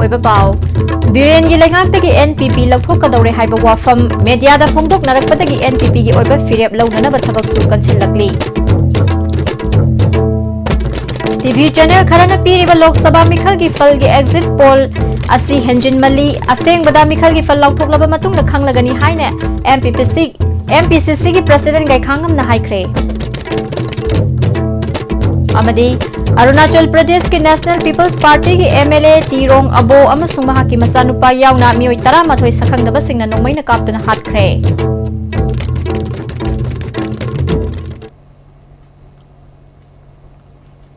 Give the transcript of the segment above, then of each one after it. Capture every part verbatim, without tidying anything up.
ꯑꯣꯏꯕ ꯄꯥꯎ꯫ ꯕꯤꯔꯦꯟꯒꯤ ꯂꯩꯉꯥꯛꯇꯒꯤ NPP ꯂꯧꯊꯣꯛꯀꯗꯧꯔꯦ ꯍꯥꯏꯕ ꯋꯥꯐꯝ ꯃꯦꯗꯤꯌꯥꯗ ꯐꯣꯡꯗꯣꯛꯅꯔꯛꯄꯗꯒꯤ NPP ꯒꯤ ꯑꯣꯏꯕ ꯐꯤꯔꯦꯞ ꯂꯧꯅꯅꯕ ꯊꯕꯛꯁꯨ ꯀꯟꯁꯤꯜꯂꯛꯂꯤ꯫ TV channel ꯈꯔꯅ ꯄꯤꯔꯤꯕ ꯂꯣꯛ ꯁꯚꯥ ꯃꯤꯈꯜꯒꯤ ꯐꯜꯒꯤ exit poll ꯑꯁꯤ ꯍꯦꯟꯖꯤꯟꯃꯜꯂꯤ, ꯑꯁꯦꯡꯕꯗ ꯃꯤꯈꯜꯒꯤ ꯐꯜ ꯂꯥꯎꯊꯣꯛꯂꯕ ꯃꯇꯨꯡꯗ ꯈꯪꯂꯒꯅꯤ ꯍꯥꯏꯅ MPPC, MPCC ꯒꯤ president ꯒꯩꯈꯥꯡꯉꯝꯅ ꯍꯥꯏꯈ꯭ꯔꯦ꯫ ꯑꯃꯗꯤ ꯑꯔꯨꯅꯥꯆꯜ ꯄ꯭ꯔꯗꯦꯁꯀꯤ National People's Party ꯒꯤ MLA ꯇꯤꯔꯣꯡ ꯑꯕꯣ ꯑꯃꯁꯨꯡ ꯃꯍꯥꯛꯀꯤ ꯃꯆꯥꯅꯨꯄꯥ ꯌꯥꯎꯅ ꯃꯤꯑꯣꯏ ꯇꯔꯥꯃꯥꯊꯣꯏ ꯁꯛꯈꯪꯗꯕꯁꯤꯡꯅ ꯅꯣꯡꯃꯩꯅ ꯀꯥꯞꯇꯨꯅ ꯍꯥꯠꯈ꯭ꯔꯦ꯫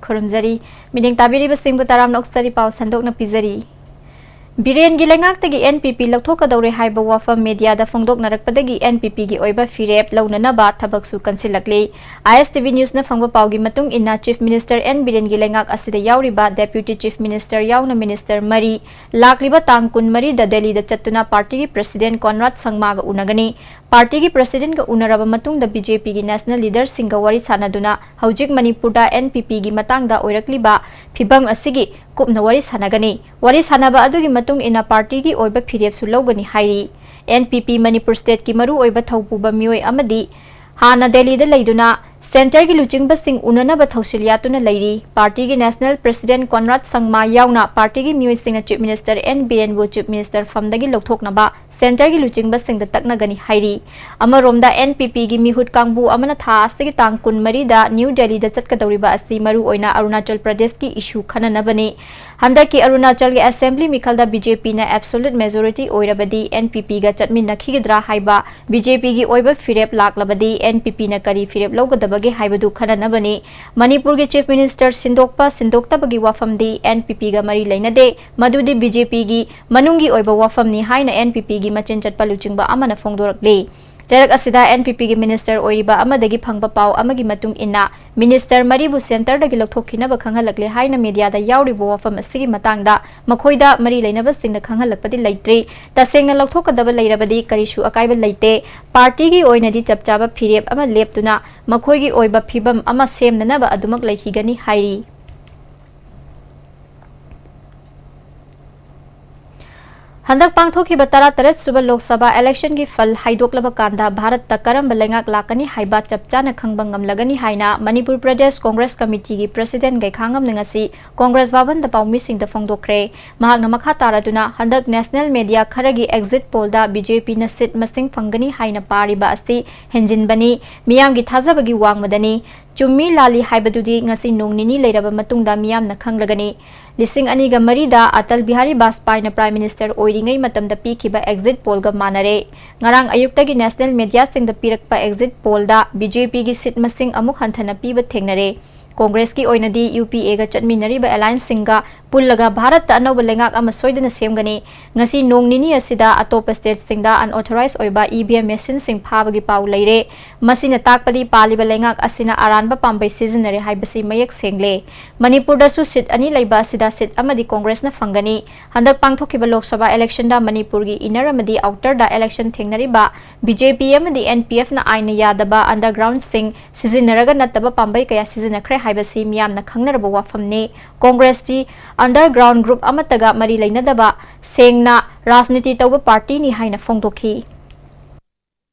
ꯈꯨꯔꯨꯝꯖꯔꯤ꯫ ꯃꯤꯠꯌꯦꯡ ꯇꯥꯕꯤꯔꯤꯕꯁꯤꯡꯕꯨ ꯇꯔꯥꯝꯅ ꯑꯣꯛꯆꯔꯤ, ꯄꯥꯎ ꯁꯟꯗꯣꯛꯅ ꯄꯤꯖꯔꯤ꯫ ꯕꯤꯔꯦꯟꯒꯤ ꯂꯩꯉꯥꯛꯇꯒꯤ NPP ꯂꯧꯊꯣꯛꯀꯗꯧꯔꯦ ꯍꯥꯏꯕ ꯋꯥꯐꯝ ꯃꯦꯗꯤꯌꯥꯗ ꯐꯣꯡꯗꯣꯛꯅꯔꯛꯄꯗꯒꯤ NPP ꯒꯤ ꯑꯣꯏꯕ ꯐꯤꯔꯦꯞ ꯂꯧꯅꯅꯕ ꯊꯕꯛꯁꯨ ꯀꯟꯁꯤꯜꯂꯛꯂꯤ꯫ ISTV News ꯅ ꯐꯪꯕ ꯄꯥꯎꯒꯤ ꯃꯇꯨꯡ ꯏꯟꯅ, Chief Minister N ꯕꯤꯔꯦꯟꯒꯤ ꯂꯩꯉꯥꯛ ꯑꯁꯤꯗ ꯌꯥꯎꯔꯤꯕ Deputy Chief Minister ꯌꯥꯎꯅ minister ꯃꯔꯤ ꯂꯥꯛꯂꯤꯕ ꯇꯥꯡ ꯀꯨꯟꯃꯔꯤꯗ ꯗꯦꯜꯂꯤꯗ ꯆꯠꯇꯨꯅ party ꯒꯤ president ꯀꯣꯟꯔꯥꯗ ꯁꯪꯃꯥꯒ ꯎꯅꯒꯅꯤ꯫ Party ꯒꯤ president ꯒ ꯎꯅꯔꯕ ꯃꯇꯨꯡꯗ BJP ꯒꯤ national leader ꯁꯤꯡꯒ ꯋꯥꯔꯤ ꯁꯥꯟꯅꯗꯨꯅ ꯍꯧꯖꯤꯛ ꯃꯅꯤꯄꯨꯔꯗ NPP ꯒꯤ ꯃꯇꯥꯡꯗ ꯑꯣꯏꯔꯛꯂꯤꯕ ꯐꯤꯚꯝ ꯑꯁꯤꯒꯤ ꯀꯨꯞꯅ ꯋꯥꯔꯤ ꯁꯥꯟꯅꯒꯅꯤ꯫ ꯋꯥꯔꯤ ꯁꯥꯟꯅꯕ ꯑꯗꯨꯒꯤ ꯃꯇꯨꯡ ꯏꯟꯅ party ꯒꯤ ꯑꯣꯏꯕ ꯐꯤꯔꯦꯞꯁꯨ ꯂꯧꯒꯅꯤ ꯍꯥꯏꯔꯤ꯫ NPP ꯃꯅꯤꯄꯨꯔ state ꯀꯤ ꯃꯔꯨꯑꯣꯏꯕ ꯊꯧꯄꯨꯕ ꯃꯤꯑꯣꯏ ꯑꯃꯗꯤ ꯍꯥꯟꯅ ꯗꯦꯜꯂꯤꯗ ꯂꯩꯗꯨꯅ centre ꯒꯤ ꯂꯨꯆꯤꯡꯕꯁꯤꯡ ꯎꯅꯅꯕ ꯊꯧꯁꯤꯜ ꯌꯥꯠꯇꯨꯅ ꯂꯩꯔꯤ꯫ Party ꯒꯤ national president ꯀꯣꯟꯔꯥꯗ ꯁꯪꯃꯥ ꯌꯥꯎꯅ party ꯒꯤ ꯃꯤꯑꯣꯏꯁꯤꯡꯅ Chief Minister N ꯕꯤꯔꯦꯟꯕꯨ Chief Minister ꯐꯝꯗꯒꯤ ꯂꯧꯊꯣꯛꯅꯕ centre ꯒꯤ ꯂꯨꯆꯤꯡꯕꯁꯤꯡꯗ ꯇꯛꯅꯒꯅꯤ ꯍꯥꯏꯔꯤ꯫ ꯑꯃꯔꯣꯝꯗ, NPP ꯒꯤ ꯃꯤꯍꯨꯠ ꯀꯥꯡꯕꯨ ꯑꯃꯅ ꯊꯥ ꯑꯁꯤꯒꯤ ꯇꯥꯡ ꯀꯨꯟꯃꯔꯤꯗ ꯅ꯭ꯌꯨ ꯗꯦꯜꯂꯤꯗ ꯆꯠꯀꯗꯧꯔꯤꯕ ꯑꯁꯤ ꯃꯔꯨꯑꯣꯏꯅ ꯑꯔꯨꯅꯥꯆꯜ ꯄ꯭ꯔꯗꯦꯁꯀꯤ issue ꯈꯟꯅꯅꯕꯅꯤ꯫ ꯍꯟꯗꯛꯀꯤ ꯑꯔꯨꯅꯥꯆꯜꯒꯤ assembly ꯃꯤꯈꯜꯗ BJP ꯅ absolute majority ꯑꯣꯏꯔꯕꯗꯤ NPP ꯒ ꯆꯠꯃꯤꯟꯅꯈꯤꯒꯗ꯭ꯔꯥ ꯍꯥꯏꯕ BJP ꯒꯤ ꯑꯣꯏꯕ ꯐꯤꯔꯦꯞ ꯂꯥꯛꯂꯕꯗꯤ NPP ꯅ ꯀꯔꯤ ꯐꯤꯔꯦꯞ ꯂꯧꯒꯗꯕꯒꯦ ꯍꯥꯏꯕꯗꯨ ꯈꯟꯅꯅꯕꯅꯤ꯫ ꯃꯅꯤꯄꯨꯔꯒꯤ Chief Minister ꯁꯤꯟꯗꯣꯛꯄ ꯁꯤꯟꯗꯣꯛꯇꯕꯒꯤ ꯋꯥꯐꯝꯗꯤ NPP ꯒ ꯃꯔꯤ ꯂꯩꯅꯗꯦ꯫ ꯃꯗꯨꯗꯤ BJP ꯒꯤ ꯃꯅꯨꯡꯒꯤ ꯑꯣꯏꯕ ꯋꯥꯐꯝꯅꯤ ꯍꯥꯏꯅ NPP ꯒꯤ ꯃꯆꯤꯟ ꯆꯠꯄ ꯂꯨꯆꯤꯡꯕ ꯑꯃꯅ ꯐꯣꯡꯗꯣꯔꯛꯂꯤ꯫ ꯆꯔꯛ ꯑꯁꯤꯗ NPP ꯒꯤ minister ꯑꯣꯏꯔꯤꯕ ꯑꯃꯗꯒꯤ ꯐꯪꯕ ꯄꯥꯎ ꯑꯃꯒꯤ ꯃꯇꯨꯡ ꯏꯟꯅ, minister ꯃꯔꯤꯕꯨ centre ꯗꯒꯤ ꯂꯧꯊꯣꯛꯈꯤꯅꯕ ꯈꯪꯍꯜꯂꯛꯂꯦ ꯍꯥꯏꯅ ꯃꯦꯗꯤꯌꯥꯗ ꯌꯥꯎꯔꯤꯕ ꯋꯥꯐꯝ ꯑꯁꯤꯒꯤ ꯃꯇꯥꯡꯗ ꯃꯈꯣꯏꯗ ꯃꯔꯤ ꯂꯩꯅꯕꯁꯤꯡꯅ ꯈꯪꯍꯜꯂꯛꯄꯗꯤ ꯂꯩꯇ꯭ꯔꯤ꯫ ꯇꯁꯦꯡꯅ ꯂꯧꯊꯣꯛꯀꯗꯕ ꯂꯩꯔꯕꯗꯤ ꯀꯔꯤꯁꯨ ꯑꯀꯥꯏꯕ ꯂꯩꯇꯦ꯫ Party ꯒꯤ ꯑꯣꯏꯅꯗꯤ ꯆꯞ ꯆꯥꯕ ꯐꯤꯔꯦꯞ ꯑꯃ ꯂꯦꯞꯇꯨꯅ ꯃꯈꯣꯏꯒꯤ ꯑꯣꯏꯕ ꯐꯤꯚꯝ ꯑꯃ ꯁꯦꯝꯅꯅꯕ ꯑꯗꯨꯃꯛ ꯂꯩꯈꯤꯒꯅꯤ ꯍꯥꯏꯔꯤ꯫ ꯍꯟꯗꯛ ꯄꯥꯡꯊꯣꯛꯈꯤꯕ ꯇꯔꯥꯇꯔꯦꯠ ꯁꯨꯕ ꯂꯣꯛ ꯁꯚꯥ ꯏꯂꯦꯛꯁꯟꯒꯤ ꯐꯜ ꯍꯥꯏꯗꯣꯛꯂꯕ ꯀꯥꯟꯗ ꯚꯥꯔꯠꯇ ꯀꯔꯝꯕ ꯂꯩꯉꯥꯛ ꯂꯥꯛꯀꯅꯤ ꯍꯥꯏꯕ ꯆꯞ ꯆꯥꯅ ꯈꯪꯕ ꯉꯝꯂꯒꯅꯤ ꯍꯥꯏꯅ ꯃꯅꯤꯄꯨꯔ ꯄ꯭ꯔꯗꯦꯁ ꯀꯣꯡꯒ꯭ꯔꯦꯁ ꯀꯃꯤꯇꯤꯒꯤ ꯄ꯭ꯔꯁꯤꯗꯦꯟ ꯒꯩꯈꯥꯉꯝꯅ ꯉꯁꯤ ꯀꯣꯡꯒ꯭ꯔꯦꯁ ꯚꯕꯟꯗ ꯄꯥꯎꯃꯤꯁꯤꯡꯗ ꯐꯣꯡꯗꯣꯛꯈ꯭ꯔꯦ꯫ ꯃꯍꯥꯛꯅ ꯃꯈꯥ ꯇꯥꯔꯗꯨꯅ ꯍꯟꯗꯛ ꯅꯦꯁꯅꯦꯜ ꯃꯦꯗꯤꯌꯥ ꯈꯔꯒꯤ ꯑꯦꯛꯖꯤꯠ ꯄꯣꯜꯗ ꯕꯤ ꯖꯦ ꯄꯤꯅ ꯁꯤꯠ ꯃꯁꯤꯡ ꯐꯪꯒꯅꯤ ꯍꯥꯏꯅ ꯄꯥꯔꯤꯕ ꯑꯁꯤ ꯍꯦꯟꯖꯤꯟꯕꯅꯤ, ꯃꯤꯌꯥꯝꯒꯤ ꯊꯥꯖꯕꯒꯤ ꯋꯥꯡꯃꯗꯅꯤ꯫ ꯆꯨꯝꯃꯤ ꯂꯥꯜꯂꯤ ꯍꯥꯏꯕꯗꯨꯗꯤ ꯉꯁꯤ ꯅꯣꯡ ꯅꯤꯅꯤ ꯂꯩꯔꯕ ꯃꯇꯨꯡꯗ ꯃꯤꯌꯥꯝꯅ ꯈꯪꯂꯒꯅꯤ꯫ ꯂꯤꯁꯤꯡ ꯑꯅꯤꯒ ꯃꯔꯤꯗ ꯑꯇꯜ ꯕꯤꯍꯥꯔꯤ ꯕꯥꯖꯄꯥꯏꯅ ꯄ꯭ꯔꯥꯏꯝ ꯃꯤꯅꯤꯁꯇꯔ ꯑꯣꯏꯔꯤꯉꯩ ꯃꯇꯝꯗ ꯄꯤꯈꯤꯕ ꯑꯦꯛꯖꯤꯠ ꯄꯣꯜꯒ ꯃꯥꯟꯅꯔꯦ꯫ ꯉꯔꯥꯡ ꯑꯌꯨꯛꯇꯒꯤ ꯅꯦꯁꯅꯦꯜ ꯃꯦꯗꯤꯌꯥꯁꯤꯡꯗ ꯄꯤꯔꯛꯄ ꯑꯦꯛꯖꯤꯠ ꯄꯣꯜꯗ ꯕꯤ ꯖꯦ ꯄꯤꯒꯤ ꯁꯤꯠ ꯃꯁꯤꯡ ꯑꯃꯨꯛ ꯍꯟꯊꯅ ꯄꯤꯕ ꯊꯦꯡꯅꯔꯦ꯫ ꯀꯣꯡꯒ꯭ꯔꯦꯁꯀꯤ ꯑꯣꯏꯅꯗꯤ ꯌꯨ ꯄꯤ ꯑꯦꯒ ꯆꯠꯃꯤꯟꯅꯔꯤꯕ ꯑꯦꯂꯥꯏꯟꯁꯁꯤꯡꯒ ꯄꯨꯜꯂꯒ ꯚꯥꯔꯠꯇ ꯑꯅꯧꯕ ꯂꯩꯉꯥꯛ ꯑꯃ ꯁꯣꯏꯗꯅ ꯁꯦꯝꯒꯅꯤ꯫ ꯉꯁꯤ ꯅꯣꯡ ꯅꯤꯅꯤ ꯑꯁꯤꯗ ꯑꯇꯣꯞꯄ ꯁ꯭ꯇꯦꯠꯁꯤꯡꯗ unauthorized ꯑꯣꯏꯕ ꯏ ꯚꯤ ꯑꯦꯝ ꯃꯦꯁꯤꯟꯁꯤꯡ ꯐꯥꯕꯒꯤ ꯄꯥꯎ ꯂꯩꯔꯦ꯫ ꯃꯁꯤꯅ ꯇꯥꯛꯄꯗꯤ ꯄꯥꯜꯂꯤꯕ ꯂꯩꯉꯥꯛ ꯑꯁꯤꯅ ꯑꯔꯥꯟꯕ ꯄꯥꯝꯕꯩ ꯁꯤꯖꯤꯟꯅꯔꯦ ꯍꯥꯏꯕꯁꯤ ꯃꯌꯦꯛ ꯁꯦꯡꯂꯦ꯫ ꯃꯅꯤꯄꯨꯔꯗꯁꯨ ꯁꯤꯠ ꯑꯅꯤ ꯂꯩꯕ ꯑꯁꯤꯗ ꯁꯤꯠ ꯑꯃꯗꯤ ꯀꯣꯡꯒ꯭ꯔꯦꯁꯅ ꯐꯪꯒꯅꯤ꯫ ꯍꯟꯗꯛ ꯄꯥꯡꯊꯣꯛꯈꯤꯕ ꯂꯣꯛ ꯁꯚꯥ ꯏꯂꯦꯛꯁꯟꯗ ꯃꯅꯤꯄꯨꯔꯒꯤ ꯏꯅꯔ ꯑꯃꯗꯤ ꯑꯥꯎꯇꯔꯗ ꯏꯂꯦꯛꯁꯟ ꯊꯦꯡꯅꯔꯤꯕ ꯕꯤ ꯖꯦ ꯄꯤ ꯑꯃꯗꯤ ꯑꯦꯟ ꯄꯤ ꯑꯦꯐꯅ ꯑꯥꯏꯟꯅ ꯌꯥꯗꯕ ꯑꯟꯗꯔꯒ꯭ꯔꯥꯎꯟꯁꯤꯡ ꯁꯤꯖꯤꯟꯅꯔꯒ ꯅꯠꯇꯕ ꯄꯥꯝꯕꯩ ꯀꯌꯥ ꯁꯤꯖꯤꯟꯅꯈ꯭ꯔꯦ ꯍꯥꯏꯕꯁꯤ ꯃꯤꯌꯥꯝꯅ ꯈꯪꯅꯔꯕ ꯋꯥꯐꯝꯅꯤ꯫ ꯀꯣꯡꯒ꯭ꯔꯦꯁꯇꯤ ꯑꯟꯗꯔꯒ꯭ꯔꯥꯎꯟ ꯒ꯭ꯔꯨꯞ ꯑꯃꯠꯇꯒ ꯃꯔꯤ ꯂꯩꯅꯗꯕ ꯁꯦꯡꯅ ꯔꯥꯖꯅꯤꯇꯤ ꯇꯧꯕ ꯄꯥꯔꯇꯤꯅꯤ ꯍꯥꯏꯅ ꯐꯣꯡꯗꯣꯛꯈꯤ꯫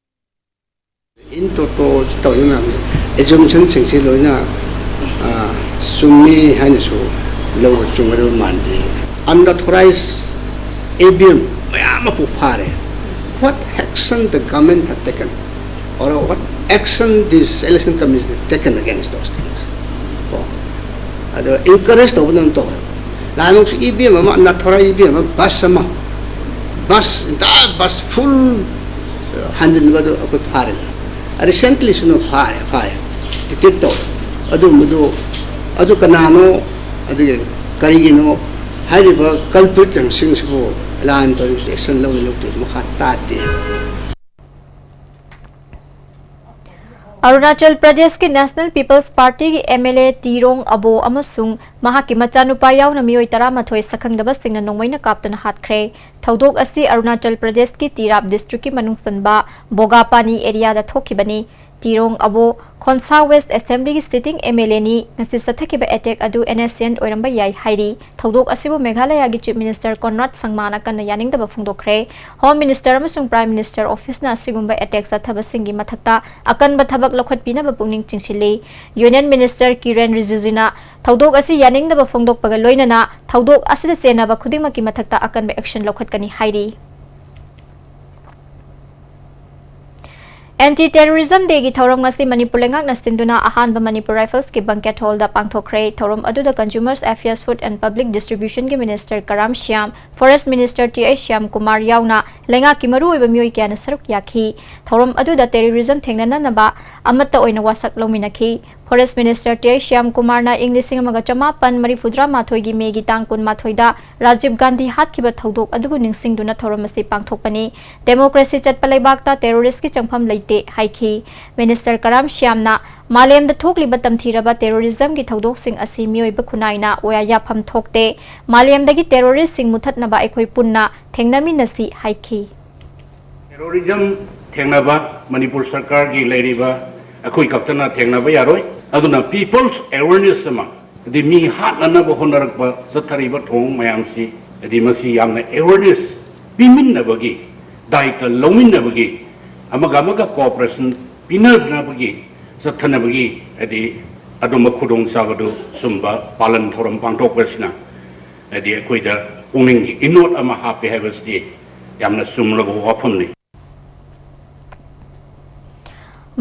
In toto ꯇꯧꯔꯤꯕ ꯃꯌꯥꯝꯁꯦ, ꯑꯦꯖꯨꯝꯁꯟꯁꯤꯡꯁꯤ ꯂꯣꯏꯅ, ꯑ, ꯆꯨꯝꯃꯤ ꯍꯥꯏꯅꯁꯨ ꯂꯧꯕ ꯆꯨꯝꯒꯗꯕ ꯃꯥꯟꯗꯦ꯫ Unauthorized ꯏ ꯚꯤ ꯑꯦꯝ ꯃꯌꯥꯝ ꯑꯃ ꯐꯥꯔꯦ꯫ What action the government have taken? Or what action this election commission have taken against those things? ꯀꯣ, ꯑꯗꯣ encourage ꯇꯧꯕꯗ ꯑꯗꯨꯝ ꯇꯧꯋꯦ꯫ ꯅꯍꯥꯟꯃꯨꯛꯁꯨ ꯏ ꯚꯤ ꯑꯦꯝ ꯑꯃ, unauthorized ꯏ ꯚꯤ ꯑꯦꯝ ꯑꯃ, ꯕꯁ ꯑꯃ, ꯕꯁ, entire ꯕꯁ full ꯍꯟꯖꯤꯟꯕꯗꯨ ꯑꯩꯈꯣꯏ ꯐꯥꯔꯦ꯫ Recentlyꯁꯨ ꯐꯥꯔꯦ, ꯐꯥꯔꯦ, detect ꯇꯧꯔꯦ꯫ ꯑꯗꯨꯒꯨꯝꯕꯗꯨ, ꯑꯗꯨ ꯀꯅꯥꯅꯣ, ꯑꯗꯨꯒꯤ ꯀꯔꯤꯒꯤꯅꯣ ꯍꯥꯏꯔꯤꯕ culpritꯁꯤꯡꯁꯤꯕꯨ line ꯇꯧꯔꯤꯕꯁꯤ action ꯂꯧꯏ ꯂꯧꯗꯦ ꯃꯈꯥ ꯇꯥꯗꯦ꯫ ꯑꯔꯨꯅꯥꯆꯜ ꯄ꯭ꯔꯗꯦꯁꯀꯤ ꯅꯦꯁꯅꯦꯜ ꯄꯤꯄꯜꯁ ꯄꯥꯔꯇꯤꯒꯤ ꯑꯦꯝ ꯑꯦꯜ ꯑꯦ ꯇꯤꯔꯣꯡ ꯑꯕꯣ ꯑꯃꯁꯨꯡ ꯃꯍꯥꯛꯀꯤ ꯃꯆꯥꯅꯨꯄꯥ ꯌꯥꯎꯅ ꯃꯤꯑꯣꯏ ꯇꯔꯥꯃꯥꯊꯣꯏ ꯁꯛꯈꯪꯗꯕꯁꯤꯡꯅ ꯅꯣꯡꯃꯩꯅ ꯀꯥꯞꯇꯨꯅ ꯍꯥꯠꯈ꯭ꯔꯦ꯫ ꯊꯧꯗꯣꯛ ꯑꯁꯤ ꯑꯔꯨꯅꯥꯆꯜ ꯄ꯭ꯔꯗꯦꯁꯀꯤ ꯇꯤꯔꯥꯞ ꯗꯤꯁꯇ꯭ꯔꯤꯛꯀꯤ ꯃꯅꯨꯡ ꯆꯟꯕ ꯕꯣꯒꯥꯄꯥꯅꯤ ꯑꯦꯔꯤꯌꯥꯗ ꯊꯣꯛꯈꯤꯕꯅꯤ꯫ ꯇꯤꯔꯣꯡ ꯑꯕꯣ, ꯈꯣꯟꯁꯥ West Assembly ꯒꯤ sitting M L A ꯅꯤ꯫ ꯉꯁꯤ ꯆꯠꯊꯈꯤꯕ attack ꯑꯗꯨ N S C N ꯑꯣꯏꯔꯝꯕ ꯌꯥꯏ ꯍꯥꯏꯔꯤ꯫ ꯊꯧꯗꯣꯛ ꯑꯁꯤꯕꯨ ꯃꯦꯘꯥꯂꯌꯥꯒꯤ Chief Minister Conrad ꯁꯪꯃꯥꯅ ꯀꯟꯅ ꯌꯥꯅꯤꯡꯗꯕ ꯐꯣꯡꯗꯣꯛꯈ꯭ꯔꯦ꯫ Home Minister ꯑꯃꯁꯨꯡ Prime Minister Office ꯅ ꯑꯁꯤꯒꯨꯝꯕ attack ꯆꯠꯊꯕꯁꯤꯡꯒꯤ ꯃꯊꯛꯇ ꯑꯀꯟꯕ ꯊꯕꯛ ꯂꯧꯈꯠꯄꯤꯅꯕ ꯄꯨꯛꯅꯤꯡ ꯆꯤꯡꯁꯤꯜꯂꯤ꯫ Union Minister ꯀꯤꯔꯦꯟ ꯔꯤꯖꯤꯖꯨꯅ ꯊꯧꯗꯣꯛ ꯑꯁꯤ ꯌꯥꯅꯤꯡꯗꯕ ꯐꯣꯡꯗꯣꯛꯄꯒ ꯂꯣꯏꯅꯅ ꯊꯧꯗꯣꯛ ꯑꯁꯤꯗ ꯆꯦꯟꯅꯕ ꯈꯨꯗꯤꯡꯃꯛꯀꯤ ꯃꯊꯛꯇ ꯑꯀꯟꯕ action ꯂꯧꯈꯠꯀꯅꯤ ꯍꯥꯏꯔꯤ꯫ Anti Terrorism Day ꯒꯤ ꯊꯧꯔꯝ ꯉꯁꯤ ꯃꯅꯤꯄꯨꯔ ꯂꯩꯉꯥꯛꯅ ꯁꯤꯟꯗꯨꯅ ꯑꯍꯥꯟꯕ ꯃꯅꯤꯄꯨꯔ Rifles ꯀꯤ banquet hall ꯗ ꯄꯥꯡꯊꯣꯛꯈ꯭ꯔꯦ꯫ ꯊꯧꯔꯝ ꯑꯗꯨꯗ Consumer Affairs, Food and Public Distribution ꯒꯤ Minister Karam Shyam, Forest Minister T H Shyam Kumar ꯌꯥꯎꯅ ꯂꯩꯉꯥꯛꯀꯤ ꯃꯔꯨꯑꯣꯏꯕ ꯃꯤꯑꯣꯏ ꯀꯌꯥꯅ ꯁꯔꯨꯛ ꯌꯥꯈꯤ꯫ ꯊꯧꯔꯝ ꯑꯗꯨꯗ terrorism ꯊꯦꯡꯅꯅꯅꯕ ꯑꯃꯠꯇ ꯑꯣꯏꯅ ꯋꯥꯁꯛ ꯂꯧꯃꯤꯟꯅꯈꯤ꯫ Forest Minister T H Shyam ꯀꯨꯃꯥꯔꯅ ꯏꯪ ꯂꯤꯁꯤꯡ ꯑꯃꯒ ꯆꯃꯥꯄꯟ ꯃꯔꯤꯐꯨꯇꯔꯥ ꯃꯥꯊꯣꯏꯒꯤ May ꯒꯤ ꯇꯥꯡ ꯀꯨꯟꯃꯥꯊꯣꯏꯗ ꯔꯥꯖꯤꯕ ꯒꯥꯟꯙꯤ ꯍꯥꯠꯈꯤꯕ ꯊꯧꯗꯣꯛ ꯑꯗꯨꯕꯨ ꯅꯤꯡꯁꯤꯡꯗꯨꯅ ꯊꯧꯔꯝ ꯑꯁꯤ ꯄꯥꯡꯊꯣꯛꯄꯅꯤ꯫ Democracy ꯆꯠꯄ ꯂꯩꯕꯥꯛꯇ terrorist ꯀꯤ ꯆꯪꯐꯝ ꯂꯩꯇꯦ ꯍꯥꯏꯈꯤ꯫ Minister ꯀꯔꯥꯝ ꯁ꯭ꯌꯥꯝꯅ ꯃꯥꯂꯦꯝꯗ ꯊꯣꯛꯂꯤꯕ ꯇꯝꯊꯤꯔꯕ terrorism ꯒꯤ ꯊꯧꯗꯣꯛꯁꯤꯡ ꯑꯁꯤ ꯃꯤꯑꯣꯏꯕ ꯈꯨꯟꯅꯥꯏꯅ ꯑꯣꯌꯥ ꯌꯥꯐꯝ ꯊꯣꯛꯇꯦ꯫ ꯃꯥꯂꯦꯝꯗꯒꯤ terrorist ꯁꯤꯡ ꯃꯨꯊꯠꯅꯕ ꯑꯩꯈꯣꯏ ꯄꯨꯟꯅ ꯊꯦꯡꯅꯃꯤꯟꯅꯁꯤ ꯍꯥꯏꯈꯤ꯫ Terrorism ꯊꯦꯡꯅꯕ ꯃꯅꯤꯄꯨꯔ ꯁꯔꯀꯥꯔꯒꯤ ꯂꯩꯔꯤꯕ ꯑꯩꯈꯣꯏ ꯈꯛꯇꯅ ꯊꯦꯡꯅꯕ ꯌꯥꯔꯣꯏ꯫ ꯑꯗꯨꯅ people's awareness ꯑꯃ, ꯍꯥꯏꯗꯤ ꯃꯤ ꯍꯥꯠꯅꯅꯕ ꯍꯣꯠꯅꯔꯛꯄ ꯆꯠꯊꯔꯤꯕ ꯊꯧꯑꯣꯡ ꯃꯌꯥꯝꯁꯤ, ꯍꯥꯏꯗꯤ ꯃꯁꯤ ꯌꯥꯝꯅ awareness ꯄꯤꯃꯤꯟꯅꯕꯒꯤ, ꯗꯥꯏꯇ ꯂꯧꯃꯤꯟꯅꯕꯒꯤ, ꯑꯃꯒ ꯑꯃꯒ cooperation ꯄꯤꯅꯅꯕꯒꯤ, ꯆꯠꯊꯅꯕꯒꯤ, ꯍꯥꯏꯗꯤ ꯑꯗꯨꯝꯕ ꯈꯨꯗꯣꯡꯆꯥꯕꯗꯨ ꯆꯨꯝꯕ ꯄꯥꯂꯟ ꯊꯧꯔꯝ ꯄꯥꯡꯊꯣꯛꯄꯁꯤꯅ ꯍꯥꯏꯗꯤ ꯑꯩꯈꯣꯏꯗ ꯄꯨꯛꯅꯤꯡꯒꯤ ꯏꯅꯣꯠ ꯑꯃ ꯍꯥꯞꯄꯦ ꯍꯥꯏꯕꯁꯤꯗꯤ ꯌꯥꯝꯅ ꯆꯨꯝꯂꯕ ꯋꯥꯐꯝꯅꯤ꯫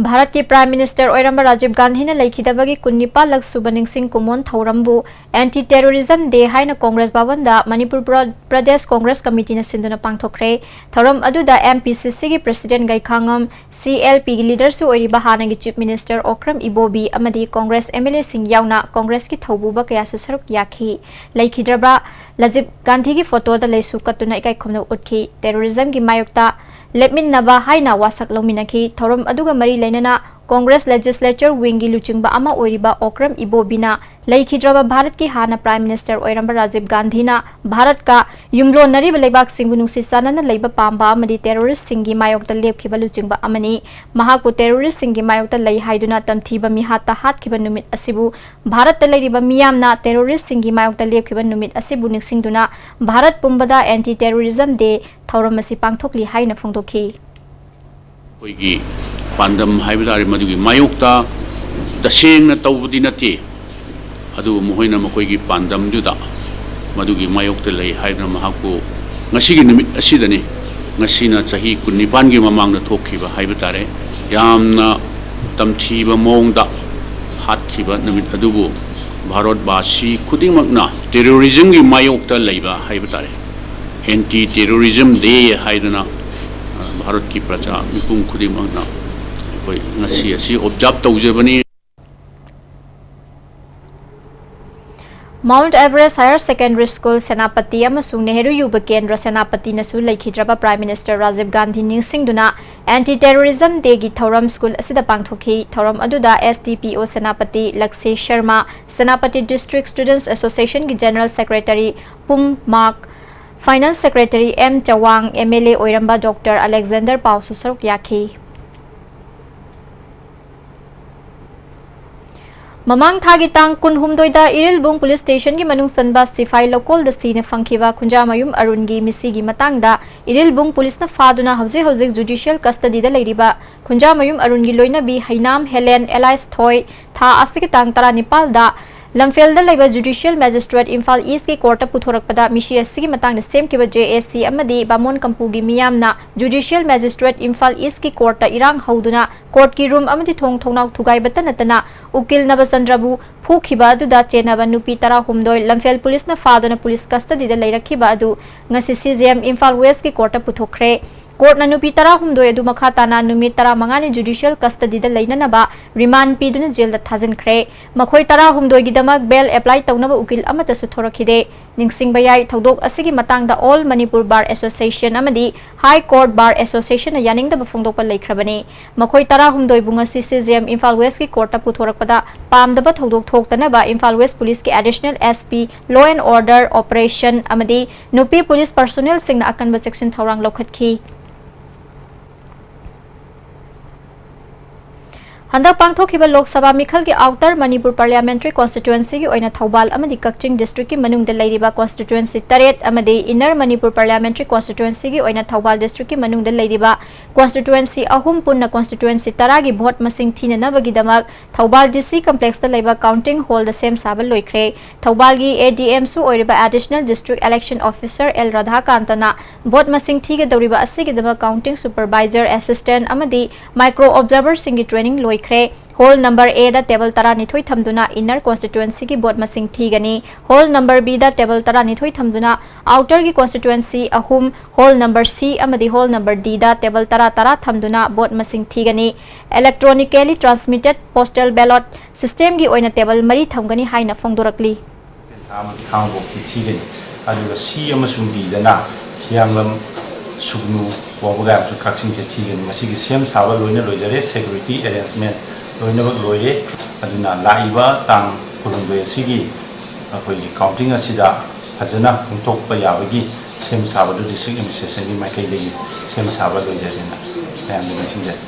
ꯚꯥꯔꯠꯀꯤ Prime Minister ꯑꯣꯏꯔꯝꯕ ꯔꯥꯖꯤꯕ ꯒꯥꯟꯙꯤꯅ ꯂꯩꯈꯤꯗꯕꯒꯤ ꯀꯨꯟꯅꯤꯄꯥꯜ ꯂꯛ ꯁꯨꯕ ꯅꯤꯡꯁꯤꯡ ꯀꯨꯝꯑꯣꯟ ꯊꯧꯔꯝꯕꯨ Anti Terrorism Day ꯍꯥꯏꯅ ꯀꯣꯡꯒ꯭ꯔꯦꯁ ꯚꯕꯟꯗ ꯃꯅꯤꯄꯨꯔ ꯄ꯭ꯔ-, ꯄ꯭ꯔꯗꯦꯁ ꯀꯣꯡꯒ꯭ꯔꯦꯁ ꯀꯃꯤꯇꯤꯅ ꯁꯤꯟꯗꯨꯅ ꯄꯥꯡꯊꯣꯛꯈ꯭ꯔꯦ꯫ ꯊꯧꯔꯝ ꯑꯗꯨꯗ M P C C ꯒꯤ President ꯒꯩꯈꯥꯉꯝ, C L P ꯒꯤ leader ꯁꯨ ꯑꯣꯏꯔꯤꯕ ꯍꯥꯟꯅꯒꯤ Chief Minister ꯑꯣꯀ꯭ꯔꯝ ꯏꯕꯣꯕꯤ ꯑꯃꯗꯤ ꯀꯣꯡꯒ꯭ꯔꯦꯁ M L A ꯁꯤꯡ ꯌꯥꯎꯅ ꯀꯣꯡꯒ꯭ꯔꯦꯁꯀꯤ ꯊꯧꯕꯨꯕ ꯀꯌꯥꯁꯨ ꯁꯔꯨꯛ ꯌꯥꯈꯤ꯫ ꯂꯩꯈꯤꯗ꯭ꯔꯕ ꯔꯥꯖꯤꯕ ꯒꯥꯟꯙꯤꯒꯤ ꯐꯣꯇꯣꯗ ꯂꯩꯁꯨ ꯀꯠꯇꯨꯅ ꯏꯀꯥꯏ ꯈꯨꯝꯅꯕ ꯎꯠꯈꯤ꯫ Terrorism ꯒꯤ ꯃꯥꯌꯣꯛꯇ ꯂꯦꯞꯃꯤꯟꯅꯕ ꯍꯥꯏꯅ ꯋꯥꯁꯛ ꯂꯧꯃꯤꯟꯅꯈꯤ꯫ ꯊꯧꯔꯝ ꯑꯗꯨꯒ ꯃꯔꯤ ꯂꯩꯅꯅ ꯀꯣꯡꯒ꯭ꯔꯦꯁ Legislature Wing ꯒꯤ ꯂꯨꯆꯤꯡꯕ ꯑꯃ ꯑꯣꯏꯔꯤꯕ ꯑꯣꯀ꯭ꯔꯝ ꯏꯕꯣꯕꯤꯅ ꯂꯩꯈꯤꯗ꯭ꯔꯕ ꯚꯥꯔꯠꯀꯤ ꯍꯥꯟꯅ Prime Minister ꯑꯣꯏꯔꯝꯕ ꯔꯥꯖꯤꯕ ꯒꯥꯟꯙꯤꯅ ꯚꯥꯔꯠꯀ ꯌꯨꯝꯂꯣꯟꯅꯔꯤꯕ ꯂꯩꯕꯥꯛꯁꯤꯡꯕꯨ ꯅꯨꯡꯁꯤ ꯆꯥꯟꯅꯅ ꯂꯩꯕ ꯄꯥꯝꯕ ꯑꯃꯗꯤ terroristꯁꯤꯡꯒꯤ ꯃꯥꯌꯣꯛꯇ ꯂꯦꯞꯈꯤꯕ ꯂꯨꯆꯤꯡꯕ ꯑꯃꯅꯤ꯫ ꯃꯍꯥꯛꯄꯨ terroristꯁꯤꯡꯒꯤ ꯃꯥꯌꯣꯛꯇ ꯂꯩ ꯍꯥꯏꯗꯨꯅ ꯇꯝꯊꯤꯕ ꯃꯤꯍꯥꯠꯇ ꯍꯥꯠꯈꯤꯕ ꯅꯨꯃꯤꯠ ꯑꯁꯤꯕꯨ ꯚꯥꯔꯠꯇ ꯂꯩꯔꯤꯕ ꯃꯤꯌꯥꯝꯅ terroristꯁꯤꯡꯒꯤ ꯃꯥꯌꯣꯛꯇ ꯂꯦꯞꯈꯤꯕ ꯅꯨꯃꯤꯠ ꯑꯁꯤꯕꯨ ꯅꯤꯡꯁꯤꯡꯗꯨꯅ ꯚꯥꯔꯠ ꯄꯨꯝꯕꯗ Anti Terrorism Day ꯊꯧꯔꯝ ꯑꯁꯤ ꯄꯥꯡꯊꯣꯛꯂꯤ ꯍꯥꯏꯅ ꯐꯣꯡꯗꯣꯛꯈꯤ꯫ ꯑꯩꯈꯣꯏꯒꯤ ꯄꯥꯟꯗꯝ ꯍꯥꯏꯕ ꯇꯥꯔꯦ, ꯃꯗꯨꯒꯤ ꯃꯥꯌꯣꯛꯇ ꯇꯁꯦꯡꯅ ꯇꯧꯕꯗꯤ ꯅꯠꯇꯦ, ꯑꯗꯨꯕꯨ ꯃꯈꯣꯏꯅ ꯃꯈꯣꯏꯒꯤ ꯄꯥꯟꯗꯝꯗꯨꯗ ꯃꯗꯨꯒꯤ ꯃꯥꯌꯣꯛꯇ ꯂꯩ ꯍꯥꯏꯗꯨꯅ ꯃꯍꯥꯛꯄꯨ ꯉꯁꯤꯒꯤ ꯅꯨꯃꯤꯠ ꯑꯁꯤꯗꯅꯤ, ꯉꯁꯤꯅ ꯆꯍꯤ ꯀꯨꯟꯅꯤꯄꯥꯟꯒꯤ ꯃꯃꯥꯡꯗ ꯊꯣꯛꯈꯤꯕ ꯍꯥꯏꯕ ꯇꯥꯔꯦ, ꯌꯥꯝꯅ ꯇꯝꯊꯤꯕ ꯃꯑꯣꯡꯗ ꯍꯥꯠꯈꯤꯕ ꯅꯨꯃꯤꯠ ꯑꯗꯨꯕꯨ ꯚꯥꯔꯠꯕꯥꯁꯤ ꯈꯨꯗꯤꯡꯃꯛꯅ terrorismꯒꯤ ꯃꯥꯌꯣꯛꯇ ꯂꯩꯕ ꯍꯥꯏꯕ ꯇꯥꯔꯦ, Anti Terrorism Day ꯍꯥꯏꯗꯨꯅ, ꯑ, ꯚꯥꯔꯠꯀꯤ ꯄ꯭ꯔꯖꯥ ꯃꯤꯄꯨꯝ ꯈꯨꯗꯤꯡꯃꯛꯅ ꯑꯩꯈꯣꯏ ꯉꯁꯤ ꯑꯁꯤ observe ꯇꯧꯖꯕꯅꯤ꯫ Mount Everest Higher Secondary School Senapati ꯑꯃꯁꯨꯡ ꯅꯦꯍꯔꯨ ꯌꯨꯕ ꯀꯦꯟꯗ꯭ꯔ ꯁꯦꯅꯥꯄꯇꯤꯅꯁꯨ ꯂꯩꯈꯤꯗ꯭ꯔꯕ Prime Minister Rajiv Gandhi ꯅꯤꯡꯁꯤꯡꯗꯨꯅ Anti Terrorism Dayꯒꯤ ꯊꯧꯔꯝ ꯁ꯭ꯀꯨꯜ ꯑꯁꯤꯗ ꯄꯥꯡꯊꯣꯛꯈꯤ꯫ ꯊꯧꯔꯝ ꯑꯗꯨꯗ S D P O Senapati ꯂꯛꯁꯦ Sharma, Senapati District Students Associationꯒꯤ General Secretary ꯄꯨꯝ ꯃꯥꯛ, Finance Secretary M ꯆꯋꯥꯡ, M L A ꯑꯣꯏꯔꯝꯕ Doctor Alexander ꯄꯥꯎꯁꯨ ꯁꯔꯨꯛ ꯌꯥꯈꯤ꯫ ꯃꯃꯥꯡ ꯊꯥꯒꯤ ꯇꯥꯡ ꯀꯨꯟꯍꯨꯝꯗꯣꯏꯗ ꯏꯔꯤꯜꯕꯨꯡ Police Stationꯒꯤ ꯃꯅꯨꯡ ꯆꯟꯕ ꯁꯤꯐꯥꯏ ꯂꯧꯀꯣꯜꯗ ꯁꯤꯅ ꯐꯪꯈꯤꯕ ꯈꯨꯟꯖꯥꯃꯌꯨꯝ ꯑꯔꯨꯟꯒꯤ ꯃꯤꯁꯤꯒꯤ ꯃꯇꯥꯡꯗ ꯏꯔꯤꯜꯕꯨꯡ Policeꯅ ꯐꯥꯗꯨꯅ ꯍꯧꯖꯤꯛ ꯍꯧꯖꯤꯛ Judicial Custodyꯗ ꯂꯩꯔꯤꯕ ꯈꯨꯟꯖꯥꯃꯌꯨꯝ ꯑꯔꯨꯟꯒꯤ ꯂꯣꯏꯅꯕꯤ ꯍꯩꯅꯥꯝ ꯍꯦꯂꯦꯟ alias ꯊꯣꯏ ꯊꯥ ꯑꯁꯤꯒꯤ ꯇꯥꯡ ꯇꯔꯥꯅꯤꯄꯥꯜꯗ ꯂꯝꯐꯦꯜꯗ ꯂꯩꯕ Judicial Magistrate Imphal Eastꯀꯤ courtꯇ ꯄꯨꯊꯣꯔꯛꯄꯗ ꯃꯤꯁꯤ ꯑꯁꯤꯒꯤ ꯃꯇꯥꯡꯗ ꯁꯦꯝꯈꯤꯕ J A C ꯑꯃꯗꯤ ꯕꯥꯃꯣꯟ ꯀꯝꯄꯨꯒꯤ ꯃꯤꯌꯥꯝꯅ Judicial Magistrate Imphal Eastꯀꯤ courtꯇ ꯏꯔꯥꯡ ꯍꯧꯗꯨꯅ courtꯀꯤ room ꯑꯃꯗꯤ ꯊꯣꯡ ꯊꯣꯡꯅꯥꯎ ꯊꯨꯒꯥꯏꯕꯇ ꯅꯠꯇꯅ ꯎꯀꯤꯜ ꯅꯕꯆꯟꯗ꯭ꯔꯕꯨ ꯐꯨꯈꯤꯕ ꯑꯗꯨꯗ ꯆꯦꯟꯅꯕ ꯅꯨꯄꯤ ꯇꯔꯥꯍꯨꯝꯗꯣꯏ ꯂꯝꯐꯦꯜ Policeꯅ ꯐꯥꯗꯨꯅ police custodyꯗ ꯂꯩꯔꯛꯈꯤꯕ ꯑꯗꯨ ꯉꯁꯤ C J M Imphal Westꯀꯤ courtꯇ ꯄꯨꯊꯣꯛꯈ꯭ꯔꯦ꯫ Courtꯅ ꯅꯨꯄꯤ ꯇꯔꯥꯍꯨꯝꯗꯣꯏ ꯑꯗꯨ ꯃꯈꯥ ꯇꯥꯅ ꯅꯨꯃꯤꯠ ꯇꯔꯥꯃꯉꯥꯅꯤ Judicial Custodyꯗ ꯂꯩꯅꯅꯕ remand ꯄꯤꯗꯨꯅ jailꯗ ꯊꯥꯖꯤꯟꯈ꯭ꯔꯦ꯫ ꯃꯈꯣꯏ ꯇꯔꯥꯍꯨꯝꯗꯣꯏꯒꯤꯗꯃꯛ bail apply ꯇꯧꯅꯕ ꯎꯀꯤꯜ ꯑꯃꯠꯇꯁꯨ ꯊꯣꯔꯛꯈꯤꯗꯦ꯫ ꯅꯤꯡꯁꯤꯡꯕ ꯌꯥꯏ, ꯊꯧꯗꯣꯛ ꯑꯁꯤꯒꯤ ꯃꯇꯥꯡꯗ All Manipur Bar Association ꯑꯃꯗꯤ High Court Bar Associationꯅ ꯌꯥꯅꯤꯡꯗꯕ ꯐꯣꯡꯗꯣꯛꯄ ꯂꯩꯈ꯭ꯔꯕꯅꯤ꯫ ꯃꯈꯣꯏ ꯇꯔꯥꯍꯨꯝꯗꯣꯏꯕꯨ ꯉꯁꯤ CJM Imphal Westꯀꯤ courtꯇ ꯄꯨꯊꯣꯔꯛꯄꯗ ꯄꯥꯝꯗꯕ ꯊꯧꯗꯣꯛ ꯊꯣꯛꯇꯅꯕ Imphal West Policeꯀꯤ Additional SP Law and Order Operation ꯑꯃꯗꯤ ꯅꯨꯄꯤ police personnelꯁꯤꯡꯅ ꯑꯀꯟꯕ ꯆꯦꯛꯁꯤꯟ ꯊꯧꯔꯥꯡ ꯂꯧꯈꯠꯈꯤ꯫ ꯍꯟꯗꯛ ꯄꯥꯡꯊꯣꯛꯈꯤꯕ ꯂꯣꯛ ꯁꯚꯥ ꯃꯤꯈꯜꯒꯤ Outer Manipur Parliamentary Constituencyꯒꯤ ꯑꯣꯏꯅ ꯊꯧꯕꯥꯜ ꯑꯃꯗꯤ ꯀꯛꯆꯤꯡ districtꯀꯤ ꯃꯅꯨꯡꯗ ꯂꯩꯔꯤꯕ constituency ꯇꯔꯦꯠ ꯑꯃꯗꯤ Inner Manipur Parliamentary Constituencyꯒꯤ ꯑꯣꯏꯅ ꯊꯧꯕꯥꯜ districtꯀꯤ ꯃꯅꯨꯡꯗ ꯂꯩꯔꯤꯕ constituency ꯑꯍꯨꯝ ꯄꯨꯟꯅ constituency ꯇꯔꯥꯒꯤ vote ꯃꯁꯤꯡ ꯊꯤꯅꯅꯕꯒꯤꯗꯃꯛ ꯊꯧꯕꯥꯜ DC complexꯇ ꯂꯩꯕ counting hallꯗ ꯁꯦꯝ ꯁꯥꯕ ꯂꯣꯏꯈ꯭ꯔꯦ꯫ ꯊꯧꯕꯥꯜꯒꯤ ADMꯁꯨ ꯑꯣꯏꯔꯤꯕ Additional District Election Officer L ꯔꯥꯙꯥꯀꯥꯟꯇꯅ vote ꯃꯁꯤꯡ ꯊꯤꯒꯗꯧꯔꯤꯕ ꯑꯁꯤꯒꯤꯗꯃꯛ counting supervisor, assistant ꯑꯃꯗꯤ micro observerꯁꯤꯡꯒꯤ training ꯂꯣꯏꯈ꯭ꯔꯦ꯫ Hall number Aꯗ table ꯇꯔꯥꯅꯤꯊꯣꯏ ꯊꯝꯗꯨꯅ Inner Constituencyꯒꯤ vote ꯃꯁꯤꯡ ꯊꯤꯒꯅꯤ꯫ Hall number Bꯗ table ꯇꯔꯥꯅꯤꯊꯣꯏ ꯊꯝꯗꯨꯅ Outerꯒꯤ constituency ꯑꯍꯨꯝ, Hall number C ꯑꯃꯗꯤ Hall number Dꯗ table ꯇꯔꯥ ꯇꯔꯥ ꯊꯝꯗꯨꯅ vote ꯃꯁꯤꯡ ꯊꯤꯒꯅꯤ꯫ Electronically transmitted postal ballot systemꯒꯤ ꯑꯣꯏꯅ table ꯃꯔꯤ ꯊꯝꯒꯅꯤ ꯍꯥꯏꯅ ꯐꯣꯡꯗꯣꯔꯛꯂꯤ꯫ ꯊꯥ ꯑꯃꯒꯤ ꯈꯥꯡꯕꯣꯛꯇꯤ ꯊꯤꯒꯅꯤ꯫ ꯑꯗꯨꯒ C ꯑꯃꯁꯨꯡ Dꯗꯅ ꯍꯤꯌꯥꯡꯂꯝ, ꯁꯨꯒꯅꯨ, ꯋꯥꯕꯒꯥꯏ ꯑꯃꯁꯨꯡ ꯀꯛꯆꯤꯡꯁꯦ ꯊꯤꯒꯅꯤ꯫ ꯃꯁꯤꯒꯤ ꯁꯦꯝ ꯁꯥꯕ ꯂꯣꯏꯅ ꯂꯣꯏꯖꯔꯦ, security arrangement ꯂꯣꯏꯅꯃꯛ ꯂꯣꯏꯔꯦ꯫ ꯑꯗꯨꯅ ꯂꯥꯛꯏꯕ ꯇꯥꯡ ꯀꯨꯟꯍꯨꯝꯗꯣꯏ ꯑꯁꯤꯒꯤ ꯑꯩꯈꯣꯏꯒꯤ counting ꯑꯁꯤꯗ ꯐꯖꯅ ꯄꯥꯡꯊꯣꯛꯄ ꯌꯥꯕꯒꯤ ꯁꯦꯝ ꯁꯥꯕꯗꯨ district administrationꯒꯤ ꯃꯥꯏꯀꯩꯗꯒꯤ ꯁꯦꯝ ꯁꯥꯕ ꯂꯣꯏꯖꯔꯦꯅ ꯃꯌꯥꯝꯗ ꯅꯤꯡꯁꯤꯡꯖꯔꯤ꯫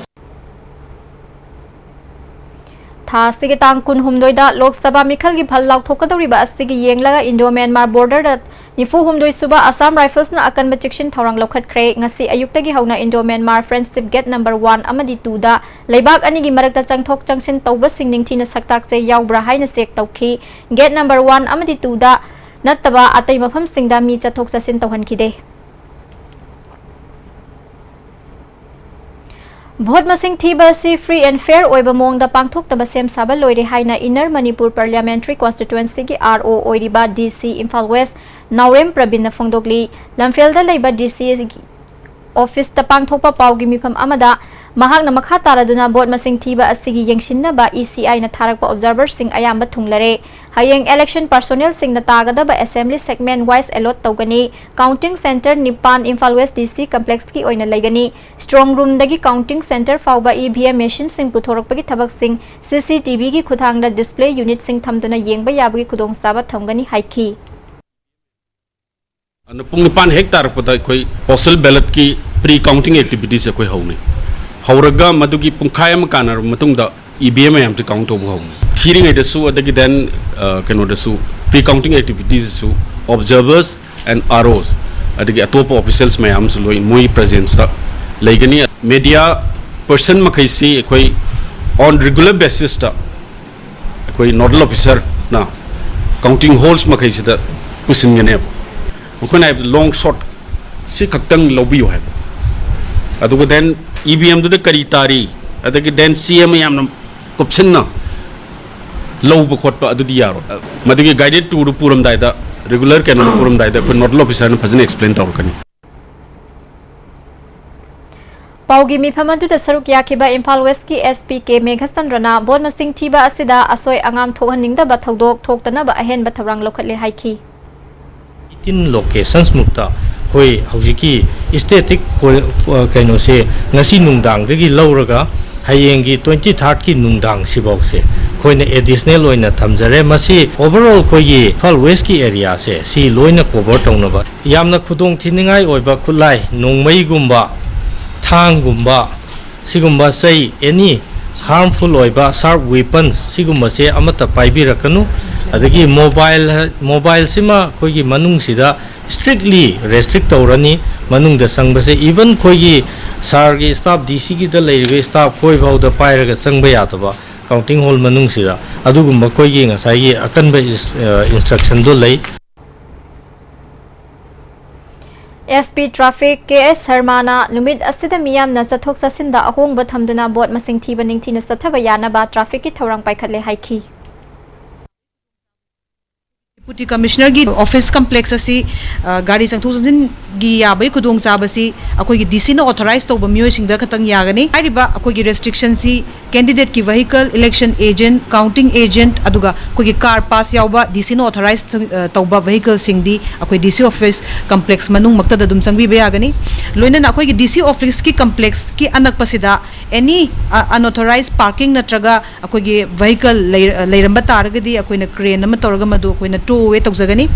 ꯊꯥ ꯑꯁꯤꯒꯤ ꯇꯥꯡ ꯀꯨꯟꯍꯨꯝꯗꯣꯏꯗ ꯂꯣꯛ ꯁꯚꯥ ꯃꯤꯈꯜꯒꯤ ꯐꯜ ꯂꯥꯎꯊꯣꯛꯀꯗꯧꯔꯤꯕ ꯑꯁꯤꯒꯤ ꯌꯦꯡꯂꯒ Indo Myanmar borderꯗ ꯅꯤꯐꯨ ꯍꯨꯝꯗꯣꯏ ꯁꯨꯕ Assam Riflesꯅ ꯑꯀꯟꯕ ꯆꯦꯛꯁꯤꯟ ꯊꯧꯔꯥꯡ ꯂꯧꯈꯠꯈ꯭ꯔꯦ꯫ ꯉꯁꯤ ꯑꯌꯨꯛꯇꯒꯤ ꯍꯧꯅ Indo Myanmar Friendship Gate number one ꯑꯃꯗꯤ twoꯗ ꯂꯩꯕꯥꯛ ꯑꯅꯤꯒꯤ ꯃꯔꯛꯇ ꯆꯪꯊꯣꯛ ꯆꯪꯁꯤꯟ ꯇꯧꯕꯁꯤꯡ ꯅꯤꯡꯊꯤꯅ ꯁꯛꯇꯥꯛ ꯆꯦ ꯌꯥꯎꯕ꯭ꯔꯥ ꯍꯥꯏꯅ check ꯇꯧꯈꯤ꯫ Gate number one ꯑꯃꯗꯤ twoꯗ ꯅꯠꯇꯕ ꯑꯇꯩ ꯃꯐꯝꯁꯤꯡꯗ ꯃꯤ ꯆꯠꯊꯣꯛ ꯆꯠꯁꯤꯟ ꯇꯧꯍꯟꯈꯤꯗꯦ꯫ Vote ꯃꯁꯤꯡ ꯊꯤꯕ ꯑꯁꯤ free and fair ꯑꯣꯏꯕ ꯃꯑꯣꯡꯗ ꯄꯥꯡꯊꯣꯛꯅꯕ ꯁꯦꯝ ꯁꯥꯕ ꯂꯣꯏꯔꯦ ꯍꯥꯏꯅ Inner Manipur Parliamentary Constituencyꯒꯤ RO ꯑꯣꯏꯔꯤꯕ DC Imphal West ꯅꯥꯎꯔꯦꯝ ꯄ꯭ꯔꯕꯤꯟꯅ ꯐꯣꯡꯗꯣꯛꯂꯤ꯫ ꯂꯝꯐꯦꯜꯗ ꯂꯩꯕ DCꯒꯤ officeꯇ ꯄꯥꯡꯊꯣꯛꯄ ꯄꯥꯎꯒꯤ ꯃꯤꯐꯝ ꯑꯃꯗ ꯃꯍꯥꯛꯅ ꯃꯈꯥ ꯇꯥꯔꯗꯨꯅ ꯚꯣꯠ ꯃꯁꯤꯡ ꯊꯤꯕ ꯑꯁꯤꯒꯤ ꯌꯦꯡꯁꯤꯟꯅꯕ ꯏ ꯁꯤ ꯑꯥꯏꯅ ꯊꯥꯔꯛꯄ ꯑꯣꯕꯖꯥꯔꯚꯔꯁꯤꯡ ꯑꯌꯥꯝꯕ ꯊꯨꯡꯂꯔꯦ꯫ ꯍꯌꯦꯡ election personnelꯁꯤꯡꯅ ꯇꯥꯒꯗꯕ assembly segment wise allot ꯇꯧꯒꯅꯤ꯫ Counting centre ꯅꯤꯄꯥꯟ ꯏꯝꯐꯥꯜ West D C complexꯀꯤ ꯑꯣꯏꯅ ꯂꯩꯒꯅꯤ꯫ Strong roomꯗꯒꯤ counting centre ꯐꯥꯎꯕ E V M machineꯁꯤꯡ ꯄꯨꯊꯣꯔꯛꯄꯒꯤ ꯊꯕꯛꯁꯤꯡ C C T Vꯒꯤ ꯈꯨꯠꯊꯥꯡꯗ display unitꯁꯤꯡ ꯊꯝꯗꯨꯅ ꯌꯦꯡꯕ ꯌꯥꯕꯒꯤ ꯈꯨꯗꯣꯡꯆꯥꯕ ꯊꯝꯒꯅꯤ ꯍꯥꯏꯈꯤ꯫ ꯑꯗꯨꯅ ꯄꯨꯡ ꯅꯤꯄꯥꯟ ꯍꯦꯛ ꯇꯥꯔꯛꯄꯗ ꯑꯩꯈꯣꯏ postal ballotꯀꯤ pre counting activitiesꯁꯦ ꯑꯩꯈꯣꯏ ꯍꯧꯅꯤ꯫ ꯍꯧꯔꯒ ꯃꯗꯨꯒꯤ ꯄꯨꯡꯈꯥꯏ ꯑꯃ ꯀꯥꯟꯅꯔꯕ ꯃꯇꯨꯡꯗ E V M ꯃꯌꯥꯝꯁꯦ count ꯇꯧꯕ ꯍꯧꯅꯤ꯫ ꯊꯤꯔꯤꯉꯩꯗꯁꯨ ꯑꯗꯒꯤ then, ꯑ, ꯀꯩꯅꯣꯗꯁꯨ pre counting activitiesꯇꯁꯨ observers and R Os ꯑꯗꯒꯤ ꯑꯇꯣꯞꯄ officials ꯃꯌꯥꯝ ꯑꯃꯁꯨ ꯂꯣꯏ ꯃꯣꯏ presenceꯇ ꯂꯩꯒꯅꯤ꯫ Media person ꯃꯈꯩꯁꯤ ꯑꯩꯈꯣꯏ on regular basisꯇ ꯑꯩꯈꯣꯏ nodal officerꯅ counting halls ꯃꯈꯩꯁꯤꯗ ꯄꯨꯁꯤꯟꯒꯅꯦꯕ꯫ ꯃꯈꯣꯏꯅ ꯍꯥꯏꯕꯗ long shot ꯁꯤ ꯈꯛꯇꯪ ꯂꯧꯕꯤꯌꯨ ꯍꯥꯏꯕ꯫ ꯑꯗꯨꯒ then E V Mꯗꯨꯗ ꯀꯔꯤ ꯇꯥꯔꯤ, ꯑꯗꯒꯤ then ꯆꯦ ꯑꯃ ꯌꯥꯝꯅ ꯀꯨꯞꯁꯤꯟꯅ ꯂꯧꯕ ꯈꯣꯠꯄ ꯑꯗꯨꯗꯤ ꯌꯥꯔꯣꯏ꯫ ꯃꯗꯨꯒꯤ guided tourꯗꯨ ꯄꯨꯔꯝꯗꯥꯏꯗ, regular ꯀꯩꯅꯣꯗꯨ ꯄꯨꯔꯝꯗꯥꯏꯗ ꯑꯩꯈꯣꯏ nodal officerꯅ ꯐꯖꯅ explain ꯇꯧꯔꯛꯀꯅꯤ꯫ ꯄꯥꯎꯒꯤ ꯃꯤꯐꯝ ꯑꯗꯨꯗ ꯁꯔꯨꯛ ꯌꯥꯈꯤꯕ ꯏꯝꯐꯥꯜ Westꯀꯤ S P K ꯃꯦꯘꯆꯟꯗ꯭ꯔꯅ ꯚꯣꯠ ꯃꯁꯤꯡ ꯊꯤꯕ ꯑꯁꯤꯗ ꯑꯁꯣꯏ ꯑꯉꯥꯝ ꯊꯣꯛꯍꯟꯅꯤꯡꯗꯕ ꯊꯧꯗꯣꯛ ꯊꯣꯛꯇꯅꯕ ꯑꯍꯦꯟꯕ ꯊꯧꯔꯥꯡ ꯂꯧꯈꯠꯂꯦ ꯍꯥꯏꯈꯤ꯫ eighteen locationsꯃꯨꯛꯇ ꯑꯩꯈꯣꯏ ꯍꯧꯖꯤꯛꯀꯤ static ꯀꯩꯅꯣꯁꯦ ꯉꯁꯤ ꯅꯨꯡꯗꯥꯡꯗꯒꯤ ꯂꯧꯔꯒ ꯍꯌꯦꯡꯒꯤ twenty thirdꯀꯤ ꯅꯨꯡꯗꯥꯡꯁꯤꯐꯥꯎꯁꯦ ꯑꯩꯈꯣꯏꯅ additional ꯑꯣꯏꯅ ꯊꯝꯖꯔꯦ꯫ ꯃꯁꯤ overall ꯑꯩꯈꯣꯏꯒꯤ ꯏꯝꯐꯥꯜ Westꯀꯤ areaꯁꯦ ꯁꯤ ꯂꯣꯏꯅ cover ꯇꯧꯅꯕ꯫ ꯌꯥꯝꯅ ꯈꯨꯗꯣꯡ ꯊꯤꯅꯤꯡꯉꯥꯏ ꯑꯣꯏꯕ ꯈꯨꯠꯂꯥꯏ, ꯅꯣꯡꯃꯩꯒꯨꯝꯕ, ꯊꯥꯡꯒꯨꯝꯕ, ꯁꯤꯒꯨꯝꯕ ꯆꯩ, any harmful ꯑꯣꯏꯕ sharp weapons ꯁꯤꯒꯨꯝꯕꯁꯦ ꯑꯃꯠꯇ ꯄꯥꯏꯕꯤꯔꯛꯀꯅꯨ꯫ ꯑꯗꯒꯤ mobile, mobileꯁꯤꯃ ꯑꯩꯈꯣꯏꯒꯤ ꯃꯅꯨꯡꯁꯤꯗ strictly restrict ꯇꯧꯔꯅꯤ꯫ ꯃꯅꯨꯡꯗ ꯆꯪꯕꯁꯦ, even ꯑꯩꯈꯣꯏꯒꯤ sirꯒꯤ staff, DCꯒꯤꯗ ꯂꯩꯔꯤꯕ staff ꯈꯣꯏꯐꯥꯎꯗ ꯄꯥꯏꯔꯒ ꯆꯪꯕ ꯌꯥꯗꯕ counting hall ꯃꯅꯨꯡꯁꯤꯗ ꯑꯗꯨꯒꯨꯝꯕ ꯑꯩꯈꯣꯏꯒꯤ ꯉꯁꯥꯏꯒꯤ ꯑꯀꯟꯕ instructionꯗꯣ ꯂꯩ꯫ S P Traffic K S Sharmana ꯅꯨꯃꯤꯠ ꯑꯁꯤꯗ ꯃꯤꯌꯥꯝꯅ ꯆꯠꯊꯣꯛ ꯆꯠꯁꯤꯟꯗ ꯑꯍꯣꯡꯕ ꯊꯝꯗꯨꯅ ꯚꯣꯠ ꯃꯁꯤꯡ ꯊꯤꯕ ꯅꯤꯡꯊꯤꯅ ꯆꯠꯊꯕ ꯌꯥꯅꯕ trafficꯀꯤ ꯊꯧꯔꯥꯡ ꯄꯥꯏꯈꯠꯂꯦ ꯍꯥꯏꯈꯤ꯫ Deputy Commissionerꯒꯤ office complex ꯑꯁꯤ, ꯑ, ꯒꯥꯔꯤ ꯆꯪꯊꯣꯛ ꯆꯪꯁꯤꯟꯒꯤ ꯌꯥꯕꯒꯤ ꯈꯨꯗꯣꯡꯆꯥꯕꯁꯤ ꯑꯩꯈꯣꯏꯒꯤ D Cꯅ authorize ꯇꯧꯕ ꯃꯤꯑꯣꯏꯁꯤꯡꯗ ꯈꯛꯇꯪ ꯌꯥꯒꯅꯤ꯫ ꯍꯥꯏꯔꯤꯕ ꯑꯩꯈꯣꯏꯒꯤ restrictionꯁꯤ candidateꯀꯤ vehicle, election agent, counting agent, ꯑꯗꯨꯒ ꯑꯩꯈꯣꯏꯒꯤ car pass ꯌꯥꯎꯕ D Cꯅ authorize, ꯑ, ꯇꯧꯕ vehicleꯁꯤꯡꯗꯤ ꯑꯩꯈꯣꯏ D C office complex ꯃꯅꯨꯡꯃꯛꯇꯗ ꯑꯗꯨꯝ ꯆꯪꯕꯤꯕ ꯌꯥꯒꯅꯤ꯫ ꯂꯣꯏꯅꯅ ꯑꯩꯈꯣꯏꯒꯤ D C officeꯀꯤ complexꯀꯤ ꯑꯅꯛꯄꯁꯤꯗ any, ꯑ, unauthorized parking ꯅꯠꯇ꯭ꯔꯒ ꯑꯩꯈꯣꯏꯒꯤ vehicle ꯂꯩ-, ꯂꯩꯔꯝꯕ ꯇꯥꯔꯒꯗꯤ ꯑꯩꯈꯣꯏꯅ crane ꯑꯃ ꯇꯧꯔꯒ ꯃꯗꯨ ꯑꯩꯈꯣꯏꯅ tow away ꯇꯧꯖꯒꯅꯤ꯫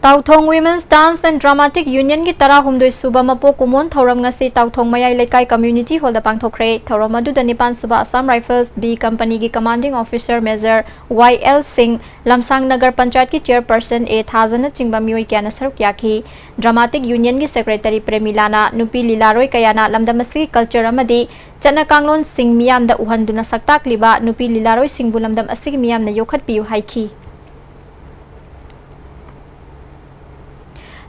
ꯇꯥꯎꯊꯣꯡ Women's Dance and Dramatic Unionꯒꯤ ꯇꯔꯥꯍꯨꯝꯗꯣꯏ ꯁꯨꯕ ꯃꯄꯣꯛ ꯀꯨꯝꯑꯣꯟ ꯊꯧꯔꯝ ꯉꯁꯤ ꯇꯥꯎꯊꯣꯡ ꯃꯌꯥꯏ ꯂꯩꯀꯥꯏ community hallꯗ ꯄꯥꯡꯊꯣꯛꯈ꯭ꯔꯦ꯫ ꯊꯧꯔꯝ ꯑꯗꯨꯗ ꯅꯤꯄꯥꯟ ꯁꯨꯕ Assam Rifles B Companyꯒꯤ commanding officer Major Y L Singh, ꯂꯝꯁꯥꯡ ꯅꯒꯔ ꯄꯟꯆꯥꯌꯠꯀꯤ chairperson A ꯊꯥꯖꯅꯆꯤꯡꯕ ꯃꯤꯑꯣꯏ ꯀꯌꯥꯅ ꯁꯔꯨꯛ ꯌꯥꯈꯤ꯫ Dramatic Unionꯒꯤ secretary ꯄ꯭ꯔꯦꯃꯤꯂꯥꯅ ꯅꯨꯄꯤ ꯂꯤꯂꯥꯔꯣꯏ ꯀꯌꯥꯅ ꯂꯝꯗꯝ ꯑꯁꯤꯒꯤ culture ꯑꯃꯗꯤ ꯆꯠꯅ ꯀꯥꯡꯂꯣꯟꯁꯤꯡ ꯃꯤꯌꯥꯝꯗ ꯎꯍꯟꯗꯨꯅ ꯁꯛꯇꯥꯛꯂꯤꯕ ꯅꯨꯄꯤ ꯂꯤꯂꯥꯔꯣꯏꯁꯤꯡꯕꯨ ꯂꯝꯗꯝ ꯑꯁꯤꯒꯤ ꯃꯤꯌꯥꯝꯅ ꯌꯣꯛꯈꯠꯄꯤꯌꯨ ꯍꯥꯏꯈꯤ꯫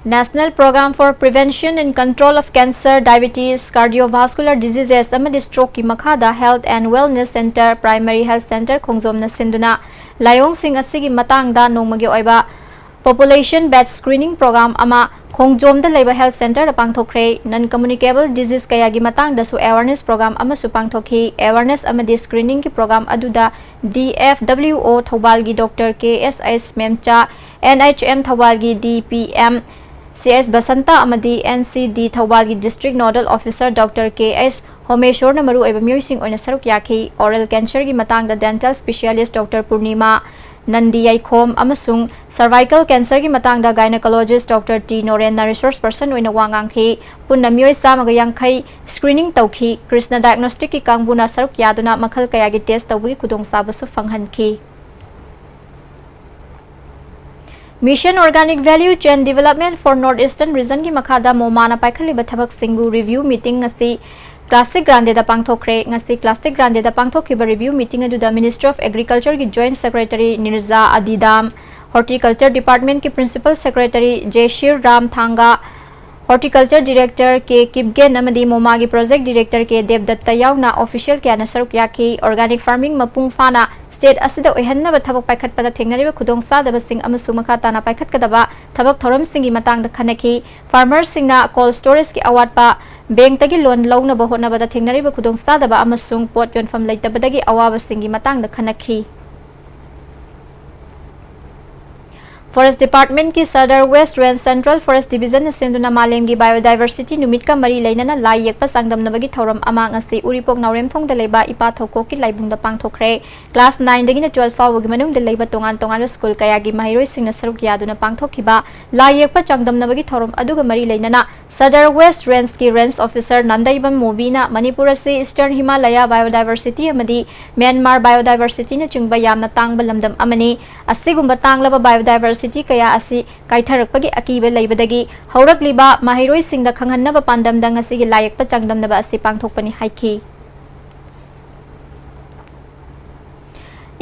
National Program for Prevention and Control of Cancer, Diabetes, Cardiovascular Diseases ꯑꯃꯗꯤ Strokeꯀꯤ ꯃꯈꯥꯗ Health and Wellness Centre, Primary Health Centre ꯈꯣꯡꯖꯣꯝꯅ ꯁꯤꯟꯗꯨꯅ ꯂꯥꯏꯑꯣꯡꯁꯤꯡ ꯑꯁꯤꯒꯤ ꯃꯇꯥꯡꯗ ꯅꯣꯡꯃꯒꯤ ꯑꯣꯏꯕ population based screening program ꯑꯃ ꯈꯣꯡꯖꯣꯝꯗ ꯂꯩꯕ health centreꯗ ꯄꯥꯡꯊꯣꯛꯈ꯭ꯔꯦ꯫ Non communicable disease ꯀꯌꯥꯒꯤ ꯃꯇꯥꯡꯗꯁꯨ awareness program ꯑꯃꯁꯨ ꯄꯥꯡꯊꯣꯛꯈꯤ꯫ Awareness ꯑꯃꯗꯤ screeningꯒꯤ program ꯑꯗꯨꯗ D F W O ꯊꯧꯕꯥꯜꯒꯤ Doctor K S S ꯃꯦꯝꯆꯥ, N H M ꯊꯧꯕꯥꯜꯒꯤ D P M C S Basanta ꯑꯃꯗꯤ N C D ꯊꯧꯕꯥꯜꯒꯤ District Nodal Officer Doctor K H ꯍꯣꯃꯦꯁꯣꯔꯅ ꯃꯔꯨꯑꯣꯏꯕ ꯃꯤꯑꯣꯏꯁꯤꯡ ꯑꯣꯏꯅ ꯁꯔꯨꯛ ꯌꯥꯈꯤ꯫ Oral cancerꯒꯤ ꯃꯇꯥꯡꯗ dental specialist Doctor ꯄꯨꯔꯅꯤꯃꯥ ꯅꯟꯗꯤ ꯌꯥꯏꯈꯣꯝ ꯑꯃꯁꯨꯡ cervical cancerꯒꯤ ꯃꯇꯥꯡꯗ gynecologist Doctor T ꯅꯣꯔꯦꯟꯅ resource person ꯑꯣꯏꯅ ꯋꯥ ꯉꯥꯡꯈꯤ꯫ ꯄꯨꯟꯅ ꯃꯤꯑꯣꯏ ꯆꯥꯝꯃꯒ ꯌꯥꯡꯈꯩ screening ꯇꯧꯈꯤ꯫ ꯀ꯭ꯔꯤꯁꯅ diagnosticꯀꯤ ꯀꯥꯡꯕꯨꯅ ꯁꯔꯨꯛ ꯌꯥꯗꯨꯅ ꯃꯈꯜ ꯀꯌꯥꯒꯤ test ꯇꯧꯕꯒꯤ ꯈꯨꯗꯣꯡꯆꯥꯕꯁꯨ ꯐꯪꯍꯟꯈꯤ꯫ Mission Organic Value Chain Development for North Eastern Regionꯒꯤ ꯃꯈꯥꯗ ꯃꯣꯃꯥꯅ ꯄꯥꯏꯈꯠꯂꯤꯕ ꯊꯕꯛꯁꯤꯡꯕꯨ review meeting ꯉꯁꯤ Classic Grandeꯗ ꯄꯥꯡꯊꯣꯛꯈ꯭ꯔꯦ꯫ ꯉꯁꯤ Classic Grandeꯗ ꯄꯥꯡꯊꯣꯛꯈꯤꯕ review meetingꯒꯤ Joint Secretaryꯅꯤꯔꯖꯥ ꯑꯗꯤꯗꯥꯝ, Horticulture Departmentꯀꯤ Principal Secretary J sir Ram ꯊꯥꯡꯒ, Horticulture Director ꯀꯦ ꯀꯤꯞꯒꯦꯟ ꯑꯃꯗꯤ ꯃꯣꯃꯥꯒꯤ Project Director ꯀꯦ ꯗꯦꯕꯗꯠꯇ ꯌꯥꯎꯅ official ꯀꯌꯥꯅ ꯁꯔꯨꯛ ꯌꯥꯈꯤ꯫ Organic farming ꯃꯄꯨꯡ ꯐꯥꯅ ꯁ꯭ꯇꯦꯠ ꯑꯁꯤꯗ ꯑꯣꯏꯍꯟꯅꯕ ꯊꯕꯛ ꯄꯥꯏꯈꯠꯄꯗ ꯊꯦꯡꯅꯔꯤꯕ ꯈꯨꯗꯣꯡꯆꯥꯗꯕꯁꯤꯡ ꯑꯃꯁꯨꯡ ꯃꯈꯥ ꯇꯥꯅ ꯄꯥꯏꯈꯠꯀꯗꯕ ꯊꯕꯛ ꯊꯧꯔꯝꯁꯤꯡꯒꯤ ꯃꯇꯥꯡꯗ ꯈꯟꯅꯈꯤ꯫ ꯐꯥꯔꯃꯔꯁꯤꯡꯅ ꯀꯣꯜ ꯁ꯭ꯇꯣꯔꯦꯖꯀꯤ ꯑꯋꯥꯠꯄ, ꯕꯦꯡꯛꯇꯒꯤ ꯂꯣꯟ ꯂꯧꯅꯕ ꯍꯣꯠꯅꯕꯗ ꯊꯦꯡꯅꯔꯤꯕ ꯈꯨꯗꯣꯡꯆꯥꯗꯕ ꯑꯃꯁꯨꯡ ꯄꯣꯠ ꯌꯣꯟꯐꯝ ꯂꯩꯇꯕꯗꯒꯤ ꯑꯋꯥꯕꯁꯤꯡꯒꯤ ꯃꯇꯥꯡꯗ ꯈꯟꯅꯈꯤ꯫ ꯐꯣꯔꯦꯁ꯭ꯠ ꯗꯤꯄꯥꯔꯠꯃꯦꯟꯠꯀꯤ Sadar west range central forest ꯗꯤꯕꯤꯖꯟꯅ ꯁꯤꯟꯗꯨꯅ ꯃꯥꯂꯦꯝꯒꯤ ꯕꯥꯏꯑꯣꯗꯥꯏꯚꯔꯁꯤꯇꯤ ꯅꯨꯃꯤꯠꯀ ꯃꯔꯤ ꯂꯩꯅꯅ ꯂꯥꯏ ꯌꯦꯛꯄ ꯆꯥꯡꯗꯝꯅꯕꯒꯤ ꯊꯧꯔꯝ ꯑꯃ ꯉꯁꯤ ꯎꯔꯤꯄꯣꯛ ꯅꯥꯎꯔꯦꯝꯊꯣꯡꯗ ꯂꯩꯕ ꯏꯄꯥ ꯊꯧꯀꯣꯛꯀꯤ ꯂꯥꯏꯕꯨꯡꯗ ꯄꯥꯡꯊꯣꯛꯈ꯭ꯔꯦ꯫ ꯀ꯭ꯂꯥꯁ ꯅꯥꯏꯟꯗꯒꯤꯅ ꯇꯨꯋꯦꯜꯐ ꯐꯥꯎꯕꯒꯤ ꯃꯅꯨꯡꯗ ꯂꯩꯕ ꯇꯣꯉꯥꯟ ꯇꯣꯉꯥꯟꯕ ꯁ꯭ꯀꯨꯜ ꯀꯌꯥꯒꯤ ꯃꯍꯩꯔꯣꯏꯁꯤꯡꯅ ꯁꯔꯨꯛ ꯌꯥꯗꯨꯅ ꯄꯥꯡꯊꯣꯛꯈꯤꯕ ꯂꯥꯏ ꯌꯦꯛꯄ ꯆꯥꯡꯗꯝꯅꯕꯒꯤ ꯊꯧꯔꯝ ꯑꯗꯨꯒ ꯃꯔꯤ ꯂꯩꯅꯅ Sadar West ꯔꯦꯟꯖꯀꯤ range officer Nandeibam ꯃꯣꯕꯤꯅ Manipur ꯑꯁꯤ ꯏꯁꯇꯔꯟ ꯍꯤꯃꯥꯂꯌꯥ ꯕꯥꯏꯑꯣꯗꯥꯏꯚꯔꯁꯤꯇꯤ ꯑꯃꯗꯤ ꯃ꯭ꯌꯥꯟꯃꯥꯔ ꯕꯥꯏꯑꯣꯗꯥꯏꯚꯔꯁꯤꯇꯤꯅꯆꯤꯡꯕ ꯌꯥꯝꯅ ꯇꯥꯡꯕ ꯂꯝꯗꯝ ꯑꯃꯅꯤ꯫ ꯑꯁꯤꯒꯨꯝꯕ ꯇꯥꯡꯂꯕ ꯕꯥꯏꯑꯣꯗꯥꯏꯚꯔꯁꯤꯇꯤ ꯀꯌꯥ ꯑꯁꯤ ꯀꯥꯏꯊꯔꯛꯄꯒꯤ ꯑꯀꯤꯕ ꯂꯩꯕꯗꯒꯤ ꯍꯧꯔꯛꯂꯤꯕ ꯃꯍꯩꯔꯣꯏꯁꯤꯡꯗ ꯈꯪꯍꯟꯅꯕ ꯄꯥꯟꯗꯝꯗ ꯉꯁꯤꯒꯤ ꯂꯥꯏ ꯌꯦꯛꯄ ꯆꯥꯡꯗꯝꯅꯕ ꯑꯁꯤ ꯄꯥꯡꯊꯣꯛꯄꯅꯤ ꯍꯥꯏꯈꯤ꯫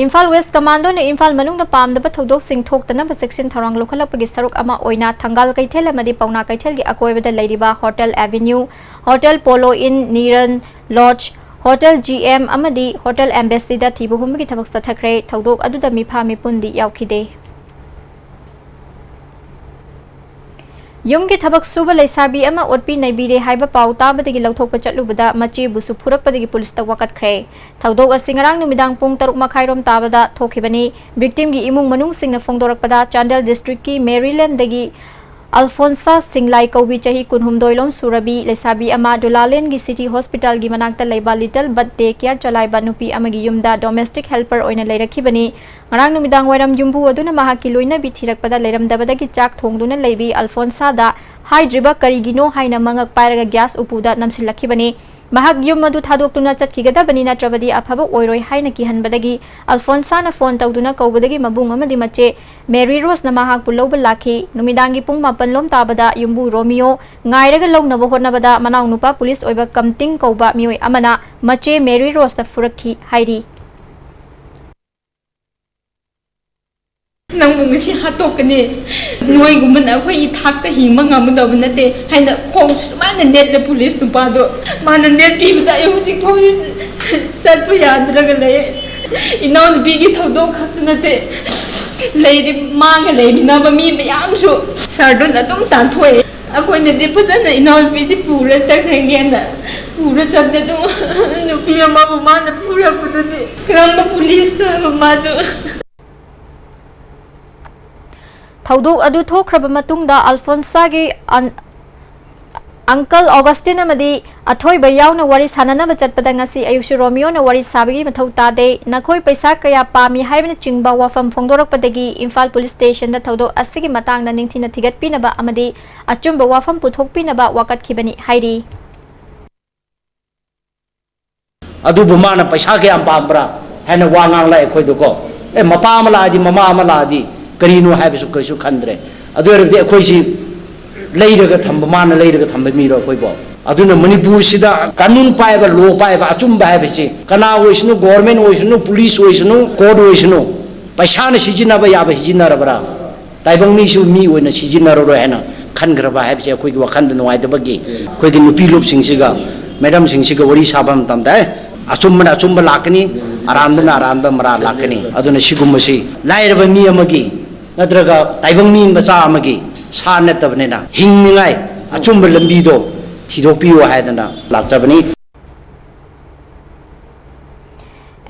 ꯏꯝꯐꯥꯜ ꯋꯦꯁ꯭ꯠ ꯀꯃꯥꯟꯗꯣꯅ ꯏꯝꯐꯥꯜ ꯃꯅꯨꯡꯗ ꯄꯥꯝꯗꯕ ꯊꯧꯗꯣꯛꯁꯤꯡ ꯊꯣꯛꯇꯅꯕ ꯆꯦꯛꯁꯤꯟ ꯊꯧꯔꯥꯡ ꯂꯧꯈꯠꯂꯛꯄꯒꯤ ꯁꯔꯨꯛ ꯑꯃ ꯑꯣꯏꯅ ꯊꯪꯒꯥꯜ ꯀꯩꯊꯦꯜ ꯑꯃꯗꯤ ꯄꯥꯎꯅꯥ ꯀꯩꯊꯦꯜꯒꯤ ꯑꯀꯣꯏꯕꯗ ꯂꯩꯔꯤꯕ ꯍꯣꯇꯦꯜ ꯑꯦꯚꯦꯅ꯭ꯌꯨ, ꯍꯣꯇꯦꯜ ꯄꯣꯂꯣ ꯏꯟ, ꯅꯤꯔꯟ ꯂꯣꯗꯖ, ꯍꯣꯇꯦꯜ ꯖꯤ ꯑꯦꯝ ꯑꯃꯗꯤ ꯍꯣꯇꯦꯜ ꯑꯦꯝꯕꯦꯁꯤꯗ ꯊꯤꯕ ꯍꯨꯝꯕꯒꯤ ꯊꯕꯛ ꯆꯠꯊꯈ꯭ꯔꯦ꯫ ꯊꯧꯗꯣꯛ ꯑꯗꯨꯗ ꯃꯤꯐꯥ ꯃꯤꯄꯨꯟꯗꯤ ꯌꯥꯎꯈꯤꯗꯦ꯫ ꯌꯨꯝꯒꯤ ꯊꯕꯛ ꯁꯨꯕ ꯂꯩꯁꯥꯕꯤ ꯑꯃ ꯑꯣꯠꯄꯤ ꯅꯩꯕꯤꯔꯦ ꯍꯥꯏꯕ ꯄꯥꯎ ꯇꯥꯕꯗꯒꯤ ꯂꯧꯊꯣꯛꯄ ꯆꯠꯂꯨꯕꯗ ꯃꯆꯦꯕꯨꯁꯨ ꯐꯨꯔꯛꯄꯗꯒꯤ ꯄꯨꯂꯤꯁꯇ ꯋꯥꯀꯠꯈ꯭ꯔꯦ꯫ ꯊꯧꯗꯣꯛ ꯑꯁꯤ ꯉꯔꯥꯡ ꯅꯨꯃꯤꯗꯥꯡ ꯄꯨꯡ ꯇꯔꯨꯛ ꯃꯈꯥꯏꯔꯣꯝ ꯇꯥꯕꯗ ꯊꯣꯛꯈꯤꯕꯅꯤ꯫ ꯚꯤꯛꯇꯤꯝꯒꯤ ꯏꯃꯨꯡ ꯃꯅꯨꯡꯁꯤꯡꯅ ꯐꯣꯡꯗꯣꯔꯛꯄꯗ, ꯆꯥꯟꯗꯦꯜ ꯗꯤꯁꯇ꯭ꯔꯤꯛꯀꯤ ꯃꯦꯔꯤꯂꯦꯟꯗꯒꯤ ꯑꯜꯐꯣꯟꯁꯥ ꯁꯤꯡꯂꯥꯏ ꯀꯧꯕꯤ ꯆꯍꯤ ꯀꯨꯟꯍꯨꯝꯗꯣꯏ ꯂꯣꯝ ꯁꯨꯔꯕꯤ ꯂꯩꯁꯥꯕꯤ ꯑꯃ ꯗꯨꯂꯥꯂꯦꯟꯒꯤ ꯁꯤꯇꯤ ꯍꯣꯁꯄꯤꯇꯥꯜꯒꯤ ꯃꯅꯥꯛꯇ ꯂꯩꯕ ꯂꯤꯇꯜ ꯕꯠ ꯗꯦ ꯀꯤꯌꯔ ꯆꯂꯥꯏꯕ ꯅꯨꯄꯤ ꯑꯃꯒꯤ ꯌꯨꯝꯗ ꯗꯣꯃꯦꯁꯇꯤꯛ ꯍꯦꯜꯄꯔ ꯑꯣꯏꯅ ꯂꯩꯔꯛꯈꯤꯕꯅꯤ꯫ ꯉꯔꯥꯡ ꯅꯨꯃꯤꯗꯥꯡ ꯋꯥꯏꯔꯝ ꯌꯨꯝꯕꯨ ꯑꯗꯨꯅ ꯃꯍꯥꯛꯀꯤ ꯂꯣꯏꯅꯕꯤ ꯊꯤꯔꯛꯄꯗ ꯂꯩꯔꯝꯗꯕꯗꯒꯤ ꯆꯥꯛ ꯊꯣꯡꯗꯨꯅ ꯂꯩꯕꯤ ꯑꯜꯐꯣꯟꯁꯥꯗ ꯍꯥꯏꯗ꯭ꯔꯤꯕ ꯀꯔꯤꯒꯤꯅꯣ ꯍꯥꯏꯅ ꯃꯉꯛ ꯄꯥꯏꯔꯒ ꯒ꯭ꯌꯥꯁ ꯎꯄꯨꯗ ꯅꯝꯁꯤꯜꯂꯛꯈꯤꯕꯅꯤ꯫ ꯃꯍꯥꯛ ꯌꯨꯝ ꯑꯗꯨ ꯊꯥꯗꯣꯛꯇꯨꯅ ꯆꯠꯈꯤꯒꯗꯕꯅꯤ, ꯅꯠꯇ꯭ꯔꯕꯗꯤ ꯑꯐꯕ ꯑꯣꯏꯔꯣꯏ ꯍꯥꯏꯅ ꯀꯤꯍꯟꯕꯗꯒꯤ ꯑꯜꯐꯣꯟꯁꯥꯅ ꯐꯣꯟ ꯇꯧꯗꯨꯅ ꯀꯧꯕꯗꯒꯤ ꯃꯕꯨꯡ ꯑꯃꯗꯤ ꯃꯆꯦ ꯃꯦꯔꯤ ꯔꯣꯁꯅ ꯃꯍꯥꯛꯄꯨ ꯂꯧꯕ ꯂꯥꯛꯈꯤ꯫ ꯅꯨꯃꯤꯗꯥꯡꯒꯤ ꯄꯨꯡ ꯃꯥꯄꯟ ꯂꯣꯝ ꯇꯥꯕꯗ ꯌꯨꯝꯕꯨ ꯔꯣꯃꯤꯌꯣ ꯉꯥꯏꯔꯒ ꯂꯧꯅꯕ ꯍꯣꯠꯅꯕꯗ ꯃꯅꯥꯎꯅꯨꯄꯥ ꯄꯨꯂꯤꯁ ꯑꯣꯏꯕ ꯀꯝꯇꯤꯡ ꯀꯧꯕ ꯃꯤꯑꯣꯏ ꯑꯃꯅ ꯃꯆꯦ ꯃꯦꯔꯤ ꯔꯣꯁꯇ ꯐꯨꯔꯛꯈꯤ ꯍꯥꯏꯔꯤ꯫ ꯅꯪꯕꯨ ꯉꯁꯤ ꯍꯥꯠꯇꯣꯛꯀꯅꯤ꯫ ꯅꯣꯏꯒꯨꯝꯕꯅ ꯑꯩꯈꯣꯏꯒꯤ ꯊꯥꯛꯇ ꯍꯤꯡꯕ ꯉꯝꯒꯗꯧꯕ ꯅꯠꯇꯦ ꯍꯥꯏꯅ ꯈꯣꯡ ꯁꯨꯃꯥꯏꯅ ꯅꯦꯠꯂꯦ ꯄꯨꯂꯤꯁ ꯅꯨꯄꯥꯗꯣ꯫ ꯃꯥꯅ ꯅꯦꯠꯄꯤꯕꯗ ꯑꯩ ꯍꯧꯖꯤꯛ ꯐꯥꯎ ꯆꯠꯄ ꯌꯥꯗ꯭ꯔꯒ ꯂꯩ꯫ ꯏꯅꯥꯎꯅꯨꯄꯤꯒꯤ ꯊꯧꯗꯣꯛ ꯈꯛꯇ ꯅꯠꯇꯦ, ꯂꯩꯔꯤꯕ, ꯃꯥꯒ ꯂꯩꯃꯤꯟꯅꯕ ꯃꯤ ꯃꯌꯥꯝꯁꯨ ꯁꯥꯔꯗꯨꯅ ꯑꯗꯨꯝ ꯇꯥꯟꯊꯣꯛꯑꯦ꯫ ꯑꯩꯈꯣꯏꯅꯗꯤ ꯐꯖꯅ ꯏꯅꯥꯎꯅꯨꯄꯤꯁꯤ ꯄꯨꯔ ꯆꯠꯈ꯭ꯔꯒꯦꯅ ꯄꯨꯔ ꯆꯠꯂꯦ꯫ ꯑꯗꯨꯝ ꯅꯨꯄꯤ ꯑꯃꯕꯨ ꯃꯥꯅ ꯄꯨꯔꯛꯄꯗꯨꯗꯤ ꯀꯔꯝꯕ ꯄꯨꯂꯤꯁꯅꯣ ꯍꯥꯏꯕ ꯃꯥꯗꯣ꯫ ꯊꯧꯗꯣꯛ ꯑꯗꯨ ꯊꯣꯛꯈ꯭ꯔꯕ ꯃꯇꯨꯡꯗ ꯑꯜꯐꯣꯟꯁꯥꯒꯤ ꯑꯟ-, ꯑꯪꯀꯜ ꯑꯣꯒꯁꯇꯤꯟ ꯑꯃꯗꯤ ꯑꯊꯣꯏꯕ ꯌꯥꯎꯅ ꯋꯥꯔꯤ ꯁꯥꯅꯅꯕ ꯆꯠꯄꯗ ꯉꯁꯤ ꯑꯌꯨꯛꯁꯨ ꯔꯣꯃꯤꯌꯣꯅ ꯋꯥꯔꯤ ꯁꯥꯕꯒꯤ ꯃꯊꯧ ꯇꯥꯗꯦ, ꯅꯈꯣꯏ ꯄꯩꯁꯥ ꯀꯌꯥ ꯄꯥꯝꯃꯤ ꯍꯥꯏꯕꯅꯆꯤꯡꯕ ꯋꯥꯐꯝ ꯐꯣꯡꯗꯣꯔꯛꯄꯗꯒꯤ ꯏꯝꯐꯥꯜ ꯄꯨꯂꯤꯁ ꯁ꯭ꯇꯦꯁꯟꯗ ꯊꯧꯗꯣꯛ ꯑꯁꯤꯒꯤ ꯃꯇꯥꯡꯗ ꯅꯤꯡꯊꯤꯅ ꯊꯤꯒꯠꯄꯤꯅꯕ ꯑꯃꯗꯤ ꯑꯆꯨꯝꯕ ꯋꯥꯐꯝ ꯄꯨꯊꯣꯛꯄꯤꯅꯕ ꯋꯥꯀꯠꯈꯤꯕꯅꯤ ꯍꯥꯏꯔꯤ꯫ ꯑꯗꯨꯕꯨ ꯃꯥꯅ ꯄꯩꯁꯥ ꯀꯌꯥꯝ ꯄꯥꯝꯕ꯭ꯔꯥ ꯍꯥꯏꯅ ꯋꯥ ꯉꯥꯡꯂꯛꯑꯦ ꯑꯩꯈꯣꯏꯗꯀꯣ꯫ ꯑꯦ, ꯃꯄꯥ ꯑꯃ ꯂꯥꯛꯑꯗꯤ, ꯃꯃꯥ ꯑꯃ ꯂꯥꯛꯑꯗꯤ ꯀꯔꯤꯅꯣ ꯍꯥꯏꯕꯁꯨ ꯀꯩꯁꯨ ꯈꯟꯗ꯭ꯔꯦ꯫ ꯑꯗꯨ ꯑꯣꯏꯔꯕꯗꯤ ꯑꯩꯈꯣꯏꯁꯤ ꯂꯩꯔꯒ ꯊꯝꯕ, ꯃꯥꯅ ꯂꯩꯔꯒ ꯊꯝꯕ ꯃꯤꯔꯣ ꯑꯩꯈꯣꯏꯕꯣ? ꯑꯗꯨꯅ ꯃꯅꯤꯄꯨꯔꯁꯤꯗ ꯀꯥꯅꯨꯟ ꯄꯥꯏꯕ, ꯂꯣ ꯄꯥꯏꯕ, ꯑꯆꯨꯝꯕ ꯍꯥꯏꯕꯁꯤ ꯀꯅꯥ ꯑꯣꯏꯁꯅꯨ, ꯒꯣꯔꯃꯦꯟ ꯑꯣꯏꯁꯅꯨ, ꯄꯨꯂꯤꯁ ꯑꯣꯏꯁꯅꯨ, ꯀꯣꯔꯠ ꯑꯣꯏꯁꯅꯨ, ꯄꯩꯁꯥꯅ ꯁꯤꯖꯤꯟꯅꯕ ꯌꯥꯕ ꯁꯤꯖꯤꯟꯅꯔꯕ꯭ꯔꯥ? ꯇꯥꯏꯕꯪ ꯃꯤꯁꯨ ꯃꯤ ꯑꯣꯏꯅ ꯁꯤꯖꯤꯟꯅꯔꯔꯣꯏ ꯍꯥꯏꯅ ꯈꯟꯈ꯭ꯔꯕ ꯍꯥꯏꯕꯁꯦ ꯑꯩꯈꯣꯏꯒꯤ ꯋꯥꯈꯜꯗ ꯅꯨꯡꯉꯥꯏꯇꯕꯒꯤ, ꯑꯩꯈꯣꯏꯒꯤ ꯅꯨꯄꯤ ꯂꯨꯞꯁꯤꯡꯁꯤꯒ, ꯃꯦꯗꯝꯁꯤꯡꯁꯤꯒ ꯋꯥꯔꯤ ꯁꯥꯕ ꯃꯇꯝꯗ, "ꯑꯦ, ꯑꯆꯨꯝꯕꯅ ꯑꯆꯨꯝꯕ ꯂꯥꯛꯀꯅꯤ, ꯑꯔꯥꯟꯕꯅ ꯑꯔꯥꯟꯕ ꯃꯔꯥꯜ ꯂꯥꯛꯀꯅꯤ"꯫ ꯑꯗꯨꯅ ꯁꯤꯒꯨꯝꯕꯁꯤ ꯂꯥꯏꯔꯕ ꯃꯤ ꯑꯃꯒꯤ ꯅꯠꯇ꯭ꯔꯒ ꯇꯥꯏꯕꯪ ꯃꯤ ꯃꯆꯥ ꯑꯃꯒꯤ ꯁꯥ ꯅꯠꯇꯕꯅꯤꯅ, ꯍꯤꯡꯅꯤꯡꯉꯥꯏ ꯑꯆꯨꯝꯕ ꯂꯝꯕꯤꯗꯣ ꯊꯤꯗꯣꯛꯄꯤꯌꯨ ꯍꯥꯏꯗꯅ ꯂꯥꯛꯆꯕꯅꯤ꯫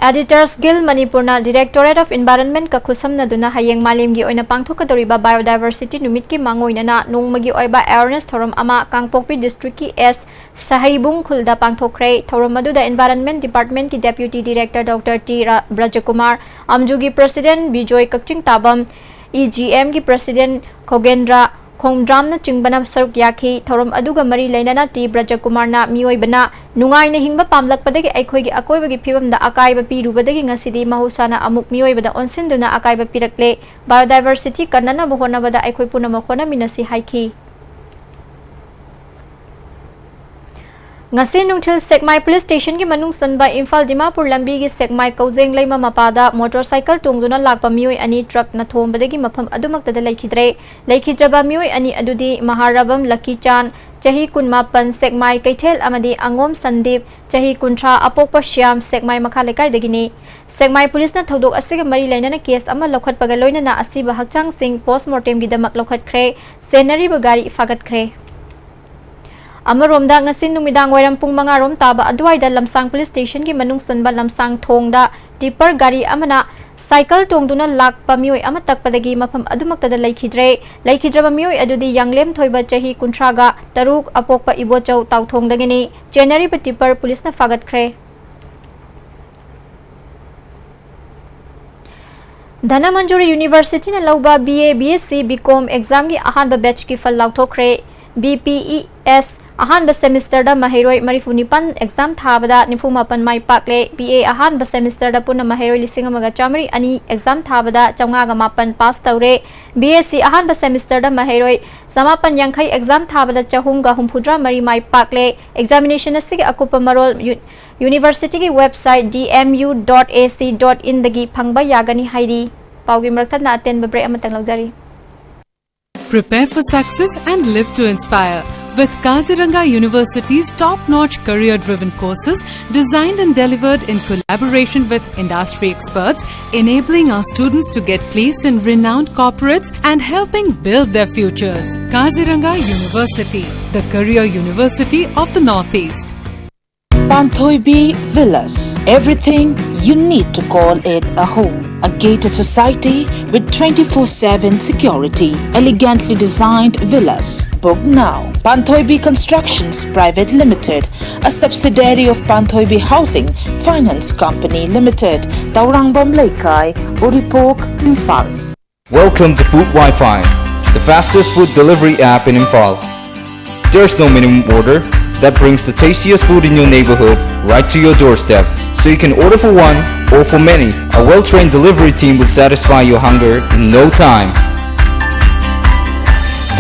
Editors Guild ꯃꯅꯤꯄꯨꯔꯅ Directorate of Environment ꯀ ꯈꯨꯠꯁꯝꯅꯗꯨꯅ ꯍꯌꯦꯡ ꯃꯥꯂꯦꯝꯒꯤ ꯑꯣꯏꯅ ꯄꯥꯡꯊꯣꯛꯀꯗꯧꯔꯤꯕ Biodiversity ꯅꯨꯃꯤꯠꯀꯤ ꯃꯥꯡꯑꯣꯏꯅꯅ ꯅꯣꯡꯃꯒꯤ ꯑꯣꯏꯕ awareness ꯊꯧꯔꯝ ꯑꯃ ꯀꯥꯡꯄꯣꯛꯄꯤ district ꯀꯤ ꯑꯦꯁ ꯁꯍꯩꯕꯨꯡ ꯈꯨꯜꯗ ꯄꯥꯡꯊꯣꯛꯈ꯭ꯔꯦ꯫ ꯊꯧꯔꯝ ꯑꯗꯨꯗ Environment Department ꯀꯤ Deputy Director Doctor ꯇꯤ ꯔ-, ꯕ꯭ꯔꯖꯀꯨꯃꯥꯔ, ꯑꯝꯖꯨꯒꯤ President ꯕꯤꯖꯣꯏ ꯀꯛꯆꯤꯡ ꯇꯥꯕꯝ, E G M ꯒꯤ President ꯈꯣꯒꯦꯟꯗ꯭ꯔ ꯈꯣꯡꯗ꯭ꯔꯥꯝꯅꯆꯤꯡꯕꯅ ꯁꯔꯨꯛ ꯌꯥꯈꯤ꯫ ꯊꯧꯔꯝ ꯑꯗꯨꯒ ꯃꯔꯤ ꯂꯩꯅꯅ ꯇꯤ ꯕ꯭ꯔꯖꯀꯨꯃꯥꯔꯅ ꯃꯤꯑꯣꯏꯕꯅ ꯅꯨꯡꯉꯥꯏꯅ ꯍꯤꯡꯕ ꯄꯥꯝꯂꯛꯄꯗꯒꯤ ꯑꯩꯈꯣꯏꯒꯤ ꯑꯀꯣꯏꯕꯒꯤ ꯐꯤꯕꯝꯗ ꯑꯀꯥꯏꯕ ꯄꯤꯔꯨꯕꯗꯒꯤ ꯉꯁꯤꯗꯤ ꯃꯍꯧꯁꯥꯅ ꯑꯃꯨꯛ ꯃꯤꯑꯣꯏꯕꯗ ꯑꯣꯟꯁꯤꯟꯗꯨꯅ ꯑꯀꯥꯏꯕ ꯄꯤꯔꯛꯂꯦ꯫ Biodiversity ꯀꯟꯅꯅꯕ ꯍꯣꯠꯅꯕꯗ ꯑꯩꯈꯣꯏ ꯄꯨꯝꯅꯃꯛ ꯍꯣꯠꯅꯃꯤꯟꯅꯁꯤ ꯍꯥꯏꯈꯤ꯫ ꯉꯁꯤ ꯅꯨꯡꯊꯤꯜ ꯁꯦꯛꯃꯥꯏ Police Station ꯒꯤ ꯃꯅꯨꯡ ꯆꯟꯕ ꯏꯝꯐꯥꯜ ꯗꯤꯃꯥꯄꯨꯔ ꯂꯝꯕꯤꯒꯤ ꯁꯦꯛꯃꯥꯏ ꯀꯧꯖꯦꯡ ꯂꯩꯃ ꯃꯄꯥꯗ motorcycle ꯇꯣꯡꯗꯨꯅ ꯂꯥꯛꯄ ꯃꯤꯑꯣꯏ ꯑꯅꯤ truck ꯅ ꯊꯣꯝꯕꯗꯒꯤ ꯃꯐꯝ ꯑꯗꯨꯃꯛꯇꯗ ꯂꯩꯈꯤꯗ꯭ꯔꯦ꯫ ꯂꯩꯈꯤꯗ꯭ꯔꯕ ꯃꯤꯑꯣꯏ ꯑꯅꯤ ꯑꯗꯨꯗꯤ ꯃꯍꯥꯔꯕꯝ ꯂꯛꯀꯤꯆꯥꯟ, ꯆꯍꯤ ꯀꯨꯟꯃꯥꯄꯟ, ꯁꯦꯛꯃꯥꯏ ꯀꯩꯊꯦꯜ ꯑꯃꯗꯤ ꯑꯉꯣꯝ ꯁꯟꯗꯤꯞ, ꯆꯍꯤ ꯀꯨꯟꯊ꯭ꯔꯥ, ꯑꯄꯣꯛꯄ ꯁ꯭ꯌꯥꯝ, ꯁꯦꯛꯃꯥꯏ ꯃꯈꯥ ꯂꯩꯀꯥꯏꯗꯒꯤꯅꯤ꯫ ꯁꯦꯛꯃꯥꯏ ꯄꯨꯂꯤꯁꯅ ꯊꯧꯗꯣꯛ ꯑꯁꯤꯒ ꯃꯔꯤ ꯂꯩꯅꯅ ꯀꯦꯁ ꯑꯃ ꯂꯧꯈꯠꯄꯒ ꯂꯣꯏꯅꯅ ꯑꯁꯤꯕ ꯍꯛꯆꯥꯡꯁꯤꯡ ꯄꯣꯁ꯭ꯠꯃꯣꯔꯇꯦꯝꯒꯤꯗꯃꯛ ꯂꯧꯈꯠꯈ꯭ꯔꯦ꯫ ꯆꯦꯟꯅꯔꯤꯕ ꯒꯥꯔꯤ ꯐꯥꯒꯠꯈ꯭ꯔꯦ꯫ ꯑꯃꯔꯣꯝꯗ, ꯉꯁꯤ ꯅꯨꯃꯤꯗꯥꯡ ꯋꯥꯏꯔꯝ ꯄꯨꯡ ꯃꯉꯥ ꯔꯣꯝ ꯇꯥꯕ ꯑꯗꯨꯋꯥꯏꯗ ꯂꯝꯁꯥꯡ ꯄꯨꯂꯤꯁ ꯁ꯭ꯇꯦꯁꯟꯒꯤ ꯃꯅꯨꯡ ꯆꯟꯕ ꯂꯝꯁꯥꯡ ꯊꯣꯡꯗ ꯇꯤꯞꯄꯔ ꯒꯥꯔꯤ ꯑꯃꯅ ꯁꯥꯏꯀꯜ ꯇꯣꯡꯗꯨꯅ ꯂꯥꯛꯄ ꯃꯤꯑꯣꯏ ꯑꯃ ꯇꯛꯄꯗꯒꯤ ꯃꯐꯝ ꯑꯗꯨꯃꯛꯇꯗ ꯂꯩꯈꯤꯗ꯭ꯔꯦ꯫ ꯂꯩꯈꯤꯗ꯭ꯔꯕ ꯃꯤꯑꯣꯏ ꯑꯗꯨꯗꯤ ꯌꯥꯡꯂꯦꯝ ꯊꯣꯏꯕ, ꯆꯍꯤ ꯀꯨꯟꯊ꯭ꯔꯥꯒ ꯇꯔꯨꯛ, ꯑꯄꯣꯛꯄ ꯏꯕꯣꯆꯧ ꯇꯥꯎꯊꯣꯡꯗꯒꯤꯅꯤ꯫ ꯆꯦꯟꯅꯔꯤꯕ ꯇꯤꯞꯄꯔ ꯄꯨꯂꯤꯁꯅ ꯐꯥꯒꯠꯈ꯭ꯔꯦ꯫ ꯙꯅꯃꯟꯖꯨꯔꯤ ꯌꯨꯅꯤꯚꯔꯁꯤꯇꯤꯅ ꯂꯧꯕ B A, B S C, B Com examꯒꯤ ꯑꯍꯥꯟꯕ batchꯀꯤ ꯐꯜ ꯂꯥꯎꯊꯣꯛꯈ꯭ꯔꯦ꯫ B P E S ꯑꯍꯥꯟꯕ semesterꯗ ꯃꯍꯩꯔꯣꯏ ꯃꯔꯤꯐꯨ ꯅꯤꯄꯥꯟ exam ꯊꯥꯕꯗ ꯅꯤꯐꯨ ꯃꯥꯄꯟ ꯃꯥꯏ ꯄꯥꯛꯂꯦ꯫ B A ꯑꯍꯥꯟꯕ semesterꯗ ꯄꯨꯟꯅ ꯃꯍꯩꯔꯣꯏ ꯂꯤꯁꯤꯡ ꯑꯃꯒ ꯆꯥꯃꯔꯤ ꯑꯅꯤ exam ꯊꯥꯕꯗ ꯆꯥꯝꯃꯉꯥꯒ ꯃꯥꯄꯟ pass ꯇꯧꯔꯦ꯫ B S C ꯑꯍꯥꯟꯕ semesterꯗ ꯃꯍꯩꯔꯣꯏ ꯆꯃꯥꯄꯟ ꯌꯥꯡꯈꯩ exam ꯊꯥꯕꯗ ꯆꯍꯨꯝꯒ ꯍꯨꯝꯐꯨꯇꯔꯥ ꯃꯔꯤ ꯃꯥꯏ ꯄꯥꯛꯂꯦ꯫ Examination ꯑꯁꯤꯒꯤ ꯑꯀꯨꯞꯄ ꯃꯔꯣꯜ ꯌꯨ-, universityꯒꯤ website D M U dot A C dot inꯗꯒꯤ ꯐꯪꯕ ꯌꯥꯒꯅꯤ ꯍꯥꯏꯔꯤ꯫ ꯄꯥꯎꯒꯤ ꯃꯔꯛ ꯊꯠꯅ ꯑꯇꯦꯟꯕ break ꯑꯃꯇꯪ ꯂꯧꯖꯔꯤ꯫ Prepare for success and live to inspire with Kaziranga University's top-notch career-driven courses designed and delivered in collaboration with industry experts, enabling our students to get placed in renowned corporates and helping build their futures. Kaziranga University, the career university of the Northeast. Panthoibi Villas. Everything you need to call it a home. A gated society with twenty-four seven security. Elegantly designed villas. Book now. Panthoibi Constructions Private Limited, a subsidiary of Panthoibi Housing Finance Company Limited, Taurangban Leikai, Uripok, Imphal. Welcome to Food Wi-Fi, the fastest food delivery app in Imphal. There's no minimum order that brings the tastiest food in your neighborhood right to your doorstep. So you can order for one or for many. A well-trained delivery team will satisfy your hunger in no time.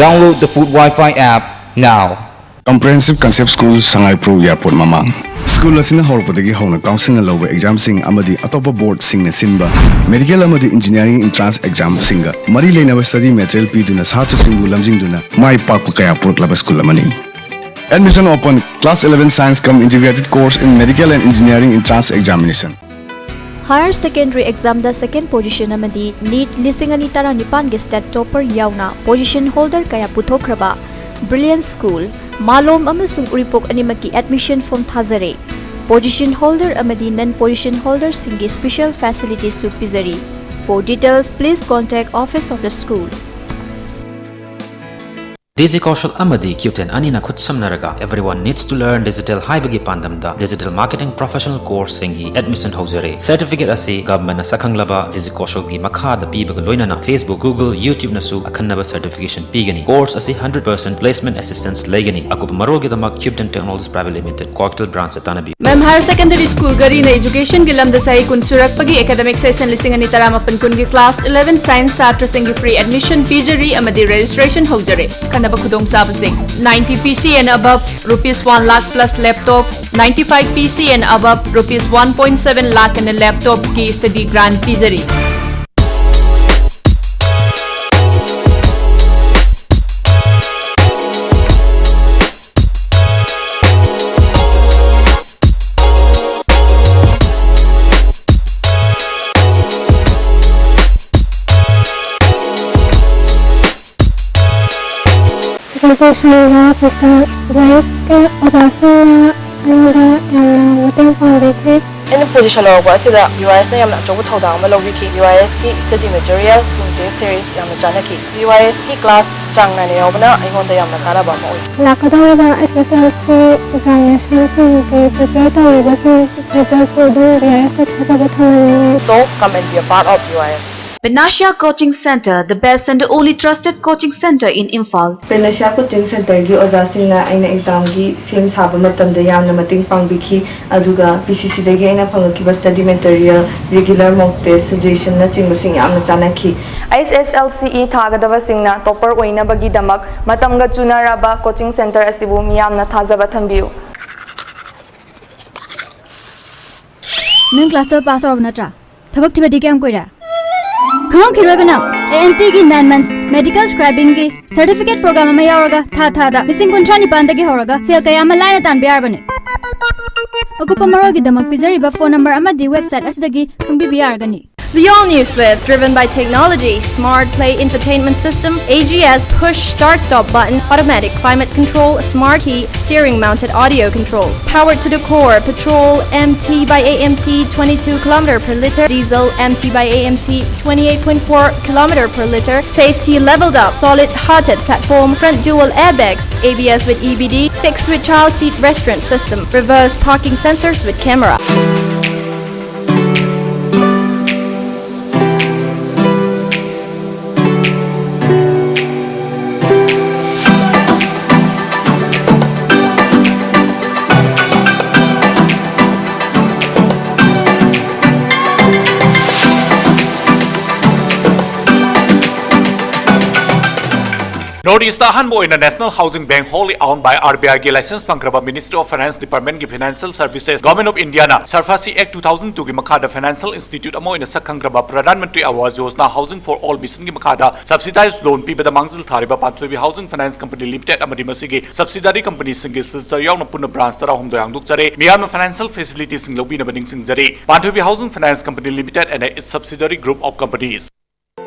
Download the Food Wi-Fi app now. Comprehensive Concept School, Sangaipro Airport ꯃꯃꯥꯡ꯫ School ꯑꯁꯤꯅ ꯍꯧꯔꯛꯄꯗꯒꯤ ꯍꯧꯅ councilꯅ ꯂꯧꯕ examꯁꯤꯡ ꯑꯃꯗꯤ ꯑꯇꯣꯞꯄ boardꯁꯤꯡꯅ ꯁꯤꯟꯕ medical ꯑꯃꯗꯤ engineering entrance examꯁꯤꯡꯒ ꯃꯔꯤ ꯂꯩꯅꯕ study material ꯄꯤꯗꯨꯅ ꯁꯥꯇ꯭ꯔꯁꯤꯡꯕꯨ ꯂꯝꯖꯤꯡꯗꯨꯅ ꯃꯥꯏ ꯄꯥꯛꯄ ꯀꯌꯥ ꯄꯨꯔꯛꯂꯕ school ꯑꯃꯅꯤ꯫ Admission open, Class eleven Science cum Integrated Course in Medical and Engineering Entrance Examination. Higher Secondary Examꯗ second position ꯑꯃꯗꯤ NEET ꯂꯤꯁꯤꯡ ꯑꯅꯤ ꯇꯔꯥꯅꯤꯄꯥꯟꯒꯤ STAT topper ꯌꯥꯎꯅ position holder ꯀꯌꯥ ꯄꯨꯊꯣꯛꯈ꯭ꯔꯕ Brilliant School, ꯃꯥꯂꯣꯝ ꯑꯃꯁꯨꯡ ꯎꯔꯤꯄꯣꯛ ꯑꯅꯤꯃꯛꯀꯤ admission form ꯊꯥꯖꯔꯦ꯫ Position holder ꯑꯃꯗꯤ non position holderꯁꯤꯡꯒꯤ special facilitiesꯁꯨ ꯄꯤꯖꯔꯤ꯫ For details, please contact office of the school. DigiKaushal ꯑꯃꯗꯤ CUTEN ꯑꯅꯤꯅ ꯈꯨꯠꯁꯝꯅꯔꯒ Everyone Needs to Learn Digital ꯍꯥꯏꯕꯒꯤ ꯄꯥꯟꯗꯝꯗ digital marketing professional courseꯁꯤꯡꯒꯤ admission ꯍꯧꯖꯔꯦ꯫ Certificate ꯑꯁꯤ governmentꯅ ꯁꯛꯈꯪꯂꯕ DigiKaushalꯒꯤ ꯃꯈꯥꯗ ꯄꯤꯕꯒ ꯂꯣꯏꯅꯅ Facebook, Google, YouTubeꯅꯁꯨ ꯑꯈꯟꯅꯕ certification ꯄꯤꯒꯅꯤ꯫ Course ꯑꯁꯤ hundred percent placement assistance ꯂꯩꯒꯅꯤ꯫ ꯑꯀꯨꯞꯄ ꯃꯔꯣꯜꯒꯤꯗꯃꯛ CUTEN Technologies Private Limited, Kwakeithel branchꯇ ꯇꯥꯟꯅꯕꯤꯌꯨ꯫ ꯃꯦꯝ Higher Secondary School ꯘꯔꯤꯅ educationꯒꯤ ꯂꯝꯗ ꯆꯍꯤ ꯀꯨꯟ ꯁꯨꯔꯛꯄꯒꯤ academic session ꯂꯤꯁꯤꯡ ꯑꯅꯤ ꯇꯔꯥꯃꯥꯄꯟ ꯀꯨꯟꯒꯤ class eleven science ꯁꯥꯇ꯭ꯔꯁꯤꯡꯒꯤ free admission ꯄꯤꯖꯔꯤ ꯑꯃꯗꯤ registration ꯍꯧꯖꯔꯦ꯫ ꯑꯈꯟꯅꯕ ꯈꯨꯗꯣꯡꯆꯥꯕꯁꯤꯡ: ninety PC and above, rupees one lakh plus laptop, ninety-five PC and above, rupees one point seven lakh ꯑꯅ laptopꯀꯤ study grant ꯄꯤꯖꯔꯤ꯫ Presentation ꯂꯥꯛꯄꯁꯤꯗ ꯚꯤ ꯋꯥꯏ ꯑꯦꯁꯀꯤ ꯑꯣꯖꯥꯁꯤꯡꯅ ꯑꯩꯉꯣꯟꯗ ꯌꯥꯝꯅ ꯃꯇꯦꯡ ꯄꯥꯡꯕꯤꯈꯤ꯫ ꯑꯩꯅ position ꯂꯧꯔꯛꯄ ꯑꯁꯤꯗ ꯚꯤ ꯋꯥꯏ ꯑꯦꯁꯅ ꯌꯥꯝꯅ ꯑꯆꯧꯕ ꯊꯧꯗꯥꯡ ꯑꯃ ꯂꯧꯕꯤꯈꯤ꯫ ꯚꯤ ꯋꯥꯏ ꯑꯦꯁꯀꯤ study material ꯑꯃꯁꯨꯡ test series ꯌꯥꯝꯅ ꯆꯥꯟꯅꯈꯤ꯫ ꯚꯤ ꯋꯥꯏ ꯑꯦꯁꯀꯤ class ꯆꯥꯡ ꯅꯥꯏꯅ ꯌꯥꯎꯕꯅ ꯑꯩꯉꯣꯟꯗ ꯌꯥꯝꯅ ꯀꯥꯟꯅꯕ ꯑꯃ ꯑꯣꯏ꯫ ꯂꯥꯛꯀꯗꯧꯔꯤꯕ ꯑꯦꯁ ꯑꯦꯁ ꯑꯦꯜ ꯁꯤ examinationꯁꯤꯡꯒꯤ prepare ꯇꯧꯔꯤꯕꯁꯤꯡ ꯁꯤꯗꯁꯨ ꯑꯗꯨꯝ ꯚꯤ ꯋꯥꯏ ꯑꯦꯁꯇ ꯊꯥꯖꯕ ꯊꯝꯍꯟꯅꯤꯡꯉꯤ꯫ So, come and be a part of V Y S. Panacea Coaching Center, the best and only trusted coaching center in Imphal. Panacea Coaching Centerꯒꯤ ꯑꯣꯖꯥꯁꯤꯡꯅ ꯑꯩꯅ examꯒꯤ ꯁꯦꯝ ꯁꯥꯕ ꯃꯇꯝꯗ ꯌꯥꯝꯅ ꯃꯇꯦꯡ ꯄꯥꯡꯕꯤꯈꯤ, ꯑꯗꯨꯒ ꯄꯤ ꯁꯤ ꯁꯤꯗꯒꯤ ꯑꯩꯅ ꯐꯪꯂꯛꯈꯤꯕ study material, regular mock test, suggestionꯅꯆꯤꯡꯕꯁꯤꯡ ꯌꯥꯝꯅ ꯆꯥꯟꯅꯈꯤ꯫ ꯑꯩꯆ ꯑꯦꯁ ꯑꯦꯜ ꯁꯤ ꯏ ꯊꯥꯒꯗꯕꯁꯤꯡꯅ topper ꯑꯣꯏꯅꯕꯒꯤꯗꯃꯛ ꯃꯇꯝꯒ ꯆꯨꯅꯔꯕ coaching center ꯑꯁꯤꯕꯨ ꯃꯤꯌꯥꯝꯅ ꯊꯥꯖꯕ ꯊꯝꯕꯤꯌꯨ꯫ ꯅꯪ class twelve pass ꯇꯧꯔꯕ ꯅꯠꯇ꯭ꯔꯥ? ꯊꯕꯛ ꯊꯤꯕꯗꯤ ꯀꯌꯥꯝ ꯀꯨꯏꯔꯦ? ꯈꯪꯉꯝꯈꯤꯔꯣꯏꯕ ꯅꯪ꯫ ꯑꯦ ꯑꯦꯟ ꯇꯤꯒꯤ nine months medical scribingꯒꯤ certificate program ꯑꯃ ꯌꯥꯎꯔꯒ ꯊꯥ ꯊꯥꯗ ꯂꯤꯁꯤꯡ ꯀꯨꯟꯊ꯭ꯔꯥ ꯅꯤꯄꯥꯟꯗꯒꯤ ꯍꯧꯔꯒ ꯁꯦꯜ ꯀꯌꯥ ꯑꯃ ꯂꯥꯏꯅ ꯇꯥꯟꯕ ꯌꯥꯔꯕꯅꯦ꯫ ꯑꯀꯨꯞꯄ ꯃꯔꯣꯜꯒꯤꯗꯃꯛ ꯄꯤꯖꯔꯤꯕ phone number ꯑꯃꯗꯤ website ꯑꯁꯤꯗꯒꯤ ꯈꯪꯕꯤꯕ ꯌꯥꯔꯒꯅꯤ꯫ The all new Swift, driven by technology, smart play infotainment system, A G S push start stop button, automatic climate control, smart heat, steering mounted audio control, powered to the core, petrol M T by A M T, twenty-two kilometer per liter, diesel M T by A M T, twenty-eight point four kilometer per liter, safety leveled up, solid hearted platform, front dual airbags, A B S with E B D, fixed with child seat restraint system, reverse parking sensors with camera. North East ꯑꯍꯥꯟꯕ ꯑꯣꯏꯅ National Housing Bank, wholly owned by R B I ꯒꯤ license ꯐꯪꯈ꯭ꯔꯕ Ministry of Finance Department ꯒꯤ Financial Services, Government of India ꯅ SARFAESI Act two thousand two ꯒꯤ ꯃꯈꯥꯗ financial institute ꯑꯃ ꯑꯣꯏꯅ ꯁꯛ ꯈꯪꯈ꯭ꯔꯕ Pradhan Mantri Awas Yojana Housing for All mission ꯒꯤ ꯃꯈꯥꯗ subsidized loan ꯄꯤꯕꯗ ꯃꯥꯡꯖꯤꯜ ꯊꯥꯔꯤꯕ ꯄꯥꯟꯊꯣꯏꯕꯤ Housing Finance Company Limited ꯑꯃꯗꯤ ꯃꯁꯤꯒꯤ subsidiary company ꯁꯤꯡꯒꯤ ꯁꯤꯜꯆꯔ ꯌꯥꯎꯅ ꯄꯨꯟꯅ branch ꯇꯔꯥꯍꯨꯝꯗꯣꯏ ꯍꯥꯡꯗꯣꯛꯆꯔꯦ꯫ ꯃꯤꯌꯥꯝꯅ financial facility ꯁꯤꯡ ꯂꯧꯕꯤꯅꯕ ꯅꯤꯡꯁꯤꯡꯖꯔꯤ꯫ ꯄꯥꯟꯊꯣꯏꯕꯤ Housing Finance Company Limited and its subsidiary group of companies.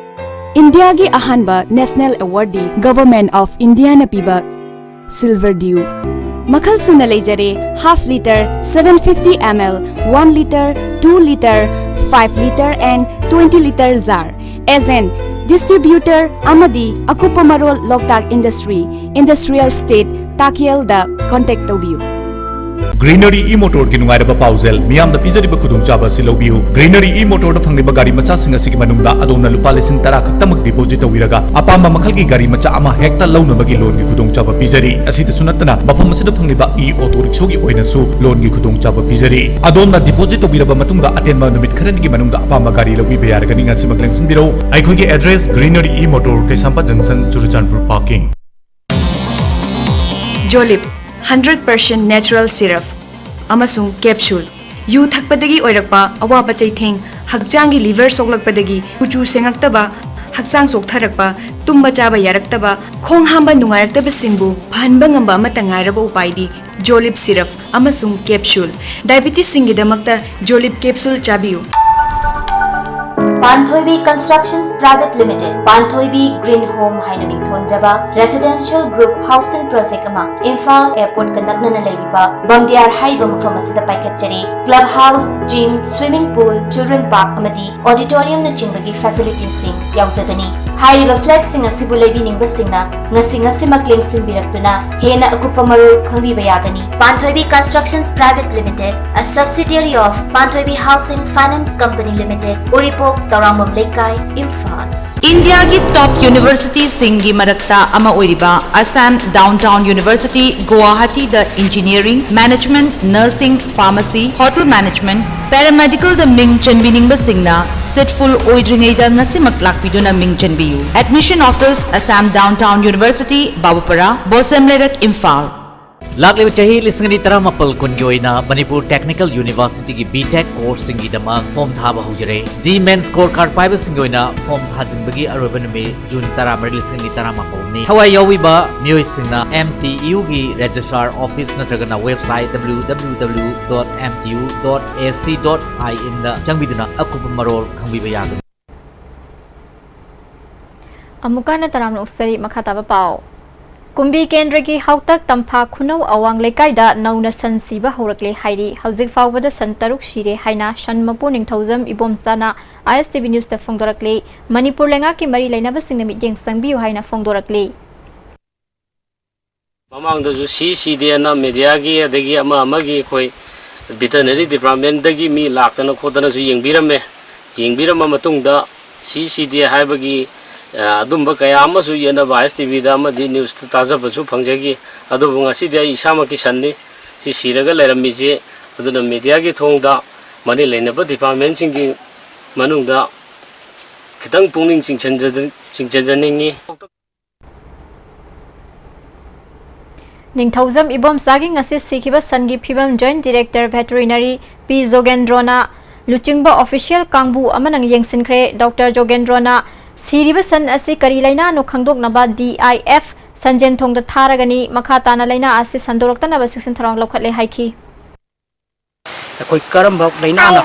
ꯏꯟꯗꯤꯌꯥꯒꯤ ꯑꯍꯥꯟꯕ national award D Government of India ꯅ ꯄꯤꯕ Silver Dew꯫ ꯃꯈꯜ ꯁꯨꯅ ꯂꯩꯖꯔꯦ: half litre, seven fifty M L, one litre, two litre, five litre and twenty litre jar꯫ Agent, distributor ꯑꯃꯗꯤ ꯑꯀꯨꯞꯄ ꯃꯔꯣꯜ ꯂꯣꯛꯇꯥꯛ Industry, Industrial Estate, ꯇꯥꯀꯦꯜꯗ contact ꯇꯧꯕꯤꯌꯨ꯫ Greenery E-Motor ꯒꯤ ꯅꯨꯡꯉꯥꯏꯔꯕ ꯄꯥꯎꯖꯦꯜ, ꯃꯤꯌꯥꯝꯗ ꯄꯤꯖꯔꯤꯕ ꯈꯨꯗꯣꯡꯆꯥꯕ ꯑꯁꯤ ꯂꯧꯕꯤꯌꯨ꯫ Greenery E-Motor ꯗ ꯐꯪꯂꯤꯕ ꯒꯥꯔꯤ ꯃꯆꯥꯁꯤꯡ ꯑꯁꯤꯒꯤ ꯃꯅꯨꯡꯗ ꯑꯗꯣꯝꯅ ꯂꯨꯄꯥ ꯂꯤꯁꯤꯡ ꯇꯔꯥ ꯈꯛꯇꯃꯛ deposit ꯇꯧꯕꯤꯔꯒ ꯑꯄꯥꯝꯕ ꯃꯈꯜꯒꯤ ꯒꯥꯔꯤ ꯃꯆꯥ ꯑꯃ ꯍꯦꯛꯇ ꯂꯧꯅꯕꯒꯤ loan ꯒꯤ ꯈꯨꯗꯣꯡꯆꯥꯕ ꯄꯤꯖꯔꯤ꯫ ꯑꯁꯤꯗꯁꯨ ꯅꯠꯇꯅ ꯃꯐꯝ ꯑꯁꯤꯗ ꯐꯪꯂꯤꯕ E-Auto Rickshaw ꯒꯤ ꯑꯣꯏꯅꯁꯨ loan ꯒꯤ ꯈꯨꯗꯣꯡꯆꯥꯕ ꯄꯤꯖꯔꯤ꯫ ꯑꯗꯣꯝꯅ deposit ꯇꯧꯕꯤꯔꯕ ꯃꯇꯨꯡꯗ ꯑꯇꯦꯟꯕ ꯅꯨꯃꯤꯠ ꯈꯔꯅꯤꯒꯤ ꯃꯅꯨꯡꯗ ꯑꯄꯥꯝꯕ ꯒꯥꯔꯤ ꯂꯧꯕꯤꯕ ꯌꯥꯔꯒꯅꯤ꯫ ꯉꯁꯤꯃꯛ ꯂꯦꯡꯁꯤꯟꯕꯤꯔꯧ꯫ ꯑꯩꯈꯣꯏꯒꯤ address: Greenery E-Motor, ꯀꯩꯁꯥꯝꯄꯥꯠ junction, Churachandpur parking꯫ Jolib, hundred percent natural syrup ꯑꯃꯁꯨꯡ capsule꯫ ꯌꯨ ꯊꯛꯄꯗꯒꯤ ꯑꯣꯏꯔꯛꯄ ꯑꯋꯥꯕ ꯆꯩꯊꯦꯡ, ꯍꯛꯆꯥꯡꯒꯤ liver ꯁꯣꯛꯂꯛꯄꯗꯒꯤ ꯀꯨꯆꯨ ꯁꯦꯡꯉꯛꯇꯕ, ꯍꯛꯆꯥꯡ ꯆꯣꯛꯊꯔꯛꯄ, ꯇꯨꯝꯕ ꯆꯥꯕ ꯌꯥꯔꯛꯇꯕ, ꯈꯣꯡ ꯍꯥꯝꯕ ꯅꯨꯡꯉꯥꯏꯔꯛꯇꯕꯁꯤꯡꯕꯨ ꯐꯍꯟꯕ ꯉꯝꯕ ꯑꯃꯠꯇ ꯉꯥꯏꯔꯕ ꯎꯄꯥꯏꯗꯤ Jolib syrup꯫ ꯑꯃꯁꯨꯡ capsule꯫ Diabetesꯁꯤꯡꯒꯤꯗꯃꯛꯇ Jolib capsule ꯆꯥꯕꯤꯌꯨ꯫ ꯄꯥꯟꯊꯣꯏꯕꯤ Constructions Private Limited, ꯄꯥꯟꯊꯣꯏꯕꯤ Green Home ꯍꯥꯏꯅ ꯃꯤꯡꯊꯣꯟꯖꯕ residential group housing project ꯑꯃ ꯏꯝꯐꯥꯜ airportꯀ ꯅꯛꯅꯅ ꯂꯩꯔꯤꯕ ꯕꯝꯗꯤꯌꯥꯔ ꯍꯥꯏꯔꯤꯕ ꯃꯐꯝ ꯑꯁꯤꯗ ꯄꯥꯏꯈꯠꯆꯔꯤ꯫ Club house, gym, swimming pool, children park ꯑꯃꯗꯤ auditoriumꯅꯆꯤꯡꯕꯒꯤ facilitiesꯁꯤꯡ ꯌꯥꯎꯖꯒꯅꯤ꯫ ꯍꯥꯏꯔꯤꯕ flatꯁꯤꯡ ꯑꯁꯤꯕꯨ ꯂꯩꯕꯤꯅꯤꯡꯕꯁꯤꯡꯅ ꯉꯁꯤ ꯉꯁꯤꯃꯛ ꯂꯦꯡꯁꯤꯟꯕꯤꯔꯛꯇꯨꯅ ꯍꯦꯟꯅ ꯑꯀꯨꯞꯄ ꯃꯔꯣꯜ ꯈꯪꯕꯤꯕ ꯌꯥꯒꯅꯤ꯫ Panthoibi Constructions Private Limited, a subsidiary of Panthoibi Housing Finance Company Limited, ꯎꯔꯤꯄꯣꯛ, ꯇꯧꯔꯥꯡꯕꯝ ꯂꯩꯀꯥꯏ, ꯏꯝꯐꯥꯜ꯫ ꯏꯟꯗꯤꯌꯥꯒꯤ top universityꯁꯤꯡꯒꯤ ꯃꯔꯛꯇ ꯑꯃ ꯑꯣꯏꯔꯤꯕ Assam Downtown University, ꯒꯨꯋꯥꯍꯥꯇꯤꯗ engineering, management, nursing, pharmacy, hotel managementꯗ ꯃꯤꯡ ꯆꯟꯕꯤꯅꯤꯡꯕꯁꯤꯡꯅ seat full ꯑꯣꯏꯗ꯭ꯔꯤꯉꯩꯗ ꯉꯁꯤꯃꯛ ꯂꯥꯛꯄꯤꯗꯨꯅ ꯃꯤꯡ ꯆꯟꯕꯤꯌꯨ꯫ Admission office, Assam Downtown University, ꯕꯥꯕꯨꯄꯔꯥ, ꯕꯣꯁꯦꯝ ꯂꯩꯔꯛ, ꯏꯝꯐꯥꯜ꯫ ꯂꯥꯛꯂꯤꯕ ꯆꯍꯤ ꯂꯤꯁꯤꯡ ꯑꯅꯤ ꯇꯔꯥꯃꯥꯄꯜ ꯀꯨꯟꯒꯤ ꯑꯣꯏꯅ ꯃꯅꯤꯄꯨꯔ Technical Universityꯒꯤ B.Tech courseꯁꯤꯡꯒꯤꯗꯃꯛ form ꯊꯥꯕ ꯍꯧꯖꯔꯦ꯫ JEE Mains score card ꯄꯥꯏꯕꯁꯤꯡꯒꯤ ꯑꯣꯏꯅ form ꯊꯥꯖꯤꯟꯕꯒꯤ ꯑꯔꯣꯏꯕ ꯅꯨꯃꯤꯠ June ꯇꯔꯥꯃꯔꯤ, ꯂꯤꯁꯤꯡ ꯑꯅꯤ ꯇꯔꯥꯃꯥꯄꯜꯅꯤ꯫ ꯊꯋꯥꯏ ꯌꯥꯎꯕꯤꯕ ꯃꯤꯑꯣꯏꯁꯤꯡꯅ MTUꯒꯤ registrar office ꯅꯠꯇ꯭ꯔꯒꯅ website W W W dot M T U dot A C dot I Nꯗ ꯆꯪꯕꯤꯗꯨꯅ ꯑꯀꯨꯞꯄ ꯃꯔꯣꯜ ꯈꯪꯕꯤꯕ ꯌꯥꯒꯅꯤ꯫ ꯑꯃꯨꯛꯀ ꯍꯟꯅ ꯇꯔꯥꯝꯅ ꯑꯣꯛꯆꯔꯤ꯫ ꯃꯈꯥ ꯇꯥꯕ ꯄꯥꯎ꯫ ꯀꯨꯝꯕꯤ ꯀꯦꯟꯗ꯭ꯔꯒꯤ ꯍꯥꯎꯇꯛ ꯇꯝꯐꯥ ꯈꯨꯅꯧ ꯑꯋꯥꯡ ꯂꯩꯀꯥꯏꯗ ꯅꯧꯅ ꯁꯟ ꯁꯤꯕ ꯍꯧꯔꯛꯂꯦ ꯍꯥꯏꯔꯤ꯫ ꯍꯧꯖꯤꯛ ꯐꯥꯎꯕꯗ ꯁꯟ ꯇꯔꯨꯛ ꯁꯤꯔꯦ ꯍꯥꯏꯅ ꯁꯟ ꯃꯄꯨ ꯅꯤꯡꯊꯧꯖꯝ ꯏꯕꯣꯝꯆꯥꯅ ISTV Newsꯇ ꯐꯣꯡꯗꯣꯔꯛꯂꯤ꯫ ꯃꯅꯤꯄꯨꯔ ꯂꯩꯉꯥꯛꯀꯤ ꯃꯔꯤ ꯂꯩꯅꯕꯁꯤꯡꯅ ꯃꯤꯠꯌꯦꯡ ꯆꯪꯕꯤꯌꯨ ꯍꯥꯏꯅ ꯐꯣꯡꯗꯣꯔꯛꯂꯤ꯫ ꯃꯃꯥꯡꯗꯁꯨ ꯁꯤ ꯁꯤꯗꯦꯅ mediaꯒꯤ ꯑꯗꯒꯤ ꯑꯃ ꯑꯃꯒꯤ ꯑꯩꯈꯣꯏ veterinary departmentꯇꯒꯤ ꯃꯤ ꯂꯥꯛꯇꯅ ꯈꯣꯠꯇꯅꯁꯨ ꯌꯦꯡꯕꯤꯔꯝꯃꯦ꯫ ꯌꯦꯡꯕꯤꯔꯝꯃ ꯃꯇꯨꯡꯗ ꯁꯤ ꯁꯤꯗꯦ ꯍꯥꯏꯕꯒꯤ, ꯑ, ꯑꯗꯨꯝꯕ ꯀꯌꯥ ꯑꯃꯁꯨ ꯌꯦꯠꯅꯕ ISTVꯗ ꯑꯃꯗꯤ newsꯇ ꯇꯥꯖꯕꯁꯨ ꯐꯪꯖꯈꯤ꯫ ꯑꯗꯨꯕꯨ ꯉꯁꯤꯗꯤ ꯑꯩ ꯏꯁꯥꯃꯛꯀꯤ ꯁꯟꯅꯤ꯫ ꯁꯤ ꯁꯤꯔꯒ ꯂꯩꯔꯝꯃꯤꯁꯦ꯫ ꯑꯗꯨꯅ mediaꯒꯤ ꯊꯣꯡꯗ ꯃꯔꯤ ꯂꯩꯅꯕ departmentꯁꯤꯡꯒꯤ ꯃꯅꯨꯡꯗ ꯈꯤꯇꯪ ꯄꯨꯛꯅꯤꯡ ꯆꯤꯡꯁꯤꯟꯖ-, ꯆꯤꯡꯁꯤꯟꯖꯅꯤꯡꯉꯤ꯫ ꯅꯤꯡꯊꯧꯖꯝ ꯏꯕꯣꯝꯆꯥꯒꯤ ꯉꯁꯤ ꯁꯤꯈꯤꯕ ꯁꯟꯒꯤ ꯐꯤꯕꯝ Joint Director Veterinary P ꯖꯣꯒꯦꯟꯗ꯭ꯔꯣꯅ ꯂꯨꯆꯤꯡꯕ official ꯀꯥꯡꯕꯨ ꯑꯃꯅ ꯌꯦꯡꯁꯤꯟꯈ꯭ꯔꯦ꯫ Doctor ꯖꯣꯒꯦꯟꯗ꯭ꯔꯣꯅ ꯁꯤꯔꯤꯕ ꯁꯟ ꯑꯁꯤ ꯀꯔꯤ ꯂꯩꯅꯥꯅꯣ ꯈꯪꯗꯣꯛꯅꯕ DIF ꯁꯟꯖꯦꯟ ꯊꯣꯡꯗ ꯊꯥꯔꯒꯅꯤ꯫ ꯃꯈꯥ ꯇꯥꯅ ꯂꯥꯏꯅꯥ ꯑꯁꯤ ꯁꯟꯗꯣꯔꯛꯇꯅꯕ ꯆꯦꯛꯁꯤꯟ ꯊꯧꯔꯥꯡ ꯂꯧꯈꯠꯂꯦ ꯍꯥꯏꯈꯤ꯫ ꯑꯩꯈꯣꯏ ꯀꯔꯝꯕ ꯂꯥꯏꯅꯥꯅ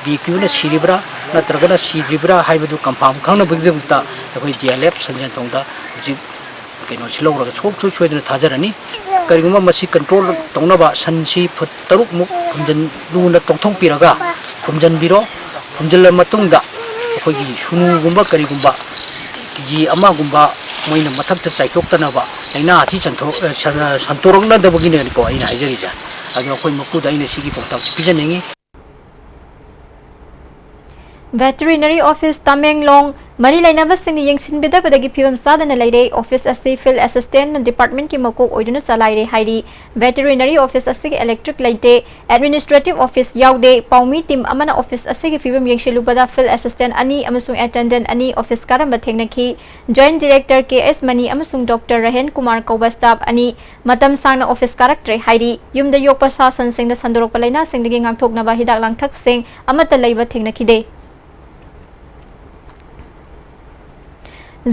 ꯕꯤ ꯀ꯭ꯌꯨꯅ ꯁꯤꯔꯤꯕ꯭ꯔꯥ ꯅꯠꯇ꯭ꯔꯒꯅ ꯁꯤꯗ꯭ꯔꯤꯕ꯭ꯔꯥ ꯍꯥꯏꯕꯗꯨ ꯀꯟꯐꯥꯔꯝ ꯈꯪꯅꯕꯒꯤꯗꯃꯛꯇ ꯑꯩꯈꯣꯏ ꯗꯤ ꯑꯦꯜ ꯑꯦꯐ ꯁꯟꯖꯦꯟ ꯊꯣꯡꯗ ꯍꯧꯖꯤꯛ ꯀꯩꯅꯣꯁꯤ ꯂꯧꯔꯒ ꯁꯨꯡꯁꯣꯏ ꯁꯣꯏꯗꯅ ꯊꯥꯖꯔꯅꯤ꯫ ꯀꯔꯤꯒꯨꯝꯕ ꯃꯁꯤ ꯀꯟꯇ꯭ꯔꯣꯜ ꯇꯧꯅꯕ ꯁꯟꯁꯤ ꯐꯨꯠ ꯇꯔꯨꯛꯃꯨꯛ ꯐꯨꯝꯖꯤꯟ-, ꯂꯨꯅ ꯇꯧꯊꯣꯛꯄꯤꯔꯒ ꯐꯨꯝꯖꯤꯟꯕꯤꯔꯣ꯫ ꯐꯨꯝꯖꯤꯜꯂ ꯃꯇꯨꯡꯗ ꯑꯩꯈꯣꯏꯒꯤ ꯁꯨꯅꯨꯒꯨꯝꯕ ꯀꯔꯤꯒꯨꯝꯕ ꯀꯦ ꯖꯤ ꯑꯃꯒꯨꯝꯕ ꯃꯣꯏꯅ ꯃꯊꯛꯇ ꯆꯥꯏꯊꯣꯛꯇꯅꯕ ꯂꯥꯏꯅꯥ ꯑꯁꯤ ꯁꯟꯊꯣꯛ-, ꯑ, ꯁꯟ-, ꯁꯟꯇꯣꯔꯛꯅꯗꯕꯒꯤꯅꯦꯀꯣ ꯑꯩꯅ ꯍꯥꯏꯖꯔꯤꯁꯦ꯫ ꯑꯗꯣ ꯑꯩꯈꯣꯏ ꯃꯄꯨꯗ ꯑꯩꯅ ꯁꯤꯒꯤ ꯄꯥꯎꯇꯥꯛꯁꯤ ꯄꯤꯖꯅꯤꯡꯉꯤ꯫ Veterinary Office ꯇꯃꯦꯡꯂꯣꯡ ꯃꯔꯤ ꯂꯩꯅꯕꯁꯤꯡꯅ ꯌꯦꯡꯁꯤꯟꯕꯤꯗꯕꯗꯒꯤ ꯐꯤꯕꯝ ꯆꯥꯗꯅ ꯂꯩꯔꯦ꯫ Office ꯑꯁꯤ Field Assistant ꯅ department ꯀꯤ ꯃꯀꯣꯛ ꯑꯣꯏꯗꯨꯅ ꯆꯂꯥꯏꯔꯦ ꯍꯥꯏꯔꯤ꯫ Veterinary Office ꯑꯁꯤꯒꯤ electric ꯂꯩꯇꯦ, administrative office ꯌꯥꯎꯗꯦ꯫ ꯄꯥꯎꯃꯤ team ꯑꯃꯅ office ꯑꯁꯤꯒꯤ ꯐꯤꯕꯝ ꯌꯦꯡꯁꯤꯜꯂꯨꯕꯗ Field Assistant ꯑꯅꯤ ꯑꯃꯁꯨꯡ attendant ꯑꯅꯤ office ꯀꯥꯔꯝꯕ ꯊꯦꯡꯅꯈꯤ꯫ Joint Director ꯀꯦ ꯑꯦꯁ ꯃꯅꯤ ꯑꯃꯁꯨꯡ Doctor ꯔꯍꯦꯟ ꯀꯨꯃꯥꯔ ꯀꯧꯕ staff ꯑꯅꯤ ꯃꯇꯝ ꯁꯥꯡꯅ office ꯀꯥꯔꯛꯇ꯭ꯔꯦ ꯍꯥꯏꯔꯤ꯫ ꯌꯨꯝꯗ ꯌꯣꯛꯄ ꯁꯥ ꯁꯟꯁꯤꯡꯗ ꯁꯟꯗꯣꯔꯛꯄ ꯂꯥꯏꯅꯥꯁꯤꯡꯗꯒꯤ ꯉꯥꯛꯊꯣꯛꯅꯕ ꯍꯤꯗꯥꯛ ꯂꯥꯡꯊꯛꯁꯤꯡ ꯑꯃꯠꯇ ꯂꯩꯕ ꯊꯦꯡꯅꯈꯤꯗꯦ꯫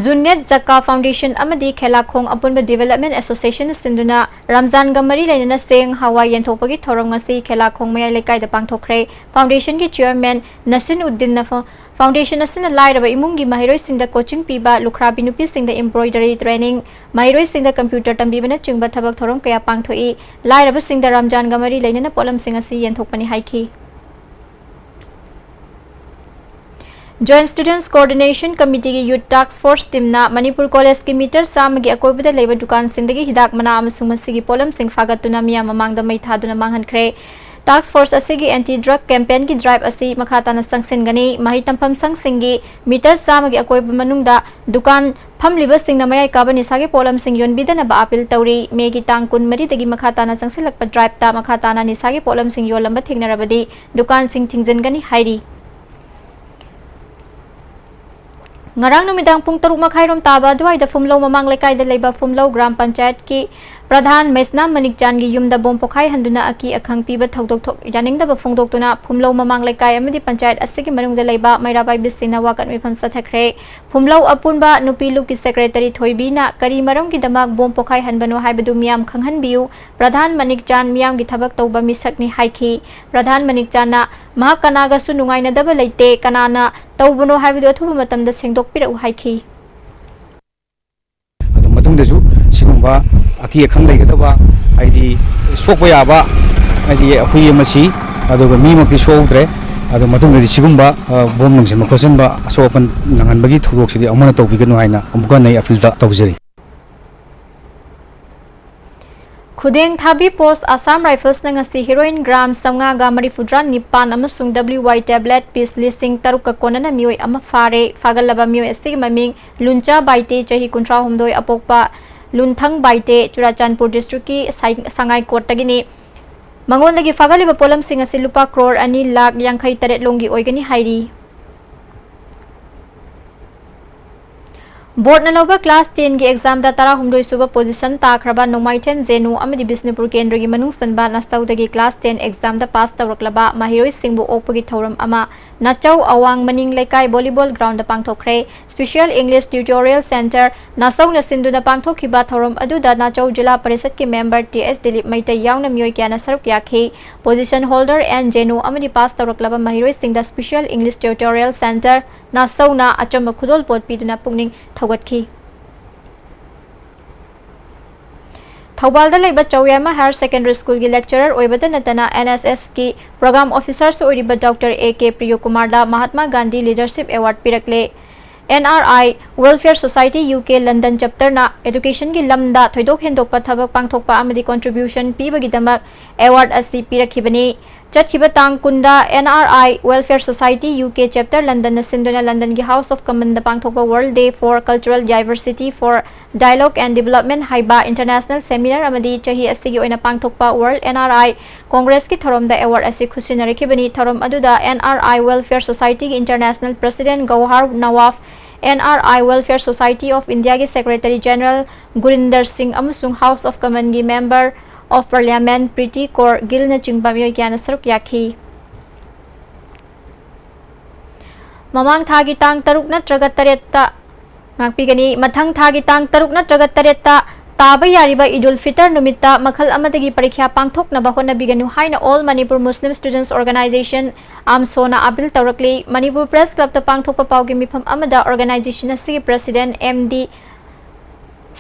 ꯖꯨꯅꯦꯠ ꯖꯀꯥ Foundation ꯑꯃꯗꯤ ꯈꯦꯂꯥꯈꯣꯡ ꯑꯄꯨꯟꯕ Development Association ꯅ ꯁꯤꯟꯗꯨꯅ ꯔꯝꯖꯥꯟꯒ ꯃꯔꯤ ꯂꯩꯅꯅ ꯆꯦꯡ, ꯍꯋꯥꯏ ꯌꯦꯟꯊꯣꯛꯄꯒꯤ ꯊꯧꯔꯝ ꯉꯁꯤ ꯈꯦꯂꯥꯈꯣꯡ ꯃꯌꯥꯏ ꯂꯩꯀꯥꯏꯗ ꯄꯥꯡꯊꯣꯛꯈ꯭ꯔꯦ꯫ Foundation ꯒꯤ chairman ꯅꯁꯤꯟ ꯎꯗꯤꯟꯅ ꯐ-, foundation ꯑꯁꯤꯅ ꯂꯥꯏꯔꯕ ꯏꯃꯨꯡꯒꯤ ꯃꯍꯩꯔꯣꯏꯁꯤꯡꯗ coaching ꯄꯤꯕ, ꯂꯨꯈ꯭ꯔꯥꯕꯤ ꯅꯨꯄꯤꯁꯤꯡꯗ embroidery training, ꯃꯍꯩꯔꯣꯏꯁꯤꯡꯗ computer ꯇꯝꯕꯤꯕꯅꯆꯤꯡꯕ ꯊꯕꯛ ꯊꯧꯔꯝ ꯀꯌꯥ ꯄꯥꯡꯊꯣꯛꯏ꯫ ꯂꯥꯏꯔꯕꯁꯤꯡꯗ ꯔꯝꯖꯥꯟꯒ ꯃꯔꯤ ꯂꯩꯅꯅ ꯄꯣꯠꯂꯝꯁꯤꯡ ꯑꯁꯤ ꯌꯦꯟꯊꯣꯛꯄꯅꯤ ꯍꯥꯏꯈꯤ꯫ Joint Students Coordination Committee ꯒꯤ Youth Task Force team ꯅ ꯃꯅꯤꯄꯨꯔ college ꯀꯤ meter ꯆꯥꯝꯃꯒꯤ ꯑꯀꯣꯏꯕꯗ ꯂꯩꯕ ꯗꯨꯀꯥꯟꯁꯤꯡꯗꯒꯤ ꯍꯤꯗꯥꯛ ꯃꯅꯥ ꯑꯃꯁꯨꯡ ꯃꯁꯤꯒꯤ ꯄꯣꯠꯂꯝꯁꯤꯡ ꯐꯥꯒꯠꯇꯨꯅ ꯃꯤꯌꯥꯝ ꯃꯃꯥꯡꯗ ꯃꯩ ꯊꯥꯗꯨꯅ ꯃꯥꯡꯍꯟꯈ꯭ꯔꯦ꯫ Task Force ꯑꯁꯤꯒꯤ anti drug campaign ꯒꯤ drive ꯑꯁꯤ ꯃꯈꯥ ꯇꯥꯅ ꯆꯪꯁꯤꯟꯒꯅꯤ꯫ ꯃꯍꯩ ꯇꯝꯐꯝ ꯁꯪꯁꯤꯡꯒꯤ meter ꯆꯥꯝꯃꯒꯤ ꯑꯀꯣꯏꯕ ꯃꯅꯨꯡꯗ ꯗꯨꯀꯥꯟ ꯐꯝꯂꯤꯕꯁꯤꯡꯅ ꯃꯌꯥꯏ ꯀꯥꯕ ꯅꯤꯁꯥꯒꯤ ꯄꯣꯠꯂꯝꯁꯤꯡ ꯌꯣꯟꯕꯤꯗꯅꯕ appeal ꯇꯧꯔꯤ꯫ May ꯒꯤ ꯇꯥꯡ ꯀꯨꯟꯃꯔꯤꯗꯒꯤ ꯃꯈꯥ ꯇꯥꯅ ꯆꯪꯁꯤꯜꯂꯛꯄ drive ꯇ ꯃꯈꯥ ꯇꯥꯅ ꯅꯤꯁꯥꯒꯤ ꯄꯣꯠꯂꯝꯁꯤꯡ ꯌꯣꯜꯂꯝꯕ ꯊꯦꯡꯅꯔꯕꯗꯤ ꯗꯨꯀꯥꯟꯁꯤꯡ ꯊꯤꯡꯖꯤꯟꯒꯅꯤ ꯍꯥꯏꯔꯤ꯫ ꯉꯔꯥꯡ ꯅꯨꯃꯤꯗꯥꯡ ꯄꯨꯡ ꯇꯔꯨꯛ ꯃꯈꯥꯏꯔꯣꯝ ꯇꯥꯕ ꯑꯗꯨꯋꯥꯏꯗ ꯐꯨꯝꯂꯧ ꯃꯃꯥꯡ ꯂꯩꯀꯥꯏꯗ ꯂꯩꯕ ꯐꯨꯝꯂꯧ ꯒ꯭ꯔꯥꯝ ꯄꯟꯆꯥꯌꯠꯀꯤ ꯄ꯭ꯔꯙꯥꯟ ꯃꯩꯁꯅꯥꯝ ꯃꯅꯤꯛꯆꯥꯟꯒꯤ ꯌꯨꯝꯗ ꯕꯣꯝ ꯄꯣꯈꯥꯏꯍꯟꯗꯨꯅ ꯑꯀꯤ ꯑꯈꯪ ꯄꯤꯕ ꯊꯧꯗꯣꯛ ꯊꯣꯛ ꯌꯥꯅꯤꯡꯗꯕ ꯐꯣꯡꯗꯣꯛꯇꯨꯅ ꯐꯨꯝꯂꯧ ꯃꯃꯥꯡ ꯂꯩꯀꯥꯏ ꯑꯃꯗꯤ ꯄꯟꯆꯥꯌꯠ ꯑꯁꯤꯒꯤ ꯃꯅꯨꯡꯗ ꯂꯩꯕ ꯃꯩꯔꯥ ꯄꯥꯏꯕꯤꯁꯤꯡꯅ ꯋꯥꯀꯠ ꯃꯤꯐꯝ ꯆꯠꯊꯈ꯭ꯔꯦ꯫ ꯐꯨꯝꯂꯧ ꯑꯄꯨꯟꯕ ꯅꯨꯄꯤ ꯂꯨꯞꯀꯤ ꯁꯦꯀ꯭ꯔꯦꯇꯔꯤ ꯊꯣꯏꯕꯤꯅ ꯀꯔꯤ ꯃꯔꯝꯒꯤꯗꯃꯛ ꯕꯣꯝ ꯄꯣꯈꯥꯏꯍꯟꯕꯅꯣ ꯍꯥꯏꯕꯗꯨ ꯃꯤꯌꯥꯝ ꯈꯪꯍꯟꯕꯤꯌꯨ, ꯄ꯭ꯔꯙꯥꯟ ꯃꯅꯤꯛꯆꯥꯟ ꯃꯤꯌꯥꯝꯒꯤ ꯊꯕꯛ ꯇꯧꯕ ꯃꯤꯁꯛꯅꯤ ꯍꯥꯏꯈꯤ꯫ ꯄ꯭ꯔꯙꯥꯟ ꯃꯅꯤꯛꯆꯥꯟꯅ ꯃꯍꯥꯛ ꯀꯅꯥꯒꯁꯨ ꯅꯨꯡꯉꯥꯏꯅꯗꯕ ꯂꯩꯇꯦ, ꯀꯅꯥꯅ ꯇꯧꯕꯅꯣ ꯍꯥꯏꯕꯗꯨ ꯑꯊꯨꯕ ꯃꯇꯝꯗ ꯁꯦꯡꯗꯣꯛꯄꯤꯔꯛꯎ ꯍꯥꯏꯈꯤ꯫ ꯑꯗꯨ ꯃꯇꯨꯡꯗꯁꯨ ꯁꯤꯒꯨꯝꯕ ꯑꯀꯤ ꯑꯈꯪ ꯂꯩꯒꯗꯕ, ꯍꯥꯏꯗꯤ ꯁꯣꯛꯄ ꯌꯥꯕ, ꯍꯥꯏꯗꯤ ꯑꯩꯈꯣꯏ ꯑꯃ ꯁꯤ, ꯑꯗꯨꯒ ꯃꯤꯃꯛꯇꯤ ꯁꯣꯛꯍꯧꯗ꯭ꯔꯦ꯫ ꯑꯗꯨ ꯃꯇꯨꯡꯗꯗꯤ ꯁꯤꯒꯨꯝꯕ, ꯑ, ꯕꯣꯝ ꯂꯪꯁꯤꯟꯕ ꯈꯣꯠꯆꯤꯟꯕ ꯑꯁꯣꯛ ꯑꯄꯟ ꯅꯪꯍꯟꯕꯒꯤ ꯊꯧꯗꯣꯛꯁꯤꯗꯤ ꯑꯃꯨꯛ ꯍꯟꯅ ꯇꯧꯕꯤꯒꯅꯨ ꯍꯥꯏꯅ ꯑꯃꯨꯛꯀ ꯍꯟꯅ ꯑꯩ ꯑꯄꯤꯜ ꯇꯧꯖꯔꯤ꯫ ꯈꯨꯗꯦꯡ ꯊꯥꯕꯤ ꯄꯣꯁ ꯑꯁꯥꯝ ꯔꯥꯏꯐꯜꯁꯅ ꯉꯁꯤ ꯍꯤꯔꯣꯏꯟ ꯒ꯭ꯔꯥꯝ ꯆꯥꯝꯃꯉꯥꯒ ꯃꯔꯤꯐꯨꯇꯔꯥ ꯅꯤꯄꯥꯟ ꯑꯃꯁꯨꯡ W Y tablet piece ꯂꯤꯁꯤꯡ ꯇꯔꯨꯛꯀ ꯀꯣꯟꯅꯅ ꯃꯤꯑꯣꯏ ꯑꯃ ꯐꯥꯔꯦ꯫ ꯐꯥꯒꯠꯂꯕ ꯃꯤꯑꯣꯏ ꯑꯁꯤꯒꯤ ꯃꯃꯤꯡ ꯂꯨꯟꯆꯥ ꯕꯥꯏꯇꯦ, ꯆꯍꯤ ꯀꯨꯟꯊ꯭ꯔꯥꯍꯨꯝꯗꯣꯏ, ꯑꯄꯣꯛꯄ ꯂꯨꯟꯊꯪ ꯕꯥꯏꯇꯦ, ꯆꯨꯔꯥꯆꯥꯟꯄꯨꯔ district ꯀꯤ ꯁꯥꯏ-, ꯁꯉꯥꯏꯀꯣꯠꯇꯒꯤꯅꯤ꯫ ꯃꯉꯣꯟꯗꯒꯤ ꯐꯥꯒꯠꯂꯤꯕ ꯄꯣꯠꯂꯝꯁꯤꯡ ꯑꯁꯤ ꯂꯨꯄꯥ ꯀ꯭ꯔꯣꯔ ꯑꯅꯤ ꯂꯥꯈ ꯌꯥꯡꯈꯩ ꯇꯔꯦꯠ ꯂꯣꯝꯒꯤ ꯑꯣꯏꯒꯅꯤ ꯍꯥꯏꯔꯤ꯫ ꯕꯣꯔꯗꯅ ꯂꯧꯕ class ten ꯒꯤ exam ꯗ ꯇꯔꯥꯍꯨꯝꯗꯣꯏ ꯁꯨꯕ position ꯇꯥꯈ꯭ꯔꯕ ꯅꯣꯡꯃꯥꯏꯊꯦꯝ ꯖꯦꯅꯨ ꯑꯃꯗꯤ ꯕꯤꯁꯅꯨꯄꯨꯔ ꯀꯦꯟꯗ꯭ꯔꯒꯤ ꯃꯅꯨꯡ ꯆꯟꯕ ꯅꯥꯆꯧꯗꯒꯤ class ten exam ꯗ pass ꯇꯧꯔꯛꯂꯕ ꯃꯍꯩꯔꯣꯏꯁꯤꯡꯕꯨ ꯑꯣꯛꯄꯒꯤ ꯊꯧꯔꯝ ꯑꯃ ꯅꯥꯆꯧ ꯑꯋꯥꯡ ꯃꯅꯤꯡ ꯂꯩꯀꯥꯏ volleyball ground ꯗ ꯄꯥꯡꯊꯣꯛꯈ꯭ꯔꯦ꯫ Special English Tutorial Centre ꯅꯥꯆꯧꯅ ꯁꯤꯟꯗꯨꯅ ꯄꯥꯡꯊꯣꯛꯈꯤꯕ ꯊꯧꯔꯝ ꯑꯗꯨꯗ ꯅꯥꯆꯧ ꯖꯤꯂꯥ ꯄꯔꯤꯁꯠꯀꯤ member T S Dilip Meitei ꯌꯥꯎꯅ ꯃꯤꯑꯣꯏ ꯀꯌꯥꯅ ꯁꯔꯨꯛ ꯌꯥꯈꯤ꯫ Position holder ꯑꯦꯟ ꯖꯦꯅꯨ ꯑꯃꯗꯤ pass ꯇꯧꯔꯛꯂꯕ ꯃꯍꯩꯔꯣꯏꯁꯤꯡꯗ Special English Tutorial Centre ꯅꯥꯆꯧꯅ ꯑꯆꯝꯕ ꯈꯨꯗꯣꯜꯄꯣꯠ ꯄꯤꯗꯨꯅ ꯄꯨꯛꯅꯤꯡ ꯊꯧꯒꯠꯈꯤ꯫ ꯊꯧꯕꯥꯜꯗ ꯂꯩꯕ ꯆꯧꯌꯥꯏꯃ Higher Secondary School ꯒꯤ lecturer ꯑꯣꯏꯕꯇ ꯅꯠꯇꯅ N S S ꯀꯤ program officer ꯁꯨ ꯑꯣꯏꯔꯤꯕ Doctor A K ꯄ꯭ꯔꯤꯌꯣꯀꯨꯃꯥꯔꯗ Mahatma Gandhi Leadership Award ꯄꯤꯔꯛꯂꯦ꯫ N R I Welfare Society U K London chapter ꯅ education ꯒꯤ ꯂꯝꯗ ꯊꯣꯏꯗꯣꯛ ꯍꯦꯟꯗꯣꯛꯄ ꯊꯕꯛ ꯄꯥꯡꯊꯣꯛꯄ ꯑꯃꯗꯤ contribution ꯄꯤꯕꯒꯤꯗꯃꯛ award ꯑꯁꯤ ꯄꯤꯔꯛꯈꯤꯕꯅꯤ꯫ ꯆꯠꯈꯤꯕ ꯇꯥꯡ ꯀꯨꯟꯗ N R I Welfare Society U K Chapter London ꯅ ꯁꯤꯟꯗꯨꯅ London ꯒꯤ House of Commons ꯗ ꯄꯥꯡꯊꯣꯛꯄ World Day for Cultural Diversity for Dialogue and Development ꯍꯥꯏꯕ international seminar ꯑꯃꯗꯤ ꯆꯍꯤ ꯑꯁꯤꯒꯤ ꯑꯣꯏꯅ ꯄꯥꯡꯊꯣꯛꯄ World N R I Congress ꯀꯤ ꯊꯧꯔꯝꯗ award ꯑꯁꯤ ꯈꯨꯠꯁꯤꯟꯅꯔꯛꯈꯤꯕꯅꯤ꯫ ꯊꯧꯔꯝ ꯑꯗꯨꯗ N R I Welfare Society ꯒꯤ international president ꯒꯧꯍꯥꯔ ꯅꯋꯥꯐ, N R I Welfare Society of India ꯒꯤ Secretary General ꯒꯨꯔꯤꯟꯗꯔ ꯁꯤꯡ ꯑꯃꯁꯨꯡ House of Commons ꯒꯤ Member of Parliament ꯄ꯭ꯔꯤꯇꯤ ꯀꯧꯔ ꯒꯤꯜꯅꯆꯤꯡꯕ ꯃꯤꯑꯣꯏ ꯀꯌꯥꯅ ꯁꯔꯨꯛ ꯌꯥꯈꯤ꯫ ꯃꯃꯥꯡ ꯊꯥꯒꯤ ꯇꯥꯡ ꯇꯔꯨꯛ ꯅꯠꯇ꯭ꯔꯒ ꯇꯔꯦꯠꯇ ꯉꯥꯛꯄꯤꯒꯅꯤ꯫ ꯃꯊꯪ ꯊꯥꯒꯤ ꯇꯥꯡ ꯇꯔꯨꯛ ꯅꯠꯇ꯭ꯔꯒ ꯇꯔꯦꯠꯇ ꯇꯥꯕ ꯌꯥꯔꯤꯕ ꯏꯗꯨꯜ ꯐꯤꯇꯔ ꯅꯨꯃꯤꯠꯇ ꯃꯈꯜ ꯑꯃꯗꯒꯤ ꯄꯔꯤꯈ꯭ꯌꯥ ꯄꯥꯡꯊꯣꯛꯅꯕ ꯍꯣꯠꯅꯕꯤꯒꯅꯨ ꯍꯥꯏꯅ All Manipur Muslim Students Organisation, ꯑꯥꯝꯁꯣꯅ ꯑꯥꯄꯤꯜ ꯇꯧꯔꯛꯂꯤ꯫ ꯃꯅꯤꯄꯨꯔ ꯄ꯭ꯔꯦꯁ ꯀ꯭ꯂꯕꯇ ꯄꯥꯡꯊꯣꯛꯄ ꯄꯥꯎꯒꯤ ꯃꯤꯐꯝ ꯑꯃꯗ organization ꯑꯁꯤꯒꯤ president M D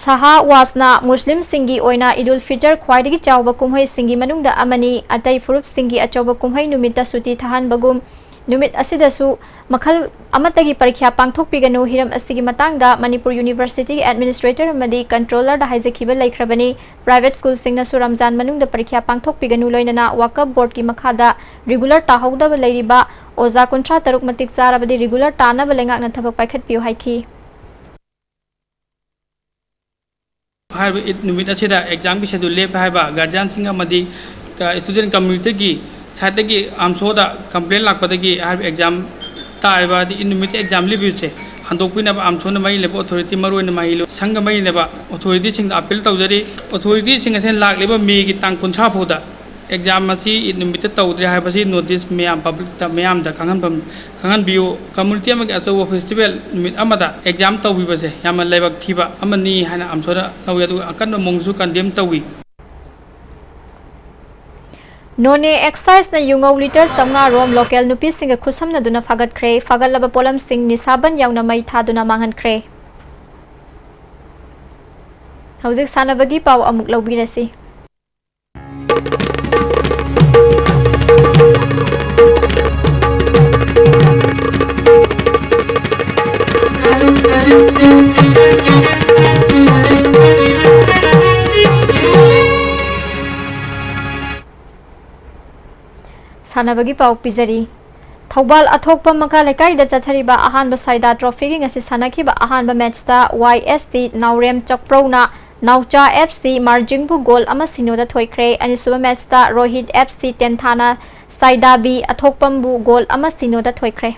ꯁꯍꯥ ꯋꯥꯁꯅ ꯃꯨꯁꯂꯤꯝꯁꯤꯡꯒꯤ ꯑꯣꯏꯅ ꯏꯗꯨꯜ ꯐꯤꯇꯔ ꯈ꯭ꯋꯥꯏꯗꯒꯤ ꯆꯥꯎꯕ ꯀꯨꯝꯍꯩꯁꯤꯡꯒꯤ ꯃꯅꯨꯡꯗ ꯑꯃꯅꯤ꯫ ꯑꯇꯩ ꯐꯨꯔꯨꯞꯁꯤꯡꯒꯤ ꯑꯆꯧꯕ ꯀꯨꯝꯍꯩ ꯅꯨꯃꯤꯠꯇ ꯁꯨꯇꯤ ꯊꯥꯍꯟꯕꯒꯨꯝ, ꯅꯨꯃꯤꯠ ꯑꯁꯤꯗꯁꯨ ꯃꯈꯜ ꯑꯃꯠꯇꯒꯤ ꯄꯔꯤꯈ꯭ꯌꯥ ꯄꯥꯡꯊꯣꯛꯄꯤꯒꯅꯨ꯫ ꯍꯤꯔꯝ ꯑꯁꯤꯒꯤ ꯃꯇꯥꯡꯗ ꯃꯅꯤꯄꯨꯔ ꯌꯨꯅꯤꯚꯔꯁꯤꯇꯤꯒꯤ administrator ꯑꯃꯗꯤ controllerꯗ ꯍꯥꯏꯖꯈꯤꯕ ꯂꯩꯈ꯭ꯔꯕꯅꯤ꯫ Private schoolꯁꯤꯡꯅꯁꯨ ꯔꯝꯖꯥꯟ ꯃꯅꯨꯡꯗ ꯄꯔꯤꯈ꯭ꯌꯥ ꯄꯥꯡꯊꯣꯛꯄꯤꯒꯅꯨ, ꯂꯣꯏꯅꯅ ꯋꯥꯀꯐ ꯕꯣꯔꯗꯀꯤ ꯃꯈꯥꯗ regular ꯇꯥꯍꯧꯗꯕ ꯂꯩꯔꯤꯕ ꯑꯣꯖꯥ ꯀꯨꯟꯊ꯭ꯔꯥ ꯇꯔꯨꯛ ꯃꯇꯤꯛ ꯆꯥꯔꯕꯗꯤ regular ꯇꯥꯅꯕ ꯂꯩꯉꯥꯛꯅ ꯊꯕꯛ ꯄꯥꯏꯈꯠꯄꯤꯌꯨ ꯍꯥꯏꯈꯤ꯫ ꯍꯥꯏꯔꯤꯕ ꯏꯗ ꯅꯨꯃꯤꯠ ꯑꯁꯤꯗ examꯒꯤ schedule ꯂꯦꯞꯄꯦ ꯍꯥꯏꯕ guardianꯁꯤꯡ ꯑꯃꯗꯤ student communityꯒꯤ sideꯇꯒꯤ ꯑꯥꯝꯁꯣꯗ complaint ꯂꯥꯛꯄꯗꯒꯤ ꯍꯥꯏꯔꯤꯕ exam ꯇꯥꯔꯤꯕ ꯍꯥꯏꯗꯤ ꯏꯗ ꯅꯨꯃꯤꯠꯀꯤ exam ꯂꯦꯞꯄꯤꯕꯁꯦ ꯍꯟꯗꯣꯛꯄꯤꯅꯕ ꯑꯥꯝꯁꯣꯅ ꯃꯔꯤ ꯂꯩꯅꯕ authority, ꯃꯔꯨꯑꯣꯏꯅ ꯃꯍꯩꯔꯣꯏ ꯁꯪꯒ ꯃꯔꯤ ꯂꯩꯅꯕ authorityꯁꯤꯡꯗ appeal ꯇꯧꯖꯔꯤ꯫ Authorityꯁꯤꯡ ꯑꯁꯤꯅ ꯂꯥꯛꯂꯤꯕ ꯃꯦꯒꯤ ꯇꯥꯡ ꯀꯨꯟꯊ꯭ꯔꯥ ꯐꯥꯎꯗ exam ꯑꯁꯤ ꯏꯗ ꯅꯨꯃꯤꯠꯇ ꯇꯧꯗ꯭ꯔꯦ ꯍꯥꯏꯕꯁꯤ notice ꯃꯌꯥꯝ publicꯇ, ꯃꯌꯥꯝꯗ ꯈꯪꯍꯟꯐꯝ, ꯈꯪꯍꯟꯕꯤꯌꯨ꯫ Community ꯑꯃꯒꯤ ꯑꯆꯧꯕ festival ꯅꯨꯃꯤꯠ ꯑꯃꯗ exam ꯇꯧꯕꯤꯕꯁꯦ ꯌꯥꯝꯅ ꯂꯥꯏꯕꯛ ꯊꯤꯕ ꯑꯃꯅꯤ ꯍꯥꯏꯅ ꯑꯥꯝꯁꯣꯗ ꯂꯧꯏ, ꯑꯗꯨꯒ ꯑꯀꯟꯕ ꯃꯑꯣꯡꯁꯨ condemn ꯇꯧꯏ꯫ ꯅꯣꯅꯦ Exciseꯅ ꯌꯨꯉꯧ litre ꯆꯥꯝꯃꯉꯥ ꯔꯣꯝ local ꯅꯨꯄꯤꯁꯤꯡꯒ ꯈꯨꯠꯁꯝꯅꯗꯨꯅ ꯐꯥꯒꯠꯈ꯭ꯔꯦ꯫ ꯐꯥꯒꯠꯂꯕ ꯄꯣꯠꯂꯝꯁꯤꯡ ꯅꯤꯁꯥꯕꯟ ꯌꯥꯎꯅ ꯃꯩ ꯊꯥꯗꯨꯅ ꯃꯥꯡꯍꯟꯈ꯭ꯔꯦ꯫ ꯍꯧꯖꯤꯛ ꯁꯥꯟꯅꯕꯒꯤ ꯄꯥꯎ ꯑꯃꯨꯛ ꯂꯧꯕꯤꯔꯁꯤ꯫ ꯁꯥꯟꯅꯕꯒꯤ ꯄꯥꯎ ꯄꯤꯖꯔꯤ꯫ ꯊꯧꯕꯥꯜ ꯑꯊꯣꯛꯄ ꯃꯈꯥ ꯂꯩꯀꯥꯏꯗ ꯆꯠꯊꯔꯤꯕ ꯑꯍꯥꯟꯕ ꯁꯥꯏꯗꯥ trophyꯒꯤ ꯉꯁꯤ ꯁꯥꯟꯅꯈꯤꯕ ꯑꯍꯥꯟꯕ matchꯇ Y S T ꯅꯥꯎꯔꯦꯝ ꯆꯥꯀ꯭ꯔꯧꯅ ꯅꯥꯎꯆꯥ F C ꯃꯥꯔꯖꯤꯡꯕꯨ goal ꯑꯃ ꯁꯤꯅꯣꯗ ꯊꯣꯏꯈ꯭ꯔꯦ꯫ ꯑꯅꯤꯁꯨꯕ matchꯇ Rohit F C ꯇꯦꯟꯊꯥꯅ ꯁꯥꯏꯗꯥ B ꯑꯊꯣꯛꯄꯝꯕꯨ goal ꯑꯃ ꯁꯤꯅꯣꯗ ꯊꯣꯏꯈ꯭ꯔꯦ꯫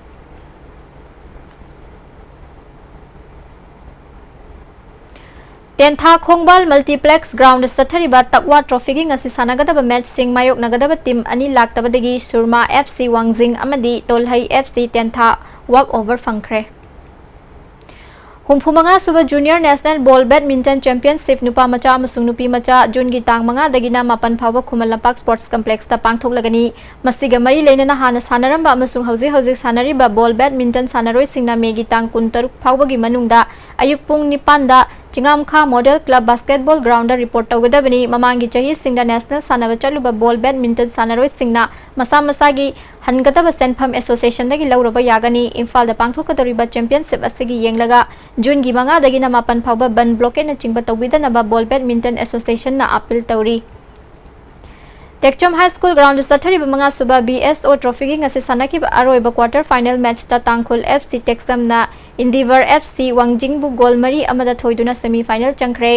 ꯇꯦꯟꯊꯥ ꯈꯣꯡꯕꯥꯜ ꯃꯜꯇꯤꯄ꯭ꯂꯦꯛꯁ ꯒ꯭ꯔꯥꯎꯟꯗ ꯆꯠꯊꯔꯤꯕ ꯇꯛꯋꯥ ꯇ꯭ꯔꯣꯐꯤꯒꯤ ꯉꯁꯤ ꯁꯥꯟꯅꯒꯗꯕ ꯃꯦꯠꯆꯁꯤꯡ ꯃꯥꯌꯣꯛꯅꯒꯗꯕ ꯇꯤꯝ ꯑꯅꯤ ꯂꯥꯛꯇꯕꯗꯒꯤ ꯁꯨꯔꯃꯥ ꯑꯦꯐ ꯁꯤ ꯋꯥꯡꯖꯤꯡ ꯑꯃꯗꯤ ꯇꯣꯜꯍꯩ ꯑꯦꯐ ꯁꯤ ꯇꯦꯟꯊꯥ ꯋꯥꯛ ꯑꯣꯚꯔ ꯐꯪꯈ꯭ꯔꯦ꯫ ꯍꯨꯝꯐꯨ ꯃꯉꯥ ꯁꯨꯕ ꯖꯨꯅꯤꯌꯔ ꯅꯦꯁꯅꯦꯜ ꯕꯣꯜ ꯕꯦꯗꯃꯤꯟꯇꯟ ꯆꯦꯝꯄꯤꯌꯟꯁꯤꯞ ꯅꯨꯄꯥ ꯃꯆꯥ ꯑꯃꯁꯨꯡ ꯅꯨꯄꯤ ꯃꯆꯥ ꯖꯨꯟꯒꯤ ꯇꯥꯡ ꯃꯉꯥꯗꯒꯤꯅ ꯃꯥꯄꯟ ꯐꯥꯎꯕ ꯈꯨꯃꯟ ꯂꯝꯄꯥꯛ ꯁ꯭ꯄꯣꯔꯠꯁ ꯀꯝꯄ꯭ꯂꯦꯛꯁꯇ ꯄꯥꯡꯊꯣꯛꯂꯒꯅꯤ꯫ ꯃꯁꯤꯒ ꯃꯔꯤ ꯂꯩꯅꯅ ꯍꯥꯟꯅ ꯁꯥꯟꯅꯔꯝꯕ ꯑꯃꯁꯨꯡ ꯍꯧꯖꯤꯛ ꯍꯧꯖꯤꯛ ꯁꯥꯟꯅꯔꯤꯕ ꯕꯣꯜ ꯕꯦꯗꯃꯤꯟꯇꯟ ꯁꯥꯟꯅꯔꯣꯏꯁꯤꯡꯅ ꯃꯦꯒꯤ ꯇꯥꯡ ꯀꯨꯟꯇꯔꯨꯛ ꯐꯥꯎꯕꯒꯤ ꯃꯅꯨꯡꯗ ꯑꯌꯨꯛ ꯄꯨꯡ ꯅꯤꯄꯥꯟꯗ Chingangkha model club basketball ground report ꯇꯧꯒꯗꯕꯅꯤ꯫ ꯃꯃꯥꯡꯒꯤ ꯆꯍꯤꯁꯤꯡꯗ ꯅꯦꯁꯅꯦꯜ ꯁꯥꯟꯅꯕ ꯆꯠꯂꯨꯕ ꯕꯣꯜ ꯕꯦꯗꯃꯤꯟꯇꯟ ꯁꯥꯟꯅꯔꯣꯏꯁꯤꯡꯅ ꯃꯁꯥ ꯃꯁꯥꯒꯤ ꯍꯟꯒꯗꯕ ꯁꯦꯟꯐꯝ ꯑꯦꯁꯣꯁꯤꯌꯦꯁꯟꯗꯒꯤ ꯂꯧꯔꯕ ꯌꯥꯒꯅꯤ꯫ ꯏꯝꯐꯥꯜꯗ ꯄꯥꯡꯊꯣꯛꯀꯗꯧꯔꯤꯕ ꯆꯦꯝꯄꯤꯌꯟꯁꯤꯞ ꯑꯁꯤꯒꯤ ꯌꯦꯡꯂꯒ ꯖꯨꯟꯒꯤ ꯃꯉꯥꯗꯒꯤꯅ ꯃꯥꯄꯟ ꯐꯥꯎꯕ ꯕꯟ ꯕ꯭ꯂꯣꯀꯦꯠꯅꯆꯤꯡꯕ ꯇꯧꯕꯤꯗꯅꯕ ꯕꯣꯜ ꯕꯦꯗꯃꯤꯟꯇꯟ ꯑꯦꯁꯣꯁꯤꯌꯦꯁꯟꯅ ꯑꯥꯄꯤꯜ ꯇꯧꯔꯤ꯫ ꯇꯦꯛꯆꯝ ꯍꯥꯏ ꯁ꯭ꯀꯨꯜ ꯒ꯭ꯔꯥꯎꯟꯗ ꯆꯠꯊꯔꯤꯕ ꯃꯉꯥ ꯁꯨꯕ ꯕꯤ ꯑꯦꯁ ꯑꯣ ꯇ꯭ꯔꯣꯐꯤꯒꯤ ꯉꯁꯤ ꯁꯥꯟꯅꯈꯤꯕ ꯑꯔꯣꯏꯕ ꯀ꯭ꯋꯥꯇꯔ ꯐꯥꯏꯅꯦꯜ ꯃꯦꯠꯆꯇ ꯇꯥꯡꯈꯨꯜ F C ꯇꯦꯛꯆꯝꯅ ꯏꯟꯗꯤꯚꯔ F C ꯋꯥꯡꯖꯤꯡꯕꯨ goal ꯃꯔꯤ ꯑꯃꯗ ꯊꯣꯏꯗꯨꯅ ꯁꯦꯃꯤ ꯐꯥꯏꯅꯦꯜ ꯆꯪꯈ꯭ꯔꯦ꯫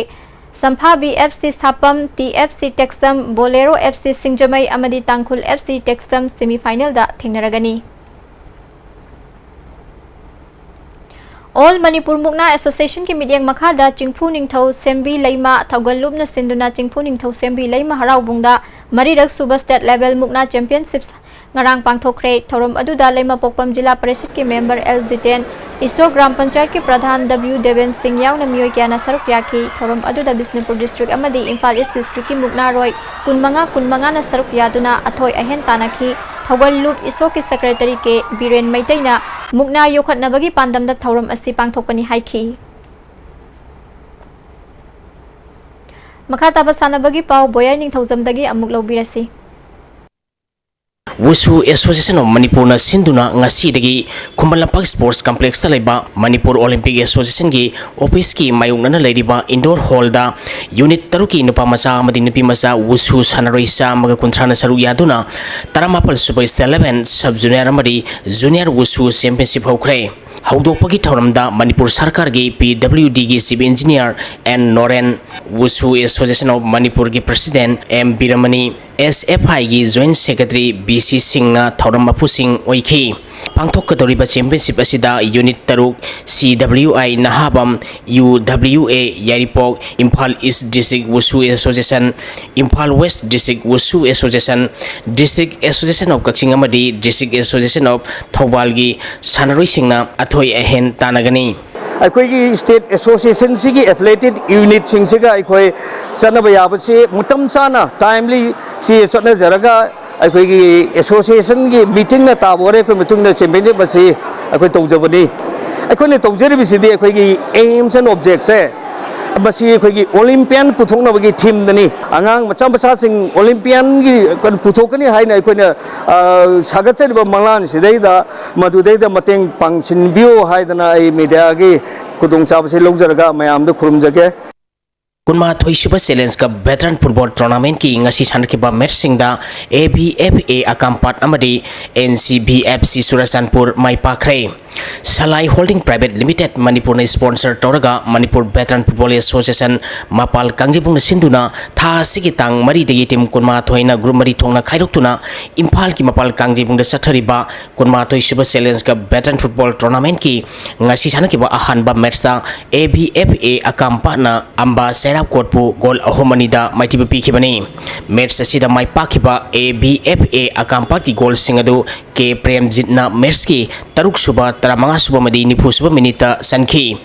ꯁꯝꯐꯥꯕꯤ F C ꯁꯥꯄꯝ, T F C ꯇꯦꯛꯆꯝ, ꯕꯣꯂꯦꯔꯣ ꯑꯦꯐ ꯁꯤ ꯁꯤꯡꯖꯃꯩ ꯑꯃꯗꯤ ꯇꯥꯡꯈꯨꯜ ꯑꯦꯐ ꯁꯤ ꯇꯦꯛꯆꯝ ꯁꯦꯃꯤ ꯐꯥꯏꯅꯦꯜꯗ ꯊꯦꯡꯅꯔꯒꯅꯤ꯫ ꯑꯣꯜ ꯃꯅꯤꯄꯨꯔ ꯃꯨꯛꯅꯥ ꯑꯦꯁꯣꯁꯤꯌꯦꯁꯟꯒꯤ ꯃꯤꯠꯌꯦꯡ ꯃꯈꯥꯗ ꯆꯤꯡꯐꯨ ꯅꯤꯡꯊꯧ ꯁꯦꯝꯕꯤ ꯂꯩꯃ ꯊꯧꯒꯜꯂꯨꯞꯅ ꯁꯤꯟꯗꯨꯅ ꯆꯤꯡꯐꯨ ꯅꯤꯡꯊꯧ ꯁꯦꯝꯕꯤ ꯂꯩꯃ ꯍꯔꯥꯎꯕꯨꯡꯗ ꯃꯔꯤꯔꯛ ꯁꯨꯕ ꯁ꯭ꯇꯦꯠ ꯂꯦꯚꯦꯜ ꯃꯨꯛꯅꯥ ꯆꯦꯝꯄꯤꯌꯟꯁꯤꯞ ꯉꯔꯥꯡ ꯄꯥꯡꯊꯣꯛꯈ꯭ꯔꯦ꯫ ꯊꯧꯔꯝ ꯑꯗꯨꯗ ꯂꯩꯃꯄꯣꯛꯄꯝ ꯖꯤꯂꯥ ꯄꯔꯤꯁꯠꯀꯤ ꯃꯦꯝꯕꯔ ꯑꯦꯜ ꯖꯤꯇꯦꯟ, ꯏꯁꯣ ꯒ꯭ꯔꯥꯝ ꯄꯟꯆꯥꯌꯠꯀꯤ ꯄ꯭ꯔꯙꯥꯟ ꯗꯕ꯭ꯂꯤꯎ ꯗꯦꯕꯦꯟ ꯁꯤꯡ ꯌꯥꯎꯅ ꯃꯤꯑꯣꯏ ꯀꯌꯥꯅ ꯁꯔꯨꯛ ꯌꯥꯈꯤ꯫ ꯊꯧꯔꯝ ꯑꯗꯨꯗ ꯕꯤꯁꯅꯨꯄꯨꯔ ꯗꯤꯁꯇ꯭ꯔꯤꯛ ꯑꯃꯗꯤ ꯏꯝꯐꯥꯜ ꯏꯁ ꯗꯤꯁꯇ꯭ꯔꯤꯛꯀꯤ ꯃꯨꯛꯅꯥꯔꯣꯏ ꯀꯨꯟꯃꯉꯥ ꯀꯨꯟꯃꯉꯥꯅ ꯁꯔꯨꯛ ꯌꯥꯗꯨꯅ ꯑꯊꯣꯏ ꯑꯍꯦꯟ ꯇꯥꯟꯅꯈꯤ꯫ ꯊꯧꯒꯜ ꯂꯨꯞ ꯏꯁꯣꯒꯤ ꯁꯦꯀ꯭ꯔꯦꯇꯔꯤ ꯀꯦ ꯕꯤꯔꯦꯟ ꯃꯩꯇꯩꯅ ꯃꯨꯛꯅꯥ ꯌꯣꯛꯈꯠꯅꯕꯒꯤ ꯄꯥꯟꯗꯝꯗ ꯊꯧꯔꯝ ꯑꯁꯤ ꯄꯥꯡꯊꯣꯛꯄꯅꯤ ꯍꯥꯏꯈꯤ꯫ ꯃꯈꯥ ꯇꯥꯕ ꯁꯥꯟꯅꯕꯒꯤ ꯄꯥꯎ ꯕꯣꯌꯥꯏ ꯅꯤꯡꯊꯧꯖꯝꯗꯒꯤ ꯑꯃꯨꯛ ꯂꯧꯕꯤꯔꯁꯤ꯫ ꯋꯨꯁꯨ ꯑꯦꯁꯣꯁꯤꯌꯦꯁꯟ ꯑꯣꯐ ꯃꯅꯤꯄꯨꯔꯅ ꯁꯤꯟꯗꯨꯅ ꯉꯁꯤꯗꯒꯤ ꯈꯨꯃꯟ ꯂꯝꯄꯥꯛ ꯁ꯭ꯄꯣꯔꯠꯁ ꯀꯝꯄ꯭ꯂꯦꯛꯁꯇ ꯂꯩꯕ ꯃꯅꯤꯄꯨꯔ ꯑꯣꯂꯤꯝꯄꯤꯛ ꯑꯦꯁꯣꯁꯤꯌꯦꯁꯟꯒꯤ ꯑꯣꯐꯤꯁꯀꯤ ꯃꯥꯌꯣꯛꯅꯅ ꯂꯩꯔꯤꯕ ꯏꯟꯗꯣꯔ ꯍꯣꯜꯗ ꯌꯨꯅꯤꯠ ꯇꯔꯨꯛꯀꯤ ꯅꯨꯄꯥ ꯃꯆꯥ ꯑꯃꯗꯤ ꯅꯨꯄꯤ ꯃꯆꯥ ꯋꯨꯁꯨ ꯁꯥꯟꯅꯔꯣꯏ ꯆꯥꯝꯃꯒ ꯀꯨꯟꯊ꯭ꯔꯥꯅ ꯁꯔꯨꯛ ꯌꯥꯗꯨꯅ ꯇꯔꯥꯃꯥꯄꯜ ꯁꯨꯕ ꯁ꯭ꯇꯦꯠ ꯂꯦꯚꯦꯜ ꯁꯕ ꯖꯨꯅꯤꯌꯔ ꯑꯃꯗꯤ ꯖꯨꯅꯤꯌꯔ ꯋꯨꯁꯨ ꯆꯦꯝꯄꯤꯌꯟꯁꯤꯞ ꯍꯧꯈ꯭ꯔꯦ꯫ ꯍꯧꯗꯣꯛꯄꯒꯤ ꯊꯧꯔꯝꯗ ꯃꯅꯤꯄꯨꯔ ꯁꯔꯀꯥꯔꯒꯤ ꯄꯤ ꯗꯕ꯭ꯂꯤꯎ ꯗꯤꯒꯤ chief engineer N Noren, wushu association of ꯃꯅꯤꯄꯨꯔꯒꯤ ꯄ꯭ꯔꯁꯤꯗꯦꯟꯠ ꯑꯦꯝ ꯕꯤꯔꯃꯅꯤ, ꯑꯦꯁ ꯑꯦꯐ ꯑꯥꯏꯒꯤ ꯖꯣꯏꯟꯠ ꯁꯦꯀ꯭ꯔꯦꯇꯔꯤ ꯕꯤ ꯁꯤ ꯁꯤꯡꯅ ꯊꯧꯔꯝ ꯃꯄꯨꯁꯤꯡ ꯑꯣꯏꯈꯤ꯫ ꯄꯥꯡꯊꯣꯛꯀꯗꯧꯔꯤꯕ ꯆꯦꯝꯄꯤꯌꯟꯁꯤꯞ ꯑꯁꯤꯗ ꯌꯨꯅꯤꯠ ꯇꯔꯨꯛ, C W I Nahabam, U W A Yairipok, Imphal east district wushu association, Imphal west district wushu association, district association of Kakching ꯑꯃꯗꯤ district association of ꯊꯧꯕꯥꯜꯒꯤ ꯁꯥꯟꯅꯔꯣꯏꯁꯤꯡꯅ ꯑꯊꯣꯏ ꯑꯍꯦꯟ ꯇꯥꯟꯅꯒꯅꯤ꯫ ꯑꯩꯈꯣꯏꯒꯤ ꯁ꯭ꯇꯦꯠ ꯑꯦꯁꯣꯁꯤꯌꯦꯁꯟꯁꯤꯒꯤ ꯑꯦꯐꯤꯂꯦꯇꯦꯠ ꯌꯨꯅꯤꯠꯁꯤꯡꯁꯤꯒ ꯑꯩꯈꯣꯏ ꯆꯠꯅꯕ ꯌꯥꯕꯁꯤ ꯃꯇꯝ ꯆꯥꯅ, ꯇꯥꯏꯝꯂꯤ ꯁꯤ ꯆꯠꯅꯖꯔꯒ, ꯑꯩꯈꯣꯏꯒꯤ ꯑꯦꯁꯣꯁꯤꯌꯦꯁꯟꯒꯤ ꯃꯤꯇꯤꯡꯅ ꯇꯥꯕ ꯋꯥꯔꯦꯞꯀꯤ ꯃꯇꯨꯡꯗ ꯆꯦꯝꯄꯤꯌꯟꯁꯤꯞ ꯑꯁꯤ ꯑꯩꯈꯣꯏ ꯇꯧꯖꯕꯅꯤ꯫ ꯑꯩꯈꯣꯏꯅ ꯇꯧꯖꯔꯤꯕꯁꯤꯗꯤ ꯑꯩꯈꯣꯏꯒꯤ aims and objectꯁꯦ, ꯃꯁꯤ ꯑꯩꯈꯣꯏꯒꯤ ꯑꯣꯂꯤꯝꯄꯤꯌꯥꯟ ꯄꯨꯊꯣꯛꯅꯕꯒꯤ ꯊꯤꯝꯗꯅꯤ꯫ ꯑꯉꯥꯡ ꯃꯆꯥ ꯃꯆꯥꯁꯤꯡ ꯑꯣꯂꯤꯝꯄꯤꯌꯥꯟꯒꯤ ꯀꯩꯅꯣ ꯄꯨꯊꯣꯛꯀꯅꯤ ꯍꯥꯏꯅ ꯑꯩꯈꯣꯏꯅ, ꯑ, ꯁꯥꯒꯠꯆꯔꯤꯕ ꯃꯪꯂꯥꯟꯁꯤꯗꯩꯗ, ꯃꯗꯨꯗꯩꯗ ꯃꯇꯦꯡ ꯄꯥꯡꯁꯤꯟꯕꯤꯌꯨ ꯍꯥꯏꯗꯅ ꯑꯩ ꯃꯦꯗꯤꯌꯥꯒꯤ ꯈꯨꯗꯣꯡꯆꯥꯕꯁꯤ ꯂꯧꯖꯔꯒ ꯃꯌꯥꯝꯗ ꯈꯨꯔꯨꯝꯖꯒꯦ꯫ ꯀꯨꯟꯃꯥꯊꯣꯏ ꯁꯨꯕ ꯆꯦꯂꯦꯟꯖ ꯀꯞ ꯚꯦꯇꯔꯟ ꯐꯨꯠꯕꯣꯜ ꯇꯣꯔꯅꯥꯃꯦꯟꯠꯀꯤ ꯉꯁꯤ ꯁꯥꯟꯅꯈꯤꯕ ꯃꯦꯠꯆꯁꯤꯡꯗ ꯑꯦ ꯚꯤ ꯑꯦꯐ ꯑꯦ ꯑꯀꯥꯝꯄꯥꯠ ꯑꯃꯗꯤ and C V F C Churachandpur ꯃꯥꯏ ꯄꯥꯛꯈ꯭ꯔꯦ꯫ ꯁꯂꯥꯏ ꯍꯣꯜꯗꯤꯡ ꯄ꯭ꯔꯥꯏꯚꯦꯠ ꯂꯤꯃꯤꯇꯦꯠ ꯃꯅꯤꯄꯨꯔꯅ ꯁ꯭ꯄꯣꯟꯁꯔ ꯇꯧꯔꯒ ꯃꯅꯤꯄꯨꯔ ꯚꯦꯇꯔꯟ ꯐꯨꯠꯕꯣꯜ ꯑꯦꯁꯣꯁꯤꯌꯦꯁꯟ ꯃꯄꯥꯜ ꯀꯥꯡꯖꯩꯕꯨꯡꯅ ꯁꯤꯟꯗꯨꯅ ꯊꯥ ꯑꯁꯤꯒꯤ ꯇꯥꯡ ꯃꯔꯤꯗꯒꯤ ꯇꯤꯝ ꯀꯨꯟꯃꯥꯊꯣꯏꯅ ꯒ꯭ꯔꯨꯞ ꯃꯔꯤ ꯊꯣꯛꯅ ꯈꯥꯏꯗꯣꯛꯇꯨꯅ ꯏꯝꯐꯥꯜꯒꯤ ꯃꯄꯥꯜ ꯀꯥꯡꯖꯩꯕꯨꯡꯗ ꯆꯠꯊꯔꯤꯕ ꯀꯨꯟꯃꯥꯊꯣꯏ ꯁꯨꯕ ꯆꯦꯂꯦꯟꯖ ꯀꯞ ꯚꯦꯇꯔꯟ ꯐꯨꯠꯕꯣꯜ ꯇꯣꯔꯅꯥꯃꯦꯟꯠꯀꯤ ꯉꯁꯤ ꯁꯥꯟꯅꯈꯤꯕ ꯑꯍꯥꯟꯕ ꯃꯦꯠꯆꯇ ꯑꯦ ꯚꯤ ꯑꯦꯐ ꯑꯦ ꯑꯀꯥꯝꯄꯥꯠꯅ ꯑꯝꯕꯥ ꯆꯩꯔꯥꯞꯀꯣꯠꯄꯨ ꯒꯣꯜ ꯑꯍꯨꯝ ꯑꯅꯤꯗ ꯃꯥꯏꯊꯤꯕ ꯄꯤꯈꯤꯕꯅꯤ꯫ ꯃꯦꯠꯆ ꯑꯁꯤꯗ ꯃꯥꯏ ꯄꯥꯛꯈꯤꯕ ꯑꯦ ꯚꯤ ꯑꯦꯐ ꯑꯦ ꯑꯀꯥꯝꯄꯥꯠꯀꯤ ꯒꯣꯜꯁꯤꯡ ꯑꯗꯨ ꯀꯦ ꯄ꯭ꯔꯦꯝꯖꯤꯠꯅ ꯃꯦꯠꯆꯀꯤ ꯇꯔꯨꯛ ꯁꯨꯕ, ꯇꯔꯥꯃꯉꯥ ꯁꯨꯕ ꯑꯃꯗꯤ ꯅꯤꯐꯨ ꯁꯨꯕ ꯃꯤꯅꯤꯠꯇ ꯆꯟꯈꯤ꯫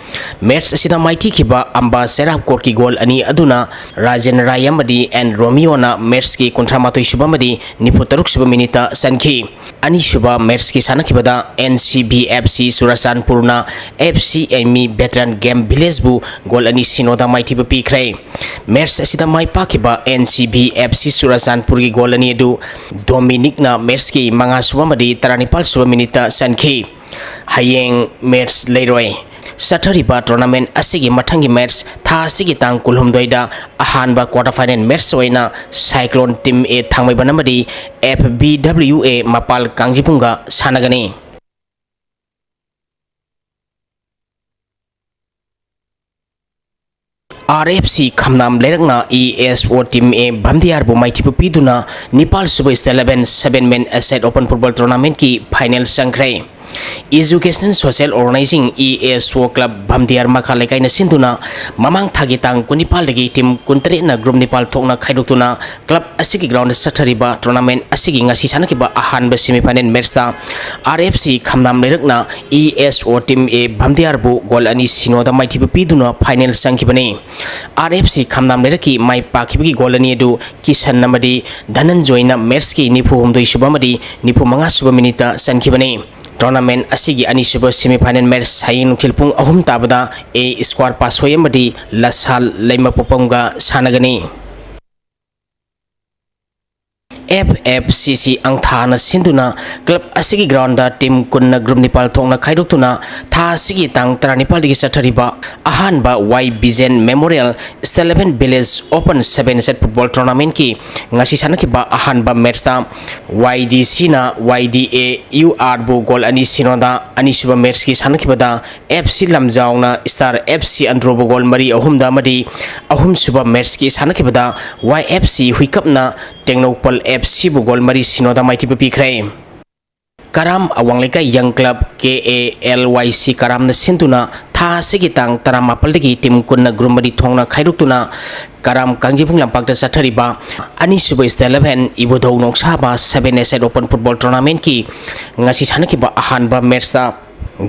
ꯃꯦꯠꯆ ꯑꯁꯤꯗ ꯃꯥꯏꯊꯤꯈꯤꯕ ꯑꯝꯕꯥ ꯆꯩꯔꯥꯞꯀꯣꯠꯀꯤ ꯒꯣꯜ ꯑꯅꯤ ꯑꯗꯨꯅ ꯔꯥꯖꯦꯟ ꯔꯥꯏ ꯑꯃꯗꯤ ꯑꯦꯟ ꯔꯣꯃꯤꯌꯣꯅ ꯃꯦꯠꯆꯀꯤ ꯀꯨꯟꯊ꯭ꯔꯥ ꯃꯥꯊꯣꯏ ꯁꯨꯕ ꯑꯃꯗꯤ ꯅꯤꯐꯨ ꯇꯔꯨꯛ ꯁꯨꯕ ꯃꯤꯅꯤꯠꯇ ꯆꯟꯈꯤ꯫ ꯑꯅꯤꯁꯨꯕ ꯃꯦꯠꯆꯀꯤ ꯁꯥꯟꯅꯈꯤꯕꯗ N C V F C ꯆꯨꯔꯆꯥꯟꯄꯨꯔꯅ F C M E veteran gem ꯚꯤꯂꯦꯖꯕꯨ ꯒꯣꯜ ꯑꯅꯤ ꯁꯤꯅꯣꯗ ꯃꯥꯏꯊꯤꯕ ꯄꯤꯈ꯭ꯔꯦ꯫ ꯃꯦꯠꯆ ꯑꯁꯤꯗ ꯃꯥꯏ ꯄꯥꯛꯈꯤꯕ N C V F C ꯆꯨꯔꯆꯥꯟꯄꯨꯔꯒꯤ ꯒꯣꯜ ꯑꯅꯤ ꯑꯗꯨ ꯗꯣꯃꯤꯅꯤꯛꯅ ꯃꯦꯠꯆꯀꯤ ꯃꯉꯥ ꯁꯨꯕ ꯑꯃꯗꯤ ꯇꯔꯥꯅꯤꯄꯥꯜ ꯁꯨꯕ ꯃꯤꯅꯤꯠꯇ ꯆꯟꯈꯤ꯫ ꯍꯌꯦꯡ ꯃꯦꯠꯆ ꯂꯩꯔꯣꯏ꯫ ꯆꯠꯊꯔꯤꯕ ꯇꯣꯔꯅꯥꯃꯦꯟꯠ ꯑꯁꯤꯒꯤ ꯃꯊꯪꯒꯤ ꯃꯦꯠꯆ ꯊꯥ ꯑꯁꯤꯒꯤ ꯇꯥꯡ ꯀꯨꯟꯍꯨꯝꯗꯣꯏꯗ ꯑꯍꯥꯟꯕ ꯀ꯭ꯋꯥꯇꯔ ꯐꯥꯏꯅꯦꯜ ꯃꯦꯠꯆ ꯑꯣꯏꯅ ꯁꯥꯏꯀ꯭ꯂꯣꯟ ꯇꯤꯝ ꯑꯦ ꯊꯥꯡꯃꯩꯕꯟ ꯑꯃꯗꯤ ꯑꯦꯐ ꯕꯤ ꯗꯕ꯭ꯂꯤꯎ ꯑꯦ ꯃꯄꯥꯜ ꯀꯥꯡꯖꯤꯕꯨꯡꯒ ꯁꯥꯟꯅꯒꯅꯤ꯫ R F C ꯈꯝꯅꯥꯝ ꯂꯩꯔꯛꯅ E S O Team A ꯚꯝꯗꯤꯌꯥꯔꯕꯨ ꯃꯥꯏꯊꯤꯕ ꯄꯤꯗꯨꯅ ꯅꯤꯄꯥꯜ ꯁꯨꯕ State Eleven Seven Man Asset Open Football Tournamentꯀꯤ final ꯆꯪꯈ꯭ꯔꯦ꯫ Educational Social Organizing E S O Club ꯚꯝꯗꯤꯌꯥꯔ ꯃꯈꯥ ꯂꯩꯀꯥꯏꯅ ꯁꯤꯟꯗꯨꯅ ꯃꯃꯥꯡ ꯊꯥꯒꯤ ꯇꯥꯡ ꯀꯨꯟꯅꯤꯄꯥꯜꯗꯒꯤ team ꯀꯨꯟꯇꯔꯦꯠꯅ group ꯅꯤꯄꯥꯜ ꯊꯣꯛꯅ ꯈꯥꯏꯗꯣꯛꯇꯨꯅ club ꯑꯁꯤꯒꯤ groundꯗ ꯆꯠꯊꯔꯤꯕ tournament ꯑꯁꯤꯒꯤ ꯉꯁꯤ ꯁꯥꯟꯅꯈꯤꯕ ꯑꯍꯥꯟꯕ semifinal matchꯇ R F C ꯈꯝꯅꯥꯝ ꯂꯩꯔꯛꯅ E S O Team A ꯚꯝꯗꯤꯌꯥꯔꯕꯨ goal ꯑꯅꯤ ꯁꯤꯅꯣꯗ ꯃꯥꯏꯊꯤꯕ ꯄꯤꯗꯨꯅ final ꯆꯪꯈꯤꯕꯅꯤ꯫ R F C ꯈꯝꯅꯥꯝ ꯂꯩꯔꯛꯀꯤ ꯃꯥꯏ ꯄꯥꯛꯈꯤꯕꯒꯤ goal ꯑꯅꯤ ꯑꯗꯨ ꯀꯤꯁꯟ ꯑꯃꯗꯤ ꯙꯅꯟꯖꯣꯏꯅ matchꯀꯤ ꯅꯤꯐꯨ ꯍꯨꯝꯗꯣꯏ ꯁꯨꯕ ꯑꯃꯗꯤ ꯅꯤꯐꯨ ꯃꯉꯥ ꯁꯨꯕ minuteꯇ ꯆꯟꯈꯤꯕꯅꯤ꯫ Tournament ꯑꯁꯤꯒꯤ ꯑꯅꯤꯁꯨꯕ semifinal match ꯍꯌꯦꯡ ꯅꯨꯡꯊꯤꯜ ꯄꯨꯡ ꯑꯍꯨꯝ ꯇꯥꯕꯗ A Square ꯄꯥꯁꯣꯏ ꯑꯃꯗꯤ ꯂꯁꯥꯜ ꯂꯩꯃꯄꯣꯛꯄꯝꯒ ꯁꯥꯟꯅꯒꯅꯤ꯫ F F C C ꯑꯪꯊꯥꯅ ꯁꯤꯟꯗꯨꯅ club ꯑꯁꯤꯒꯤ groundꯗ team ꯀꯨꯟꯅ group ꯅꯤꯄꯥꯜ ꯊꯣꯛꯅ ꯈꯥꯏꯗꯣꯛꯇꯨꯅ ꯊꯥ ꯑꯁꯤꯒꯤ ꯇꯥꯡ ꯇꯔꯥꯅꯤꯄꯥꯜꯗꯒꯤ ꯆꯠꯊꯔꯤꯕ ꯑꯍꯥꯟꯕ Y Bijen Memorial State Eleven Village Open Seven Set Football Tournamentꯀꯤ ꯉꯁꯤ ꯁꯥꯟꯅꯈꯤꯕ ꯑꯍꯥꯟꯕ matchꯇ Y D Cꯅ Y D A URꯕꯨ goal ꯑꯅꯤ ꯁꯤꯅꯣꯗ, ꯑꯅꯤꯁꯨꯕ matchꯀꯤ ꯁꯥꯟꯅꯈꯤꯕꯗ F C ꯂꯝꯖꯥꯎꯅ Star F C Androꯕꯨ goal ꯃꯔꯤ ꯑꯍꯨꯝꯗ ꯑꯃꯗꯤ ꯑꯍꯨꯝꯁꯨꯕ matchꯀꯤ ꯁꯥꯟꯅꯈꯤꯕꯗ Y F C ꯍꯨꯏꯀꯞꯅ Tengnoupal F Cꯕꯨ goal ꯃꯔꯤ ꯁꯤꯅꯣꯗ ꯃꯥꯏꯊꯤꯕ ꯄꯤꯈ꯭ꯔꯦ꯫ ꯀꯔꯥꯝ ꯑꯋꯥꯡ ꯂꯩꯀꯥꯏ Young Club K A L Y C ꯀꯔꯥꯝꯅ ꯁꯤꯟꯗꯨꯅ ꯊꯥ ꯑꯁꯤꯒꯤ ꯇꯥꯡ ꯇꯔꯥꯃꯥꯄꯜꯗꯒꯤ team ꯀꯨꯟꯅ group ꯃꯔꯤ ꯊꯣꯛꯅ ꯈꯥꯏꯗꯣꯛꯇꯨꯅ ꯀꯔꯥꯝ ꯀꯥꯡꯖꯩꯕꯨꯡ ꯂꯝꯄꯥꯛꯇ ꯆꯠꯊꯔꯤꯕ ꯑꯅꯤꯁꯨꯕ State Eleven ꯏꯕꯨꯙꯧ ꯅꯣꯡꯁꯥꯕ Seven Asset Open Football Tournamentꯀꯤ ꯉꯁꯤ ꯁꯥꯟꯅꯈꯤꯕ ꯑꯍꯥꯟꯕ matchꯇ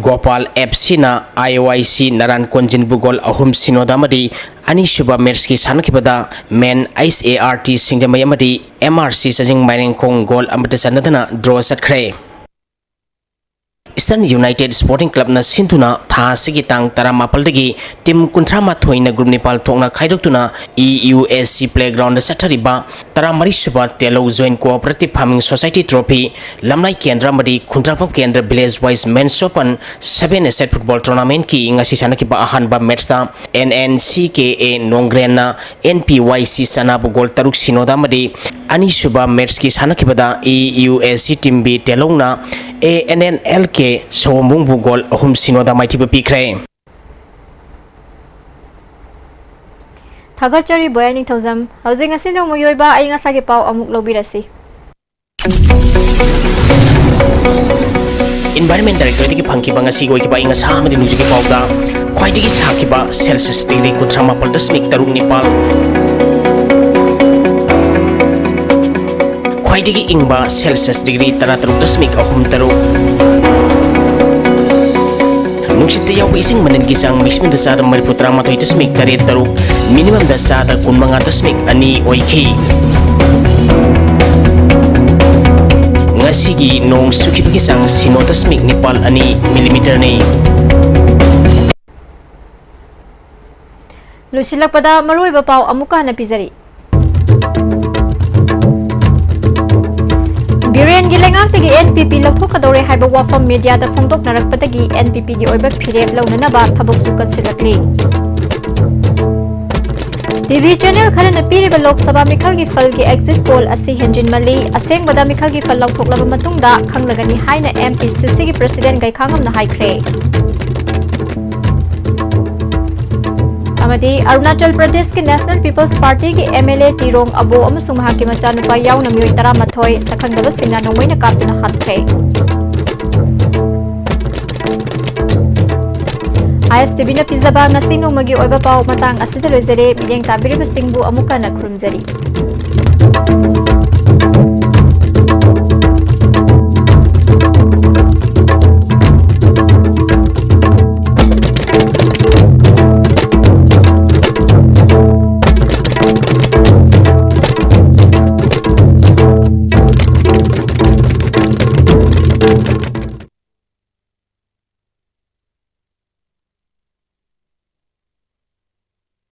Gopal F Cꯅ I O I C ꯅꯔꯥꯟ ꯀꯣꯟꯖꯤꯟꯕꯨ goal ꯑꯍꯨꯝ ꯁꯤꯅꯣꯗ ꯑꯃꯗꯤ ꯑꯅꯤꯁꯨꯕ matchꯀꯤ ꯁꯥꯟꯅꯈꯤꯕꯗ Men H A R T ꯁꯤꯡꯖꯃꯩ ꯑꯃꯗꯤ M R C ꯆꯥꯖꯤꯡ ꯃꯥꯏꯔꯦꯡꯈꯣꯡ goal ꯑꯃꯠꯇ ꯆꯟꯅꯗꯅ draw ꯆꯠꯈ꯭ꯔꯦ꯫ Eastern United Sporting Clubꯅ ꯁꯤꯟꯗꯨꯅ ꯊꯥ ꯑꯁꯤꯒꯤ ꯇꯥꯡ ꯇꯔꯥꯃꯥꯄꯜꯗꯒꯤ team ꯀꯨꯟꯊ꯭ꯔꯥ ꯃꯥꯊꯣꯏꯅ group ꯅꯤꯄꯥꯜ ꯊꯣꯛꯅ ꯈꯥꯏꯗꯣꯛꯇꯨꯅ E U S C playgroundꯗ ꯆꯠꯊꯔꯤꯕ ꯇꯔꯥꯃꯔꯤ ꯁꯨꯕ ꯇꯦꯂꯧ Joint Cooperative Farming Society Trophy, ꯂꯝꯂꯥꯏ ꯀꯦꯟꯗ꯭ꯔ ꯑꯃꯗꯤ ꯈꯨꯟꯗ꯭ꯔꯥꯛꯄꯝ ꯀꯦꯟꯗ꯭ꯔ Village Wise Men's Open Seven Asset Football Tournamentꯀꯤ ꯉꯁꯤ ꯁꯥꯟꯅꯈꯤꯕ ꯑꯍꯥꯟꯕ matchꯇ N N C K A ꯅꯣꯡꯒ꯭ꯔꯦꯟꯅ N P Y C ꯆꯅꯥꯕꯨ goal ꯇꯔꯨꯛ ꯁꯤꯅꯣꯗ ꯑꯃꯗꯤ ꯑꯅꯤꯁꯨꯕ matchꯀꯤ ꯁꯥꯟꯅꯈꯤꯕꯗ E U S C Team B ꯇꯦꯂꯧꯅ A N N L K ꯁꯑꯣꯝꯕꯨꯡꯕꯨ goal ꯑꯍꯨꯝ ꯁꯤꯅꯣꯗ ꯃꯥꯏꯊꯤꯕ ꯄꯤꯈ꯭ꯔꯦ꯫ ꯊꯥꯒꯠꯆꯔꯤ ꯕꯣꯌꯥ ꯅꯤꯡꯊꯧꯖꯝ꯫ ꯍꯧꯖꯤꯛ ꯉꯁꯤ ꯅꯣꯡꯃꯒꯤ ꯑꯣꯏꯕ ꯑꯏꯪ ꯑꯁꯥꯒꯤ ꯄꯥꯎ ꯑꯃꯨꯛ ꯂꯧꯕꯤꯔꯁꯤ꯫ Environment Directorate ꯇꯒꯤ ꯐꯪꯈꯤꯕ ꯉꯁꯤꯒꯤ ꯑꯣꯏꯈꯤꯕ ꯑꯏꯪ ꯑꯁꯥ ꯑꯃꯗꯤ ꯅꯣꯡꯖꯨꯒꯤ ꯄꯥꯎꯗ, ꯈ꯭ꯋꯥꯏꯗꯒꯤ ꯁꯥꯈꯤꯕ ꯁꯦꯜꯁꯤꯌꯁ ꯗꯤꯒ꯭ꯔꯤ ꯀꯨꯟꯊ꯭ꯔꯥ ꯃꯥꯄꯜ ꯗꯁꯃꯤꯛ ꯇꯔꯨꯛ ꯅꯤꯄꯥꯜ, ꯈ꯭ꯋꯥꯏꯗꯒꯤ ꯏꯪꯕ ꯁꯦꯜꯁꯤꯌꯁ ꯗꯤꯒ꯭ꯔꯤ ꯇꯔꯥꯇꯔꯨꯛ ꯗꯁꯃꯤꯛ ꯑꯍꯨꯝ ꯇꯔꯨꯛ, ꯅꯨꯡꯁꯤꯠꯇ ꯌꯥꯎꯕ ꯏꯁꯤꯡ ꯃꯅꯤꯜꯒꯤ ꯆꯥꯡ ꯃꯦꯛꯁꯤꯃꯝꯗ ꯆꯥꯗ ꯃꯔꯤꯐꯨ ꯇꯔꯥꯃꯥꯊꯣꯏ ꯗꯁꯃꯤꯛ ꯇꯔꯦꯠ ꯇꯔꯨꯛ, ꯃꯤꯅꯤꯃꯝꯗ ꯆꯥꯗ ꯀꯨꯟꯃꯉꯥ ꯗꯁꯃꯤꯛ ꯑꯅꯤ ꯑꯣꯏꯈꯤ꯫ ꯉꯁꯤꯒꯤ ꯅꯣꯡ ꯆꯨꯈꯤꯕꯒꯤ ꯆꯥꯡ ꯁꯤꯅꯣ ꯗꯁꯃꯤꯛ ꯅꯤꯄꯥꯜ ꯑꯅꯤ ꯃꯤꯂꯤꯃꯤꯇꯔꯅꯤ꯫ ꯂꯣꯏꯁꯤꯜꯂꯛꯄꯗ ꯃꯔꯨꯑꯣꯏꯕ ꯄꯥꯎ ꯑꯃꯨꯛꯀ ꯍꯟꯅ ꯄꯤꯖꯔꯤ꯫ ꯕꯤꯔꯦꯟꯒꯤ ꯂꯩꯉꯥꯛꯇꯒꯤ ꯑꯦꯟ ꯄꯤ ꯄꯤ ꯂꯧꯊꯣꯛꯀꯗꯧꯔꯦ ꯍꯥꯏꯕ ꯋꯥꯐꯝ ꯃꯦꯗꯤꯌꯥꯗ ꯐꯣꯡꯗꯣꯛꯅꯔꯛꯄꯗꯒꯤ ꯑꯦꯟ ꯄꯤ ꯄꯤꯒꯤ ꯑꯣꯏꯕ ꯐꯤꯔꯦꯞ ꯂꯧꯅꯅꯕ ꯊꯕꯛꯁꯨ ꯀꯟꯁꯤꯜꯂꯛꯂꯤ꯫ ꯇꯤ ꯚꯤ ꯆꯦꯅꯦꯜ ꯈꯔꯅ ꯄꯤꯔꯤꯕ ꯂꯣꯛ ꯁꯚꯥ ꯃꯤꯈꯜꯒꯤ ꯐꯜꯒꯤ ꯑꯦꯛꯖꯤꯠ ꯄꯣꯜ ꯑꯁꯤ ꯍꯦꯟꯖꯤꯟꯃꯜꯂꯤ, ꯑꯁꯦꯡꯕꯗ ꯃꯤꯈꯜꯒꯤ ꯐꯜ ꯂꯥꯎꯊꯣꯛꯂꯕ ꯃꯇꯨꯡꯗ ꯈꯪꯂꯒꯅꯤ ꯍꯥꯏꯅ ꯑꯦꯝ ꯄꯤ ꯁꯤ ꯁꯤꯒꯤ ꯄ꯭ꯔꯁꯤꯗꯦꯟ ꯒꯩꯈꯥꯉꯝꯅ ꯍꯥꯏꯈ꯭ꯔꯦ꯫ ꯑꯃꯗꯤ ꯑꯔꯨꯅꯥꯆꯜ ꯄ꯭ꯔꯗꯦꯁꯀꯤ ꯅꯦꯁꯅꯦꯜ ꯄꯤꯄꯜꯁ ꯄꯥꯔꯇꯤꯒꯤ ꯑꯦꯝ ꯑꯦꯜ ꯑꯦ ꯇꯤꯔꯣꯡ ꯑꯕꯣ ꯑꯃꯁꯨꯡ ꯃꯍꯥꯛꯀꯤ ꯃꯆꯥꯅꯨꯄꯥ ꯌꯥꯎꯅ ꯃꯤꯑꯣꯏ ꯇꯔꯥꯃꯥꯊꯣꯏ ꯁꯛꯈꯪꯗꯕꯁꯤꯡꯅ ꯅꯣꯡꯃꯩꯅ ꯀꯥꯞꯇꯨꯅ ꯍꯥꯠꯈ꯭ꯔꯦ꯫ ꯑꯥꯏ ꯑꯦꯁ ꯇꯤ ꯚꯤꯅ ꯄꯤꯖꯕ ꯉꯁꯤ ꯅꯣꯡꯃꯒꯤ ꯑꯣꯏꯕ ꯄꯥꯎ ꯃꯇꯥꯡ ꯑꯁꯤꯗ ꯂꯣꯏꯖꯔꯦ꯫ ꯃꯤꯠꯌꯦꯡ ꯇꯥꯕꯤꯔꯤꯕꯁꯤꯡꯕꯨ ꯑꯃꯨꯛ ꯍꯟꯅ ꯈꯨꯔꯨꯝꯖꯔꯤ꯫